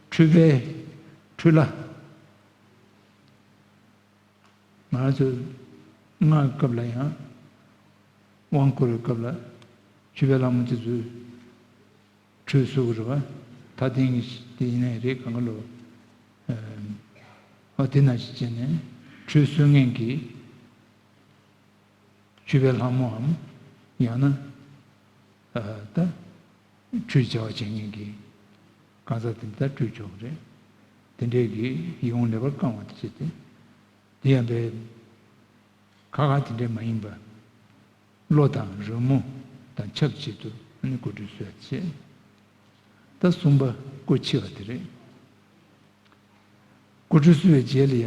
ཁྲུས་པའི་ཁྲུས་ལྷ། ང་ཚོས་སྔགས་སྐབས་ལ་ཡང་། དབང་བསྐུར་བའི་སྐབས་ལ། མཆོད་པའི་ལྷ་མོ་དེ་ཚོས་ཁྲུས་གསོལ་གྱི་རེད་པ། ད་ཐེངས་ཀྱི་དེ་ཡིན་ནའི་རེད་གང་ག་ལོ། ཨ་དེ་ནང་བཞིན་བྱས་ནས་ཁྲུས་གསོལ་མཁན་གྱི་མཆོད་པའི་ལྷ་མོའམ། ཡང་ན། ཨ་ད། ཁྲུས་བྱ་བ་བྱེད་མཁན་གྱི་གང་ཟག་དེ་འདྲ་ཁྲུས་ཆོག་གི་རེད། དེ་འདྲའི་གི་ཡིད་འོང་ལེགས་པར་བཀང་བ་དེ་བྱས་ཏེ། དེ་ཡང་པའི་ཁ་ཁ་དེ་འདྲའི་མ་ཡིན་པ། བློ་དང་རོལ་མོ་དང་ཆབས་ཅིག་ཏུ་ནི་སྐུ་ཁྲུས་གསོལ་བྱས། ད་གསུམ་པ་སྐུ་ཕྱི་བ་དེ་རེད། སྐུ་ཁྲུས་གསོལ་བའི་རྗེས་ལ་ཡ།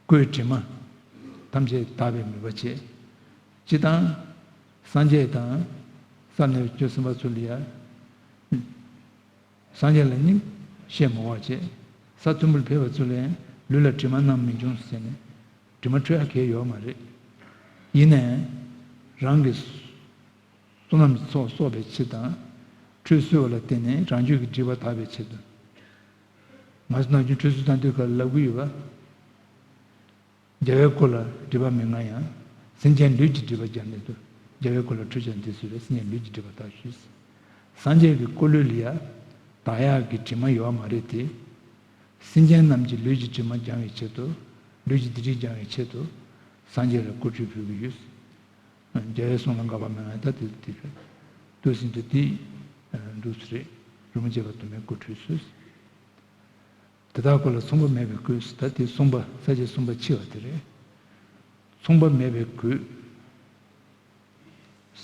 སྐུའི་དྲི་མ་ཐམས་ཅད་དག་པའི་མོས་པ་བྱེད། སྤྱིར་བཏང་སངས་རྒྱས་དང་། བསམ་ཡས་ཆོས་སེམས་དཔའ་ཚུལ་ལ་ཡ། སངས་རྒྱས་ལ་ནི་བཤད་མི་དགོས་པ་བྱེད། ས་མཐོན་པོར་ཕེབས་པ་ཚུལ་ལ་ཡང་ལུས་ལ་དྲི་མ་རྣམས་མི་འབྱུང་ཟེར་ནས། དྲི་མ་འཁྲུ་ཡ་གལ་ཡོད་མ་རེད། ཡིན་ནའི། རང་གི་བསོད་ནམས་ཚོགས་གསོག་པའི་ཕྱིར་དང་། ཁྲུས་གསོལ་བ་ལ་བརྟེན་ནས་རང་རྒྱུད་ཀྱི་སྒྲིབ་པ་དག་པའི་ཕྱིར་དུ། ང་ཚོ་ནམ་རྒྱུན་ཁྲུས་གསོལ་བཏང་དུས་སྐབས་ལ་ལབ་ཀྱི་ཡོད་པ། རྒྱལ་བའི་སྐུ་ལ་སྒྲིབ་པ་མི་མངའ་ཡང་། སེམས་ཅན་ལུས་ཀྱི་སྒྲིབ་པ་སྦྱངས་ནས་སུ། རྒྱལ་བའི་སྐུ་ལ་ཁྲུས་བྱས་ནས་དེ་གསོལ་བས་སེམས་ཅན་ལུས་ཀྱི་སྒྲིབ་པ་དག་ཞུས། སངས་རྒྱས་ཀྱི་སྐུ་ལུས་ལ་ཡ། དག་ཡག་གི་དྲི་མ་ཡོད་མ་རེད་དེ། སེམས་ཅན་རྣམས་ཀྱི་ལུས་ཀྱི་དྲི་མ་སྦྱང་བའི་ཆེད་དུ། ལུས་ཀྱི་སྡིག་སྒྲིབ་སྦྱང་བའི་ཆེད་དུ། སངས་རྒྱས་ལ་སྐུ་ཁྲུས་ཕུལ་གྱི་ཡོད། རྒྱལ་བའི་གསུང་ལ་འགལ་བ་མེད་ན་ད་དེ་དེ་རེད། འདུག་ཟིན་དུ་དེ། འདུག་སེ་རེད། རོལ་མོ་བཅས་པ་དུ་མས་སྐུ་ཁྲུས་གསོལ། དེ་དག་ཀུན་ལ་མཚུངས་པ་མེད་པའི་གོས་ཟེར་ད་དེ་གསུམ་པ་ས་བཅད་གསུམ་པ་ཕྱི་བ་དེ་རེད། མཚུངས་པ་མེད་པའི་གོས་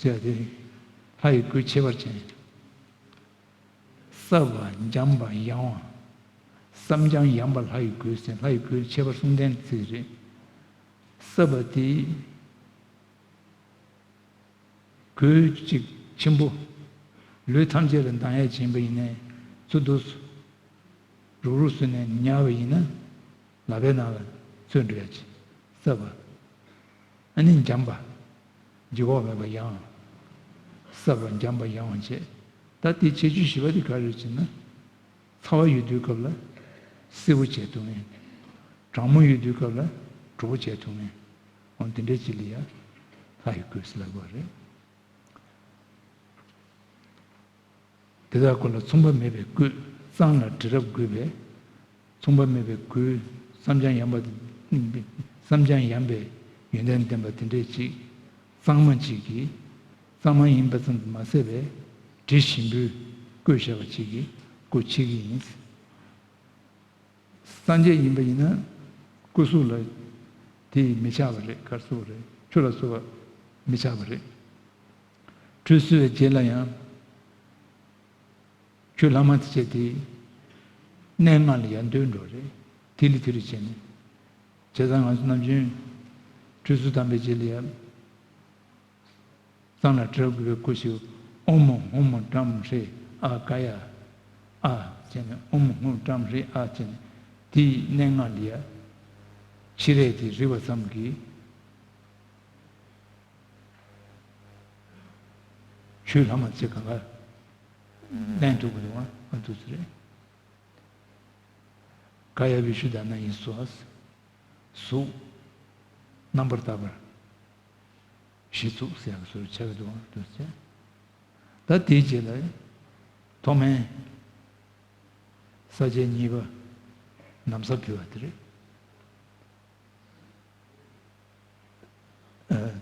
ཟེར་དེ། ལྷ་ཡི་གོས་ཁྱད་པར་ཅན། སྲབ་པ་འཇམ་པ་ཡང་བ། སྲབ་འཇམ་ཡང་པ་ལྷ་ཡི་གོས་ཟེར་ལྷ་ཡི་གོས་ཁྱད་པར་གསུམ་ལྡན་ཚིག་རེད། སྲབ་པ་དེ། གོས་གཅིག་ཆེན་པོ། ལུས་ཐམས་ཅད་ལ་འདང་ཡས་བྱིན་པ་ཡིན་ནའི་ཚུར་འདུག་སུ། རུག་རུག་སུ་ནས་ཉར་བ་ཡིན་ན། ལག་པའི་ནང་ལ་ཚུད་འགྲོ་ཡ་ཅིག་སྲབ་པ། ཨ་ནི་འཇམ་པ། ལྗིད་ཁོག་མེད་པ་ཡང་། སྲབ་པ་འཇམ་པ་ཡང་བ་བྱས། ད་དེའི་ཁྱད་ཆོས་བཞི་པ་དེ་ག་རེ་རེད་ཟེར་ན། ཚ་བ་ཡོད་དུས་སྐབས་ལ་བསིལ་པོ་བྱས་འཐུང་ངེས། གྲང་མོ་ཡོད་དུས་སྐབས་ལ་དྲོ་པོ་བྱས་འཐུང་ངེས། འོ་དེ་འདྲའི་ཅིག་ལ་ཡ། ལྷ་ཡི་གོས་ཟེར་ལབ་དགོས་རེད། དེ་དག་ཀུན་ལ་མཚུངས་པ་མེད་པའི་གོས། གཙང་ལ་དྲི་རབ་བགོས་པས། མཚུངས་པ་མེད་པའི་གོས། བསམ་ཀྱང་ཡངས་པ། བསམ་ཀྱང་ཡངས་པའི་ཡོན་ཏན་ལྡན་པ་དེ་འདྲས་ཅིག་གཙང་མ་ཅིག་གིས། གཙང་མ་ཡིན་པ་ཙམ་དུ་མ་ཟད་པའི་དྲི་ཞིམ་པོས་བསྐོས་བཞག་པ་ཅིག་གིས་སྐུ་ཕྱི་གི་ཡིན། སངས་རྒྱས་ཡིན་པ་ཡིན་ན་སྐུ་གཟུགས་ལ་དེ་མི་ཆགས་པ་རེད། ག་རེ་ཟེར་དགོས་རེད། ཆུ་ལ་སོགས་པ་མི་ཆགས་པ་རེད། ཁྲུས་གསོལ་བའི་རྗེས་ལ་ཡང་ཆུ་ལྷག་མ་དེ་བྱས་ཏེ་གནས་ལྔ་ལ་ཡར་འདོན་འགྲོ་རེད། དེ་ལས་དེ་རུ་བྱས་ནས། བྱས་ཙང་ང་ཚོ་ནམ་རྒྱུན་ཁྲུས་གསོལ་བཏང་པའི་རྗེས་ལ་ཡང་། གཙང་ལ་དྲི་རབ་བགོས་པའི་སྐུ་ཞིག་ཨོཾ་ཧཱུྃ་ཏྲཾ་ཧྲེ་ཨ་ཀ་ཡ་ཨ་བྱས་ནས། ཨོཾ་ཧཱུྃ་ཏྲཾ་ཧྲེ་ཨ་བྱས་ནས། དེའི་གནས་ལྔ་ལ་ཡ། ཕྱི་རས་དེ་རིལ་བ་ཙམ་གྱིས། དུས་ལྷག་མ་ཚེ་གང་ག་ལེན་ཐུབ་ཀྱི་འདུག་ཨ། ཨ་འདུག་ཟེར་རེད། ཀ་ཡ་བི་ཤུ་དྷ་ན་ཡི་སྭཱ་ཧཱ། གཟུགས་རྣམ་པར་དག་པར་གཞི་བཙུགས་ཟེར་ཡག་སོར་ཆགས་ཀྱི་འདུག་ཨ། འདུག་ཟེར། ད་དེའི་རྗེས་ལ་ཐོག་མའི་ས་བཅད་གཉིས་པ་ན་བཟའ་ཕུལ་བ་དེ་རེད།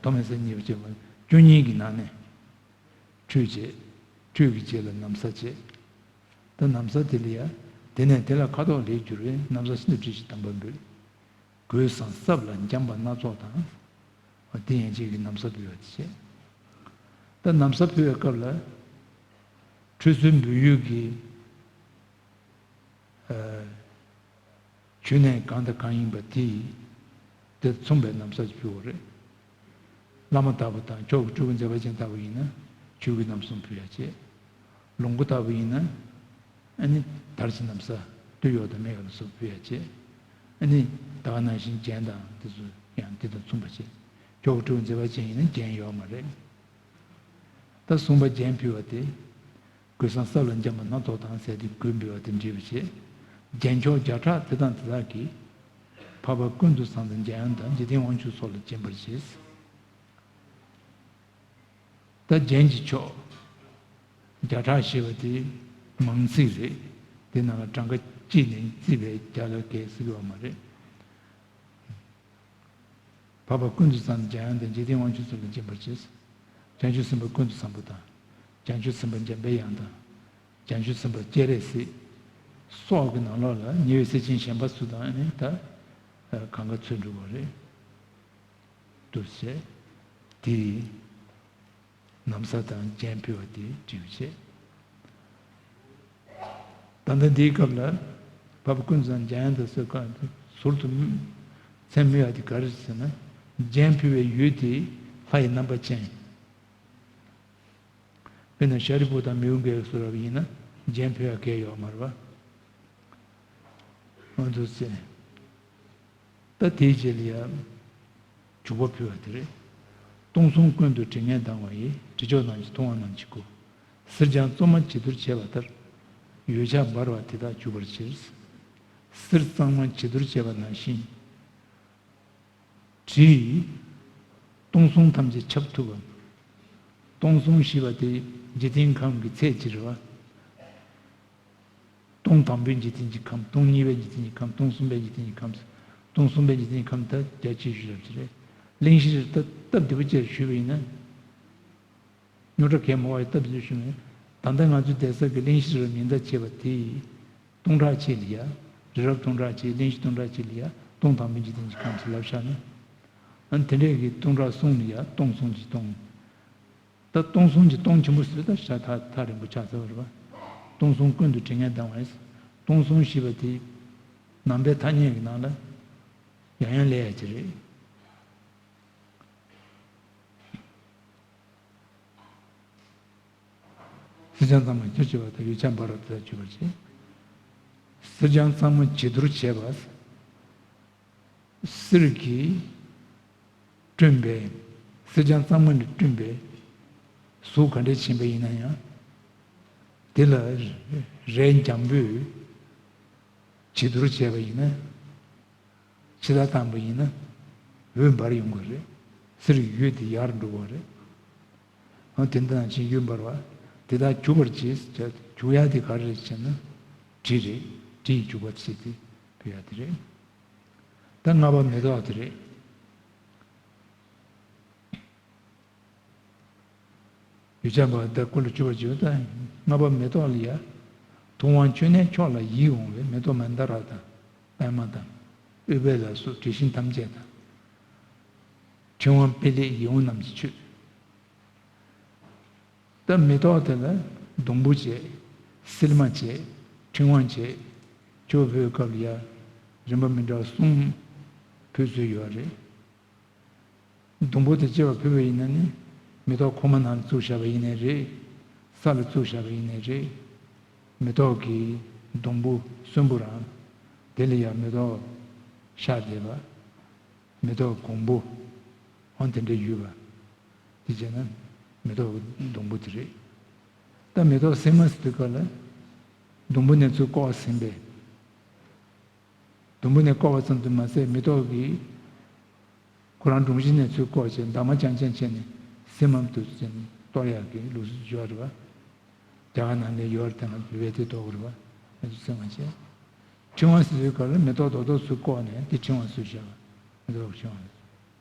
ཐོག་མའི་ས་གཉིས་པ་བྱས་པ་བཅུ་གཉིས་ཀྱི་ནང་ནས་ཁྲུས་བྱས། ཁྲུས་ཀྱི་རྗེས་ལ་ན་བཟའ་བྱས། ད་ན་བཟའ་དེ་ལ་ཡ། དེ་ནས་དེ་ལ་ཁ་དོག་ལེགས་བསྒྱུར་བའི་ན་བཟའ་ཤིན་ཏུ་དྲི་ཞིམ་དམ་པ་འབུལ། གོས་བཟང་སྲབ་ལ་འཇམ་པ་སྣ་ཚོགས་དང་། འོ་དེ་ཡན་ཆད་ཀྱི་ན་བཟའ་ཕུལ་བ་དེ་བྱས། ད་ན་བཟའ་ཕུལ་བའི་སྐབས་ལ་ཁྲུས་གསོལ་འབུལ་ཡུལ་གྱི། ཨ། ཆུ་གནས་གང་དང་གང་ཡིན་པ་དེ་དེར་མཚུངས་པའི་ན་བཟའ་ཅིག་ཕུལ་བ་རེད། བླ་མ་ལྟ་བུ་དང་མཆོག་གི་སྤྲུལ་སྐུ་མཛད་པ་ཅན་ལྟ་བུ་ཡིན་ན་ཆོས་གོས་རྣམ་གསུམ་ཕུལ་ཡ་བྱས། ལོངས་སྐུ་ལྟ་བུ་ཡིན་ན་ཨ་ནི་དར་ཅིག་ན་བཟའ་སྟོད་གཡོགས་དང་སྨད་གཡོགས་ལ་སོགས་ཕུལ་ཡ་བྱས། ཨ་ནི་ད་ག་ནང་བཞིན་རྒྱན་དང་དེ་ཚོ་ཡང་དེ་དང་མཚུངས་པ་བྱས། མཆོག་གི་སྤྲུལ་སྐུ་མཛད་པ་ཅན་ཡིན་ན་རྒྱན་ཡོད་མ་རེད། ད་གསུམ་པ་རྒྱན་ཕུལ་བ་དེ། གོས་བཟང་སྲབ་ལ་འཇམ་པ་སྣ་ཚོགས་དང་ཟེར་དེ་གོས་འབུལ་བ་དེ་འདྲེས་པ་བྱས། རྒྱན་མཆོག་བརྒྱ་ཕྲག་དེ་དང་དེ་དག་གིས། འཕགས་པ་ཀུན་ཏུ་བཟང་དང་འཇམ་དབྱངས་དང་། འཇིག་རྟེན་དབང་ཕྱུག་སོགས་ལ་བརྒྱན་པར་བྱེད། ད་རྒྱན་གྱི་མཆོག་བརྒྱ་ཕྲག་ཞེས་པ་དེ་མང་ཚིག་རེད། དེ་ནང་ལ་གྲངས་ཀ་གཅིག་ནས་བརྩིས་པའི་བརྒྱ་ལ་བརྒལ་སྲིད་ཀྱི་ཡོད་མ་རེད། འཕགས་པ་ཀུན་ཏུ་བཟང་དང་འཇམ་དབྱངས་དང་། འཇིག་རྟེན་དབང་ཕྱུག་སོགས་ལ་བརྒྱན་པར་བྱེད། བྱང་ཆུབ་སེམས་དཔའ་ཀུན་ཏུ་བཟང་པོ་དང་། བྱང་ཆུབ་སེམས་དཔའ་འཇམ་པའི་དབྱངས་དང་། བྱང་ཆུབ་སེམས་དཔའ་སྤྱན་རས་གཟིགས་སོགས་ཀྱི་ནང་ལོགས་ལ་ཉེ་བའི་སྲས་ཆེན་གཞན་པ་སུ་དང་ནི་ད་གང་ག་ཚོད་འགྲོ་བ་རེད། འདུག་ཟེར། དེ་ཡིས། ན་བཟའ་དང་རྒྱན་ཕུལ་བ་དེ་བྲིས་བྱས། ད་ལྟ་འདིའི་སྐབས་ལ་འཕགས་པ་ཀུན་བཟང་འཇམ་དབྱངས་དང་སོགས་ཀྱི་ཟུར་དུ་མཚན་སྨོས་ཡ་དེ་ག་རེ་ཟེར་ན། རྒྱན་ཕུལ་བའི་ཡུལ་དེ་ལྷ་ཡི་རྣམ་པ་ཅན། དཔེར་ན་ཤཱ་རིའི་བུ་དང་མིའུ་འགལ་བའི་ཟུར་ར་བ་ཡིན་ན་རྒྱན་ཕུལ་ཡ་གལ་ཡོད་མ་རེད་པ། འོ་འདུག་ཟེར། ད་དེའི་རྗེས་ལ་ཡང་། བྱུག་པ་ཕུལ་བ་དེ་རེད། སྟོང་གསུམ་ཀུན་ཏུ་དྲི་ངད་ལྡང་བ་ཡི། དྲི་མཆོག་རྣམས་ཀྱིས་འཐུང་བ་རྣམས་ཀྱི་སྐུ། གསེར་སྦྱངས་གཙང་མ་བྱི་དོར་བྱས་པ་ལྟར། ཡོན་ཆབ་འབར་བ་དེ་དག་བྱུག་པར་བྱེད། གསེར་གཙང་མ་བྱི་དོར་བྱས་པ་ནང་བཞིན། དྲི། སྟོང་གསུམ་ཐམས་ཅད་ཁྱབ་ཐུབ་པ། སྟོང་གསུམ་ཞེས་པ་དེ་འཇིག་རྟེན་ཁམས་ཀྱི་ཚད་ཅིག་རེད་པ། སྟོང་དང་པོའི་འཇིག་རྟེན་གྱི་ཁམས། སྟོང་གཉིས་པའི་འཇིག་རྟེན་གྱི་ཁམས། སྟོང་གསུམ་པའི་འཇིག་རྟེན་གྱི་ཁམས། སྟོང་གསུམ་པའི་འཇིག་རྟེན་གྱི་ཁམས་ད་རྒྱ་ཆེ་ཤོས་རབ་ཅིག་རེད། གླེང་གཞི་རེད། སྟབས་བདེ་པོ་བྱས་ཞུས་པ་ཡིན་ན། རྙོག་དྲ་གས་མ་བ་ཡི་སྟབས་བདེ་ཞུས་མེད། ད་ལྟ་ང་ཚོའི་བསྡད་ས་གི་གླེང་གཞི་རབ་ཉེན་བརྡ་བྱས་པ་དེ་ཡིས་སྟོང་ཕྲག་གཅིག་ལ་ཡ། རི་རབ་སྟོང་ཕྲག་གཅིག་གླེང་གཞི་སྟོང་ཕྲག་གཅིག་ལ་ཡ་སྟོང་དང་པོའི་འཇིག་རྟེན་གྱི་ཁམས་སུ་ལབ་བཞག་ན། ཨ་ནི་དེ་འདྲས་ཀྱི་སྟོང་ཕྲག་གསུམ་ལ་ཡ་སྟོང་གསུམ་གྱི་སྟོང་། ད་སྟོང་གསུམ་གྱི་སྟོང་ཆེན་པོ་ཟེར་ད་ཤ་ཐག་ཐག་རིང་པོ་ཆགས་ཚར་བ་རེད་པ། སྟོང་གསུམ་ཀུན་ཏུ་དྲི་ངད་ལྡང་བ་ཡིས། སྟོང་གསུམ་ཞེས་པ་དེ་ནང་པའི་ཐ་སྙད་ཀྱི་ནང་ལ་ཡང་ཡང་སླེབས་ཡ་ཅིག་རེད། གསེར་སྦྱངས་གཙང་མ་བྱི་དོར་བྱས་པ་དང་། ཡོན་ཆབ་འབར་བ་དེ་དག་བྱུག་པར་བྱེད། གསེར་སྦྱངས་གཙང་མ་བྱི་དོར་བྱས་པ། གསེར་གྱིས་བསྐྲུན་པའི། གསེར་སྦྱངས་གཙང་མ་ནས་བསྐྲུན་པའི་གཟུགས་ག་འདྲས་ཕྱིན་པ་ཡིན་ན་ཡང་། དེ་ལ་རས་འཇམ་པོས་བྱི་དོར་བྱས་པ་ཡིན་ན། ཕྱི་ལ་བཏང་པ་ཡིན་ན་འོད་འབར་ཡོང་གི་རེད། གསེར་གྱི་འོད་དེ་ཡར་འགྲོ་གི་རེད། འོ་དེ་འདྲ་ནང་བཞིན་འོད་འབར་བ་དེ་དག་བྱུག་པར་བྱེད། བྱུག་ཡ་དེ་ག་རེ་རེད་ཟེར་ན། དྲི་རེད། དྲི་ཡིས་བྱུག་པ་བྱེད་དེ་ཕུལ་ཡ་དེ་རེད། ད་ལྔ་པ་མེ་ཏོག་དེ་རེད། ཡོན་ཆབ་འབར་བ་དེ་དག་སྐུ་ལ་བྱུག་པར་བྱེད། ད་ལྔ་པ་མེ་ཏོག་ལ་ཡ། ཐུབ་དབང་མཆོད་གནས་མཆོག་ལ་ཡིད་འོང་བའི། མེ་ཏོག་མན་དཱ་ར་དང་པདྨ་དང་། ཨུཏྤལ་ལ་སོགས་དྲི་ཞིམ་ཐམས་ཅད་དང་། ཕྲེང་བ་སྤེལ་ལེགས་ཡིད་འོང་རྣམས་ཀྱིས་མཆོད། ད་མེ་ཏོག་དེ་ལ་སྡོང་པོ་བྱས། སིལ་མ་བྱས། ཕྲེང་བ་བྱས། ཆུ་ཕུལ་སྐབས་ལ་ཡ་རིམ་པ་མི་འདྲ་བ་གསུམ་ཕུལ་སྲོལ་ཡོད་རེད། སྡོང་པོ་དེ་སྐྱེ་བ་ཕུལ་བ་ཡིན་ན་ནི། མེ་ཏོག་ཁུག་མ་ནང་ལ་བཙུགས་བཞག་པ་ཡིན་ནའི་རེད། ས་ལ་བཙུགས་བཞག་པ་ཡིན་ནའི་རེད། མེ་ཏོག་གི་སྡོང་པོ་གསོན་པོ་རང་། དེ་ལ་ཡང་མེ་ཏོག་ཤར་བསྡད་པ། མེ་ཏོག་གོང་བུ། འོ་དེ་འདྲ་ཡོད་པ། དེ་བྱས་ན་མེ་ཏོག་གི་སྡོང་པོ་དེ་རེད། ད་མེ་ཏོག་སིལ་མ་ཟེར་དུས་སྐབས་ལ་དུམ་བུ་ནས་ཚུར་བསྐོར་ཟིན་པས། དུམ་བུ་ནས་བསྐོར་བ་ཙམ་དུ་མ་ཟད། མེ་ཏོག་གིས་ཁོ་རང་དྲུང་གཞི་ནས་ཚུར་བསྐོར་བྱས། འདབ་མ་རྐྱང་རྐྱང་བྱས་ནས་སིལ་མ་དུ་ཅན་གཏོར་ཡག་གི་ལུགས་སྲོལ་ཡོད་རེད་པ། རྒྱ་གར་ནང་ལ་ཡོད་རེད། དེ་སྔ་བོད་པས་དེ་གཏོར་གྱི་རེད་པ། མེ་ཏོག་སིལ་མ་བྱས། ཕྲེང་བ་ཟེར་དུས་སྐབས་ལ་མེ་ཏོག་རྡོག་རྡོག་ཚུར་བསྐོར་ནས་དེ་ཕྲེང་བ་བཟོས་བཞག་པ། མེ་ཏོག་ཕྲེང་བ།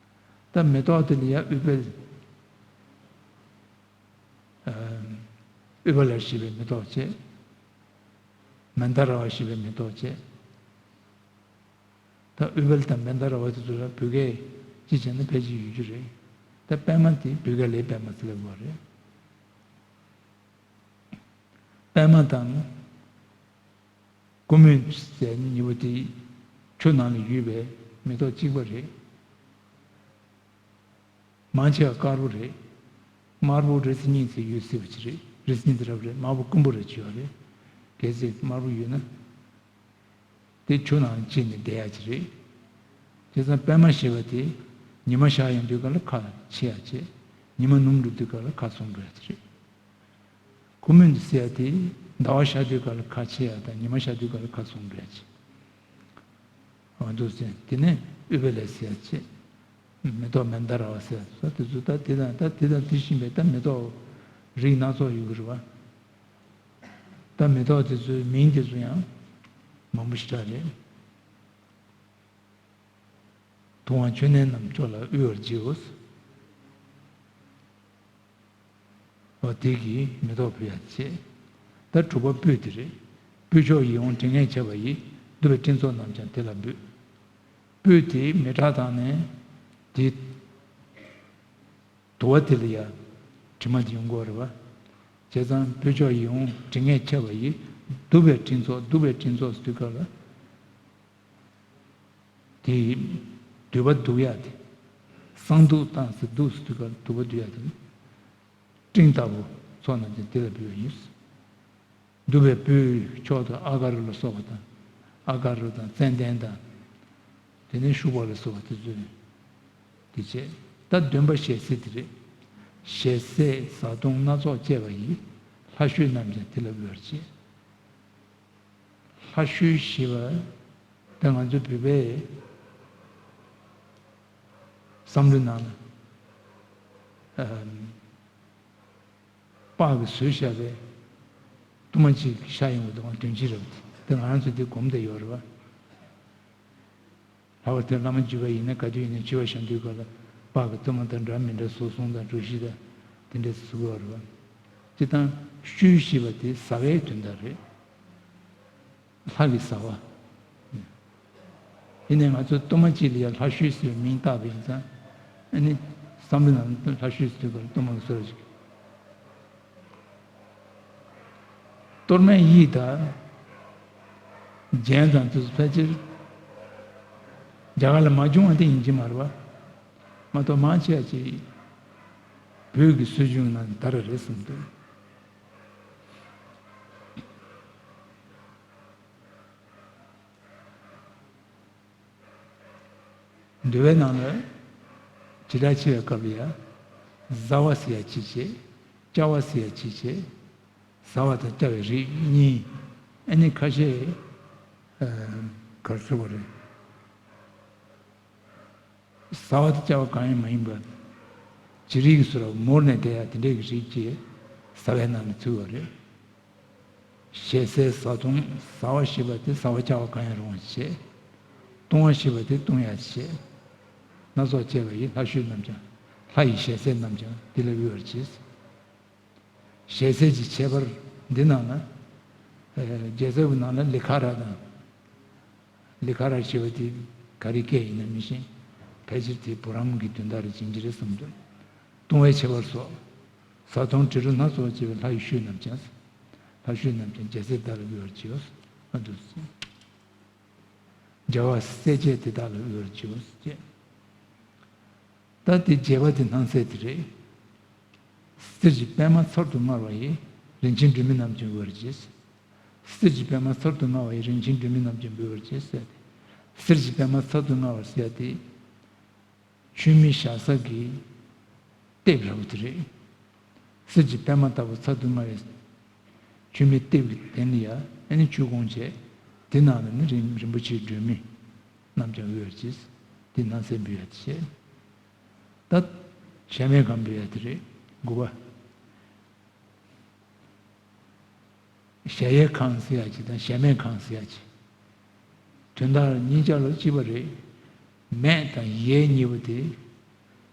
ད་མེ་ཏོག་དེ་ལ་ཡ་ཨུཏྤལ། ཨ། ཨུཏྤལ་ལ་ཞེས་པའི་མེ་ཏོག་བྱས། མནྡཱ་ར་བ་ཞེས་པའི་མེ་ཏོག་བྱས། ད་ཨུཏྤལ་དང་མནྡཱ་ར་བ་དེ་ཚོ་ལ་བོད་སྐད་ཅིག་བྱས་ན་ཕལ་ཆེར་ཡོད་རྒྱུ་རེད། ད་པདྨ་དེ་བོད་སྐད་ལ་པདྨ་ཟེར་ལབ་པ་རེད། པདྨ་དང་ཀུ་མུད་ཟེར་གཉིས་པོ་དེ་ཆུ་ནང་ལ་ཡོད་པའི་མེ་ཏོག་གཅིག་པ་རེད། མང་ཆེ་བ་དཀར་པོ་རེད། དམར་པོ་རི་སིལ་སྙིང་ཟེར་ཡོད་སྲིད་པ་ཅིག་རེད། རི་སིལ་སྙིང་དེ་འདྲ་པོ་རེད། དམར་པོ་སྐམ་པོ་རེད་ཅེས་པ་རེད། གལ་སྲིད་དམར་པོ་ཡོད་ན། དེ་ཆུ་ནང་ཕྱིན་ནས་བསྡད་ཡག་ཅིག་རེད། བྱས་ཙང་པདྨ་ཞེས་པ་དེ་ཉི་མ་ཤར་ཡོང་དུས་སྐབས་ལ་ཁ་ཕྱེ་ཡག་བྱས། ཉི་མ་ནུབ་འགྲོ་དུས་སྐབས་ལ་ཁ་བཙུམ་འགྲོ་ཡག་ཅིག་རེད། ཀུ་མུད་ཟེར་ཡག་དེ་ཟླ་བ་ཤར་དུས་སྐབས་ལ་ཁ་ཕྱེ་ཡག་དང་ཉི་མ་ཤར་དུས་སྐབས་ལ་ཁ་བཙུམ་འགྲོ་ཡག་ཅིག་འོ་འདུག་ཟེར། དེ་ནས་ཨུཏྤལ་ཟེར་ཡག་བྱས། མེ་ཏོག་མནྡཱ་ར་བ་ཟེར་ཡག་དེ་ཚོ། ད་དེ་དང་ད་དེ་དང་དེ་བཞིན་པའི་ད་མེ་ཏོག་རིགས་སྣ་ཚོགས་ཡོད་ཀྱི་རེད་པ། ད་མེ་ཏོག་དེ་ཚོའི་མིང་དེ་ཚོ་ཡང་མང་པོ་ཞེ་དྲག་རེད། དུང་བ་ཆུ་ནན་རྣམས་སྐྱོ་ལ་དབུལ་བར་བགྱིའོ། འོ་དེ་གིས་མེ་ཏོག་ཕུལ་ཡག་བྱས། ད་དྲུག་པ་སྤོས་དེ་རེད། སྤོས་མཆོག་ཡིད་འོང་དྲི་ངད་ཆེ་བ་ཡིས། བསྡུ་བའི་སྤྲིན་ཚོགས་རྣམས་ཀྱང་དེ་ལ་འབུལ། སྤོས་དེ་མེ་སྲེག་བཏང་ནས་དེ། དུ་བ་དེ་ལ་ཡ་དྲི་མ་དེ་ཡོང་གི་ཡོད་རེད་པ། བྱས་ཙང་སྤོས་མཆོག་ཡིད་འོང་དྲི་ངད་ཆེ་བ་ཡིས། བསྡུ་བའི་སྤྲིན་ཚོགས། བསྡུ་བའི་སྤྲིན་ཚོགས་ཟེར་དུས་སྐབས་ལ། དེ་སྡུད་པ་སྡུད་ཡག་དེ། བསང་བདུག་བཏང་ཟེར། བདུག་ཟེར་དུས་སྐབས་ལ་སྡུད་པ་སྡུད་ཡག་དེ། སྤྲིན་ལྟ་བུ་ཚོགས་རྣམས་ཀྱང་དེ་ལ་འབུལ་བ་ཡིན། བསྡུ་བའི་སྤོས་མཆོག་ཏུ་ཨ་ག་རུ་ལ་སོགས་པ་དང་། ཨ་ག་རུ་དང་ཙན་དན་དང་། དེ་ནས་ཤུག་པ་ལ་སོགས་པ་དེ་ཚོས་དེ་བྱས། ད་བདུན་པ་ཞལ་ཟས་དེ་རེད། ཞལ་ཟས་བཟའ་བཏུང་སྣ་ཚོགས་བཅས་པ་ཡིས། ལྷ་བཤོས་རྣམས་ཀྱང་དེ་ལ་འབུལ་བར་བྱེད། ལྷ་བཤོས་ཞེས་པ་དེ་ང་ཚོ་བོད་པའི་བསམ་བློའི་ནང་ལ། ཨམ། སྤགས་ཀྱིས་བཟོས་བཞག་པའི་གཏོར་མ་གཅིག་ཤར་ཡོང་བ་དང་དོན་གཅིག་རེད་པ། དེ་ང་རང་ཚོ་འདི་སྒོམ་བསྡད་ཡོད་རེད་པ། ལྷག་པར་དུ་བླ་མ་བརྒྱུད་པ་ཡིན་ན། ག་དུས་ཡིན་ན་མཆོད་པ་བཤམས་དུས་སྐབས་ལ་སྤགས་ཀྱི་གཏོར་མ་དང་འདྲ་མི་འདྲ་བཟོ་གསུང་དང་། འབྲུ་བཞི་དང་དེ་འདྲ་བཟོ་གི་ཡོད་རེད་པ། སྤྱིར་བཏང་བཤོས་ཞེས་པ་དེ་བཟའ་བའི་དོན་དག་རེད། ལྷ་གི་བཟའ་བ། ཡིན་ནའི་ང་ཚོ་གཏོར་མ་གཅིག་ལ་ཡང་ལྷ་བཤོས་ཟེར་བའི་མིང་བཏགས་པ་ཡིན་ཙང་། ཨ་ནི་བསམ་བློ་ནང་ལྷ་བཤོས་ཟེར་དུས་སྐབས་ལ་གཏོར་མ་གི་བཟོ་འདྲ་ཞིག་གཏོར་མའི་དབྱིབས་དང་རྒྱན་དང་དེ་ཚོ་ཕལ་ཆེར་རྒྱ་གར་ལ་མ་བྱུང་བ་དེ་ཡིན་གྱི་མ་རེད་པ། མ་གཏོགས་མང་ཆེ་བ་ཅིག་བོད་ཀྱི་སྲོལ་རྒྱུན་ནང་དར་བ་རེད་བསམ་འདུག་འདུལ་བའི་ནང་ལ་བྱེ་བྲག་ཕྱེ་བའི་སྐབས་ལ་ཡང་བཟའ་བ་ཟེར་ཡ་གཅིག་བྱས། བཅའ་བ་ཟེར་ཡ་གཅིག་བྱས། བཟའ་བ་དང་བཅའ་བའི་རིགས་གཉིས། ཨ་ནི་ཁ་ཤས། ཨ། ག་རེ་ཟེར་དགོས་རེད། བཟའ་བ་དང་བཅའ་བ་གང་ཡང་མ་ཡིན་པ། ཅི་རིགས་སུ་ར་མུར་ནས་བསྡད་ཡ་དེ་འདྲའི་གི་རིགས་ཀྱི་བཟའ་བའི་ནང་ལ་ཚུད་པ་རེད། ཞལ་ཟས་བཟའ་བཏུང་། བཟའ་བ་ཞེས་པ་དེ་བཟའ་བ་བཅའ་བ་གང་ཡང་རུང་བ་བྱས། བཏུང་བ་ཞེས་པ་དེ་བཏུང་ཡ་བྱས། སྣ་ཚོགས་བཅས་པ་ཡི་ལྷ་བཤོས་རྣམས་ཀྱང་། ལྷ་ཡི་ཞལ་ཟས་རྣམས་ཀྱང་དེ་ལ་དབུལ་བར་བྱེད། ཞལ་ཟས་ཀྱི་ཁྱད་པར་འདི་ནང་ན། ཨ། རྒྱལ་ཚབ་ཀྱི་ནང་ལ་ལི་ཁ་ར་དང་། ལི་ཁ་ར་ཞེས་པ་དེ་ག་རེ་སྐད་ཡིན་ན་མི་ཤེས། ཕལ་ཆེར་དེ་བུ་རམ་གྱི་དོན་དག་རེ་བྱིན་གྱི་རེད་བསམ་འདུག་བཏུང་བའི་ཁྱད་པར་སོགས། བཟའ་བཏུང་དྲི་རོ་སྣ་ཚོགས་བཅས་པའི་ལྷ་ཡི་བཤོས་རྣམས་ཀྱང་། ལྷ་བཤོས་རྣམས་ཀྱང་རྒྱལ་ཚབ་དག་ལ་དབུལ་བར་བྱའོ། ཨ། འདུག་སེ། རྒྱལ་བ་སྲས་བཅས་དེ་དག་ལ་དབུལ་བར་བྱའོ་ཞེས། ད་དེ་རྒྱས་པ་དེ་སྣང་གསལ་དེ་རེད། གསེར་གྱི་པདྨ་ཚར་དུ་དངར་བ་ཡིས། རིན་ཆེན་སྒྲོན་མེ་རྣམས་ཀྱང་དབུལ་བར་བྱེད། གསེར་གྱི་པདྨ་ཚར་དུ་དངར་བ་ཡིས། རིན་ཆེན་སྒྲོན་མེ་རྣམས་ཀྱང་འབུལ་བར་བྱེད་ཟེར་ཏེ། གསེར་གྱི་པདྨ་ཚར་དུ་དངར་བ་ཟེར་ཡ་དེ། མཆོད་མེ་བཞག་ས་གི་ལྟེབ་འདྲ་པོ་དེ་རེད། གསེར་གྱི་པདྨ་ལྟ་བུ་ཚར་དུ་དངར་བའི་ མཆོད་མེ་ལྟེབ་ཀྱི་སྟེང་ལ་ཡ་ཨ་ནི་མཆོད་ཀོང་བྱས། དེ་ནང་ལ་ནི་རིན་རིན་པོ་ཆེའི་སྒྲོན་མེ་རྣམས་ཀྱང་ཡོད་ཅེས། དེ་ནང་གསལ་འབུལ་ཡ་བྱས། ད་གཞལ་མེད་ཁང་འབུལ་ཡ་དེ་རེད། དགུ་པ། གཞལ་ཡས་ཁང་ཟེར་ཡ་ཅིག་དང་གཞལ་མེད་ཁང་ཟེར་ཡ་ཅིག་དོན་དག་གཉིས་ཆ་ལ་གཅིག་པ་རེད། མེད་དང་ཡས་གཉིས་པོ་དེ།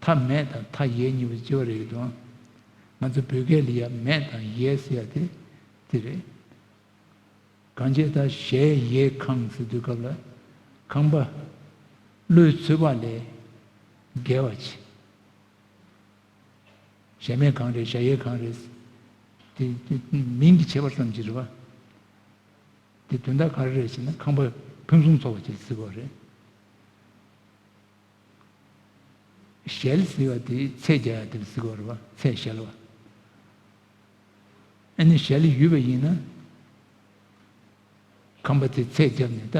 མཐའ་མེད་དང་མཐའ་ཡས་གཉིས་པོ་གཅིག་པ་རེད་དང་། ང་ཚོ་བོད་སྐད་ལ་ཡ་མེད་དང་ཡས་ཟེར་ཡ་དེ་དེ་རེད། གང་བྱས་ད་གཞལ་ཡས་ཁང་ཟེར་དུས་སྐབས་ལ་ཁང་པ་བློས་ཚོད་པ་ལས་བརྒལ་བ་ཅིག་གཞལ་མེད་ཁང་རེད། གཞལ་ཡས་ཁང་རེད། དེ་དེ་མིང་གི་ཁྱད་པར་ཙམ་གྱིས་རེད་བ། དེ་དོན་དག་ག་རེ་རེད་ཟེར་ན་ཁང་པ་ཕུན་སུམ་ཚོགས་པ་ཅིག་ཟེར་དགོས་རེད། གཞལ་ཟེར་བ་དེ་ཚད་རྒྱག་ཡ་དེ་ཟེར་དགོས་རེད་བ། ཚད་གཞལ་བ། ཨ་ནི་གཞལ་ཡོད་པ་ཡིན་ན་ཁང་པ་དེ་ཚད་བརྒྱབ་ནས་ད་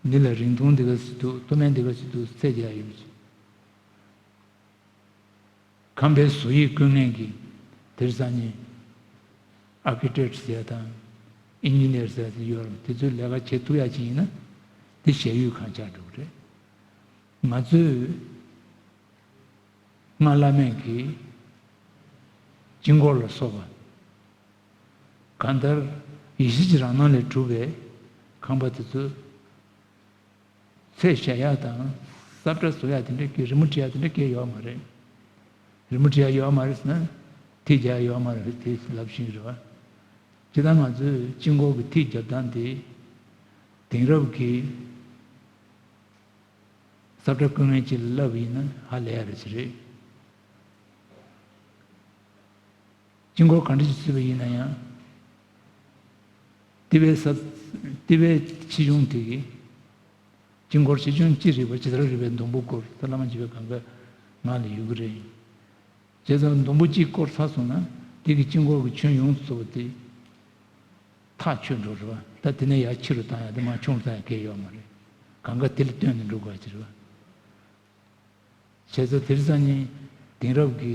འདི་ལ་རིང་ཐུང་འདི་ག་ཟེར་འདུག་མཐོ་དམན་འདི་ག་ཟེར་འདུག་ཚད་རྒྱག་ཡ་ཡོད་པ་ཅིག་ཁང་པའི་བཟོ་ཡིག་བཀོད་མཁན་གྱི་དེར་སང་ཉིན་ཨར་ཀི་ཊེག་ཟེར་ཡ་དང་ཨིན་ཇི་ནིར་ཟེར་ཡ་དེ་ཡོད་རུང་དེ་ཚོས་ལས་ཀ་བྱེད་ཐུབ་ཡ་ཅིག་ཡིན་ན་དེ་གཞལ་ཡས་ཁང་ཆགས་འགྲོ་གི་རེད། ང་ཚོས་སྔགས་བླ་མེད་ཀྱི་དཀྱིལ་འཁོར་ལ་སོགས་པ་གང་ལྟར་ཡེ་ཤེས་ཀྱི་རང་སྣང་ལས་གྲུབ་པའི་ཁང་པ་དེ་ཚོ་ཚད་གཞལ་ཡག་དང་ས་བཀྲ་བཟོ་ཡག་དེ་འདྲ་གི་རི་མོ་བྲིས་ཡག་དེ་འདྲ་གས་ཡོད་མ་རེད། རི་མོ་བྲིས་ཡག་ཡོད་མ་རེད་ཟེར་ན་ཐིག་རྒྱག་ཡག་ཡོད་མ་རེད་དེ་ལབ་ཤེས་ཀྱི་རེད་བ། ཇི་ལྟར་ང་ཚོས་དཀྱིལ་འཁོར་གྱི་ཐིག་རྒྱབ་སྟངས་དེ་དེང་རབས་ཀྱི་ས་བཀྲ་བརྐོ་མཁན་ཅིག་ལ་བསླབས་པ་ཡིན་ན་ཧ་ལས་ཡག་རེད་ཅེས་རེད། དཀྱིལ་འཁོར་ག་འདྲ་ཞིག་བརྩིས་པ་ཡིན་ན་ཡང་། ལྟེ་བའི་ས། ལྟེ་བའི་ཆེ་ཆུང་དེ་གི། དཀྱིལ་འཁོར་ཆེ་ཆུང་ཅི་རིགས་པ་ཇི་ལྟར་རིགས་པའི་སྡོང་པོ་བསྐོར་ད་བླ་མ་བྱེད་པའི་གང་ག་ངག་ལ་ཡོད་ཀྱི་རེད། བྱས་ཙང་སྡོང་པོ་གཅིག་བསྐོར་ཚར་སོང་ན་དེ་གི་དཀྱིལ་འཁོར་གྱི་ཁྱོན་ཡོངས་སུ་རྫོགས་པ་དེ། ཐག་ཆོད་འགྲོ་རེད་བ། ད་དེ་ནས་ཡར་ཆེ་རུ་བཏང་ཡག་དེ་མར་ཆུང་རུ་བཏང་ཡག་གལ་ཡོད་མ་རེད། གང་ག་དེ་ལ་བསྟུན་ནས་འགྲོ་དགོས་ཀྱི་རེད་བ། བྱས་ཙང་དེང་སང་ཉིན་དེང་རབས་ཀྱི་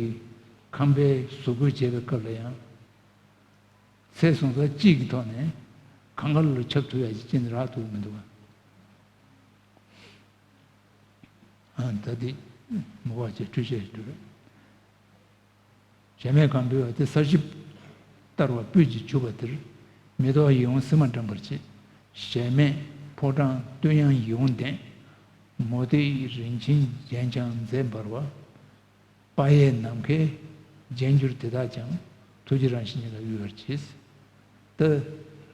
ཁང་པའི་བཟོ་བཀོད་བྱེད་པའི་སྐབས་ལ་ཡང་། ཚད་བཟུང་ས་གཅིག་གི་ཐོག་ནས་གང་ག་ལ་ཁྱབ་ཐུབ་ཡག་ཅིག་ཅི་ནས་རག་ཐུབ་ཀྱི་མི་འདུག་བ། ཨ་ད་དེ་མུ་བ་བྱས་འཕྲུལ་ཆས་འགྲོ་རེད། གཞལ་མེད་ཁང་འབུལ་བ་དེ་ས་གཞི་བསྟར་བ་སྤོས་ཀྱིས་བྱུགས་པ་དེར་མེ་ཏོག་ཡིད་འོང་སིལ་མ་དགྲམ་པར་བྱེད། གཞལ་མེད་ཕོ་བྲང་བསྟོད་དབྱངས་ཡིད་འོང་ལྡན། མུ་ཏིག་རིན་ཆེན་རྒྱན་འཕྱང་མཛེས་འབར་བ། དཔལ་ཡས་ནམ་མཁའི་རྒྱན་གྱུར་དེ་དག་ཀྱང་། ཐུགས་རྗེ་རང་བཞིན་ཉིད་ལ་དབུལ་བར་བྱེད། ད་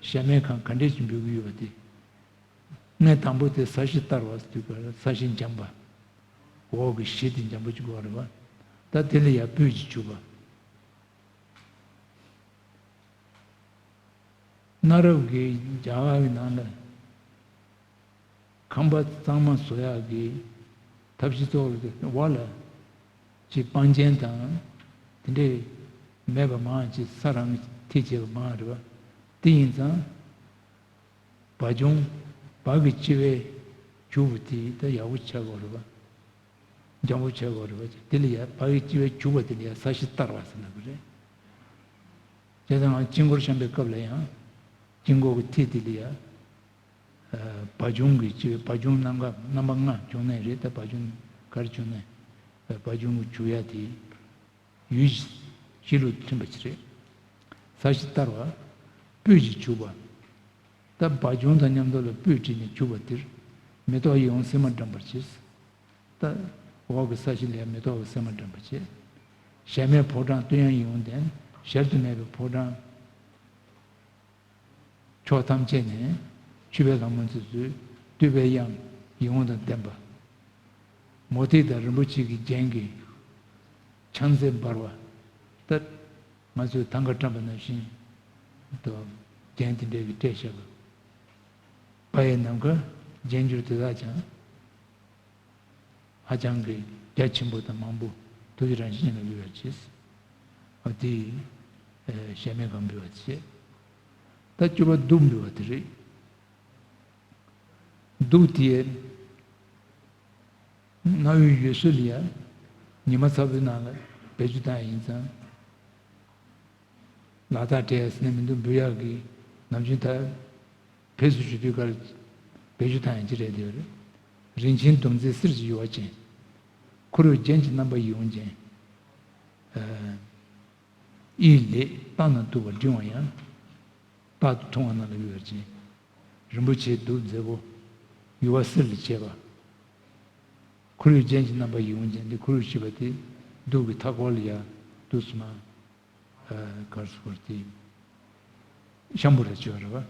གཞལ་མེད་ཁང་ག་འདྲས་ཀྱིས་འབུལ་གྱི་ཡོད་པ་དེ། ངས་དང་པོ་དེ་ས་གཞི་བསྟར་བ་ཟེར་དུས་ཀ་ས་གཞི་འཇམ་པ། འོག་གི་གཞི་དེ་འཇམ་པོ་ཅིག་དགོས་རེད་བ། ད་དེ་ལ་ཡང་སྤོས་ཀྱིས་བྱུགས་པ། གནའ་རབས་ཀྱི་རྒྱ་གར་གྱི་ནང་ལ་ཁང་པ་གཙང་མ་བཟོ་ཡག་གི་ཐབས་ཤེས་གཙོ་བོ་དེ་འོག་ལ་ཅིག་སྤང་རྒྱན་དང་དེ་འདྲས་མེད་པ་མང་ཅིག་ས་རང་གིས་ཐིག་བྱས་པ་མང་རེད་བ། དེ་ཡིན་ཙང་། བ་བྱུང་། བ་གི་ལྕི་བས་བྱུག་པ་དེ་ད་ཡག་པོ་ཆགས་དགོས་རེད་བ། འཇམ་པོ་ཆགས་དགོས་རེད་བ། དེ་ལ་ཡ་བ་གི་ལྕི་བས་བྱུག་པ་དེ་ལ་ཡ་ས་གཞི་བསྟར་བ་ཟེར་ལབ་ཀྱི་རེད། བྱས་ཙང་ང་དཀྱིལ་འཁོར་བཤམས་པའི་སྐབས་ལ་ཡང་། དཀྱིལ་འཁོར་གྱི་ཐིག་དེ་ལ་ཡ། བ་བྱུང་གི་ལྕི་བས་བ་བྱུང་རྣམ་པ་རྣམ་པ་ལྔ་བྱུང་ནའི་རེད་ད་བ་བྱུང་ག་རེ་བྱུང་ནའི། བ་བྱུང་གི་བྱུག་ཡ་དེ། ཡུལ་གཞི་ལུ་ཐིམ་པ་ཅིག་རེད། ས་གཞི་བསྟར་བ། སྤོས་ཀྱིས་བྱུགས་པ། ད་བ་བྱུང་དང་མཉམ་དུ་ལ་སྤོས་བྲིས་ནས་བྱུགས་པ་དེར། མེ་ཏོག་ཡིད་འོང་སིལ་མ་དགྲམ་པར་བྱེད། ད་འོག་གི་ས་གཞི་ལ་མེ་ཏོག་གི་སིལ་མ་དགྲམ་པར་བྱེད། གཞལ་མེད་ཕོ་བྲང་བསྟོད་དབྱངས་ཡིད་འོང་ལྡན། གཞལ་དུ་མེད་པའི་ཕོ་བྲང་། ཕྱོགས་ཐམས་ཅད་ནས་མཆོད་པའི་ལྷ་མོ་ཚོས་བསྟོད་པའི་དབྱངས་ཡིད་འོང་དང་ལྡན་པ། མུ་ཏིག་དང་རིན་པོ་ཆེ་གི་རྒྱན་གྱི་འཕྱང་མཛེས་འབར་བ། ད་ང་ཚོས་ཐང་ག་བཀྲམ་པ་ནང་བཞིན་དུ་རྒྱན་དེ་འདྲའི་གི་སྤྲས་བཞག་པ། དཔལ་ཡས་ནམ་མཁའ་རྒྱན་གྱུར་དེ་དག་ཀྱང་། ཧ་ཅང་གི་རྒྱ་ཆེན་པོ་དང་མང་པོ་ཐུགས་རྗེ་རང་བཞིན་ལ་དབུལ་བར་བྱེད། འོ་དེ་གཞལ་མེད་ཁང་འབུལ་བ་བྱེད། ད་བཅུ་པ་གདུགས་འབུལ་བ་དེ་རེད། གདུགས་དེ་གནའ་བོའི་ཡུལ་སྲོལ་ལ་ཡ་ཉི་མ་ཚ་པོའི་ནང་ལ་བེད་སྤྱོད་བཏང་ཡ་ཡིན་ཙང་། ལ་དྭགས་བྲེ་ཡ་ཟེར་ནས་མི་འདུག་འབུལ་ཡག་གི་ནམ་རྒྱུན་ད་བོད་སུ་ཞུ་དུས་ཀར་བེད་སྤྱོད་བཏང་ཡང་ཅི་རེད་དེ་རེད། རིན་ཆེན་དུམ་རྩེ་གསེར་གྱི་ཡུ་བ་ཅན། ཁོར་ཡུག་རྒྱན་གྱི་རྣམ་པ་ཡིད་འོང་ཅན། ཨ། ཡིད་ལེགས་བལྟ་ན་སྡུག་པ་འབྲིང་བ་ཡང་། རྟག་ཏུ་མཐོང་བ་རྣམས་ལ་འབུལ་བར་བྱེད། རིན་པོ་ཆེའི་གདུགས་མཛེས་པོ། ཡུ་བ་གསེར་ལས་བྱས་པ། ཁོར་ཡུག་རྒྱན་གྱི་རྣམ་པ་ཡིད་འོང་ཅན་དེ། ཁོར་ཡུག་ཞེས་པ་དེ་གདུགས་ཀྱི་མཐའ་སྐོར་ལ་ཡ་འདུག་སེ་མར། ཨ། ག་རེ་ཟེར་དགོས་རེད་དེ། ཤམ་བུ་ར་བྱས་པ་རེད་པ།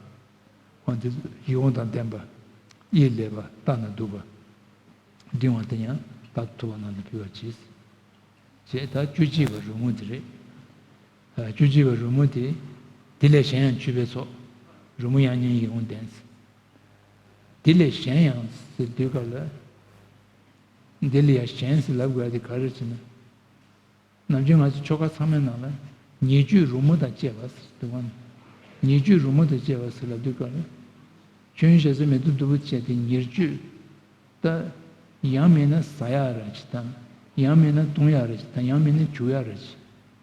འོ་དེ་ཡིད་འོང་དང་ལྡན་པ། ཡིད་ལེགས་པ། བལྟ་ན་སྡུག་པ། འབྲིང་བ་དེ་ཡང་རྟག་ཏུ་མཐོང་བ་རྣམས་ལ་འབུལ་བར་བྱེད། ཅེས་ད་བཅུ་གཅིག་པ་རོལ་མོ་དེ་རེད། ཨ། བཅུ་གཅིག་པ་རོལ་མོ་དེ། དེ་ལས་གཞན་ཡང་མཆོད་པའི་ཚོགས། རོལ་མོ་དབྱངས་སྙན་ཡིད་འོང་ལྡན། དེ་ལས་གཞན་ཡང་ཟེར་དུས་སྐབས་ལ། དེ་ལས་ཡང་གཞན་ཟེར་ལབ་དགོས་ཡ་དེ་ག་རེ་ཟེར་ན། ནམ་རྒྱུན་ང་ཚོ་ཆོ་ག་ཚང་མའི་ནང་ལ་ཉེར་སྤྱོད་རོལ་མོ་དང་བཅས་པ་ཟེར་འདུག་ག་ཉེར་སྤྱོད་རོལ་མོ་དང་བཅས་པ་ཟེར་ལབ་དུས་སྐབས་ལ། མཆོད་ཡོན་ཞབས་བསིལ་མེ་ཏོག་བདུག་སྤོས་བཅས་ཏེ་ཉེར་སྤྱོད། ད་ཡང་མིན་ན་ཟ་ཡག་ར་ཅིག་དང་། ཡང་མིན་ན་འཐུང་ཡག་ར་ཅིག་དང་། ཡང་མིན་ན་བྱུག་ཡག་ར་ཅིག་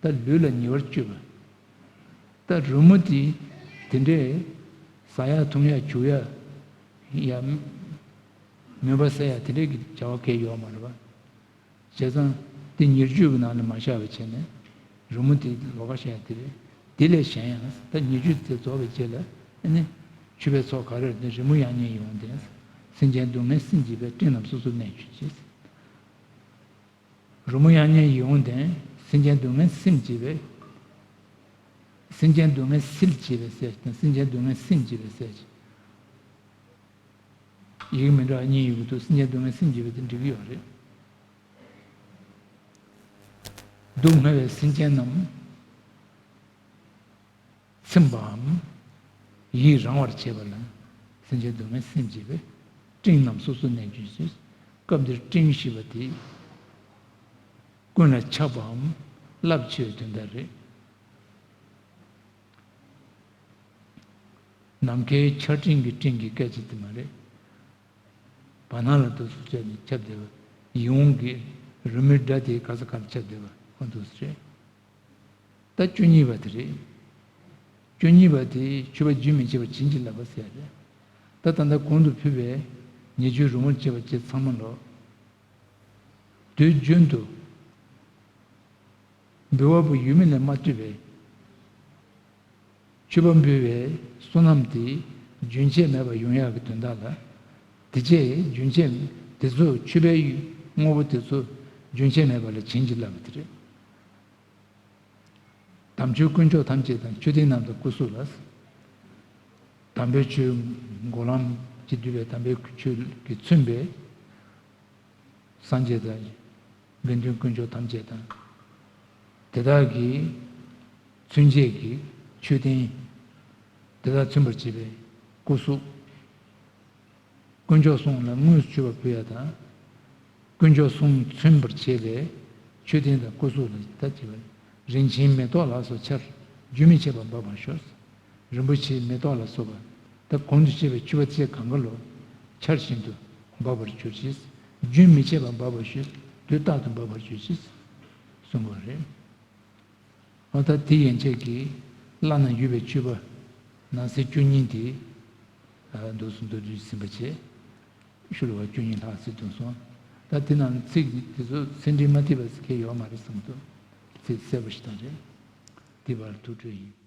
ད་ལུས་ལ་ཉེ་བར་སྤྱོད་པ། ད་རོལ་མོ་དེ་དེ་འདྲས་ཟ་ཡག་འཐུང་ཡག་བྱུག་ཡག་ཡ། མོན་པ་ཟ་ཡག་དེ་འདྲས་ཀྱི་བྱ་བ་གང་ཡང་ཡོད་མ་རེད་པ། བྱས་ཙང་དེ་ཉེར་སྤྱོད་ཀྱི་ནང་ནས་མ་བཞག་པ་བྱས་ནས། རོལ་མོ་དེ་ལོགས་ཀ་བཞག་ཡག་དེ་རེད། དེ་ལས་གཞན་ཡང་ད་ཉེར་སྤྱོད་དེ་རྫོགས་པའི་རྗེས་ལ་ཨ་ནི་མཆོད་པའི་ཚོགས་ག་རེ་རེད་དེ། རོལ་མོ་དབྱངས་སྙན་ཡིད་འོང་ལྡན། སེམས་ཅན་སྡུག་བསྔལ་སེམས་བྱེད་པའི། སྤྲིན་རྣམས་སོ་སོར་གནས་གྱུར་ཅིག་རོལ་མོ་དབྱངས་སྙན་ཡིད་འོང་ལྡན། སེམས་ཅན་སྡུག་བསྔལ་སེམས་བྱེད་པའི། སེམས་ཅན་སྡུག་བསྔལ་སེལ་བྱེད་པའི་ཟེར་དང་། སེམས་ཅན་སྡུག་བསྔལ་སེམས་བྱེད་པའི་ཟེར། ཡི་གེ་མི་འདྲ་བ་གཉིས་ཡོད་ཀྱི་འདུག་སེམས་ཅན་སྡུག་བསྔལ་སེམས་བྱེད་པའི་དེ་འགྲིག་གི་ཡོད་རེད། སྡུག་བསྔལ་བའི་སེམས་ཅན་རྣམས། ཚིམ་པའམ། ཡིད་རང་བར་བྱེད་པ་ལ། སེམས་ཅན་སྡུག་བསྔལ་སེམས་བྱེད་པའི། སྤྲིན་རྣམས་སོ་སོར་གནས་གྱུར་ཅིག་སྐབས་འདིར་སྤྲིན་ཞེས་པ་དེ། ཀུན་ལ་ཁྱབ་པའམ། རླབས་ཆེ་བའི་དོན་དག་རེད། ནམ་མཁའི་ཆར་སྤྲིན་གྱི་སྤྲིན་གྱི་སྐད་ཆ་དེ་མ་རེད། བར་སྣང་ལ་འདུག་སེ་བྱས་ནས་ཁྱབ་བསྡད་པ། ཡིད་འོང་གི་རོལ་མོའི་སྒྲ་དེ་ག་ས་ག་ལ་ཁྱབ་བསྡད་པ་འོ་འདུག་སེ་རེད། ད་བཅུ་གཉིས་པ་དེ་རེད། བཅུ་གཉིས་པ་དེ་མཆོད་པ་རྒྱུན་མི་འཆད་པར་བྱིན་གྱིས་བརླབ་པ་ཟེར་ཡ་རེད། ད་ད་ལྟ་གོང་དུ་ཕུལ་བའི་ཉེར་སྤྱོད་རོལ་མོར་བཅས་པ་བཅས་ཚང་མ་ལོ། དུས་རྒྱུན་དུ་འབུལ་བ་པོ་ཡུལ་མི་ལས་མ་བཏུས་པའི་མཆོད་པ་འབུལ་བའི་བསོད་ནམས་དེ་རྒྱུན་ཆད་མེད་པར་ཡོང་ཡག་གི་དོན་དག་ལ། དེ་རྗེས་རྒྱུན་ཆད་དེ་ཚོ་མཆོད་པའི་དངོས་པོ་དེ་ཚོ་རྒྱུན་ཆད་མེད་པ་ལ་བྱིན་གྱིས་བརླབས་པ་དེ་རེད། དམ་ཆོས་དཀོན་མཆོག་ཐམས་ཅད་དང་། མཆོད་རྟེན་རྣམས་དང་སྐུ་གཟུགས་ལ། དམ་པའི་ཆོས་འགོག་ལམ་གྱིས་བསྡུས་པའི་དམ་པའི་ཆོས་ཀྱིས་མཚོན་པའི་སངས་རྒྱས་དང་། དགེ་འདུན་དཀོན་མཆོག་ཐམས་ཅད་དང་། དེ་དག་གིས་མཚོན་བྱེད་ཀྱི་མཆོད་རྟེན་དེ་དག་མཚོན་པར་བྱེད་པའི་སྐུ་གཟུགས། དཀོན་མཆོག་གསུམ་ལ་དངོས་སུ་མཆོད་པ་ཕུལ་ཡ་དང་། དཀོན་མཆོག་གསུམ་མཚོན་པར་བྱེད་པའི་མཆོད་རྟེན་དང་སྐུ་གཟུགས་ལ་ད་བྱེད་པ། རིན་ཆེན་མེ་ཏོག་ལ་སོགས་ཆར་རྒྱུན་མི་འཆད་པར་འབབ་པར་ཤོག་རིན་པོ་ཆེའི་མེ་ཏོག་ལ་སོགས་པ་ད་གོང་དུ་བཤད་པའི་མཆོད་པ་ཚེ་གང་ག་ལོ་ཆར་བཞིན་དུ་འབབ་པར་གྱུར་ཅིག་རྒྱུན་མི་འཆད་པར་འབབ་པར་ཤོག་དུས་རྟག་ཏུ་འབབ་པར་གྱུར་ཅིག་གསུངས་པ་རེད། འོ་ད་དེ་ཡན་ཆད་ཀྱིས་བླ་ན་ཡོད་པའི་མཆོད་པ་ནང་གསེས་བཅུ་གཉིས་དེ་འདུག་སེ་མདོར་བསྡུས་ཟིན་པ་བྱས། ཤུལ་བ་བཅུ་གཉིས་ལྷག་ཟིན་དུ་སོང་། ད་དེ་ནང་ཚིག་དེ་ཚོ་ཚད་འབྲིང་མ་ཐེབས་པ་ཟེར་མཁན་ཡོད་མ་རེད་བསམ་འདུག་ཚིག་གསལ་པོ་ཞིག་དང་རེད། དེ་བར་ཐུགས་སྤྲོ་ཡིན།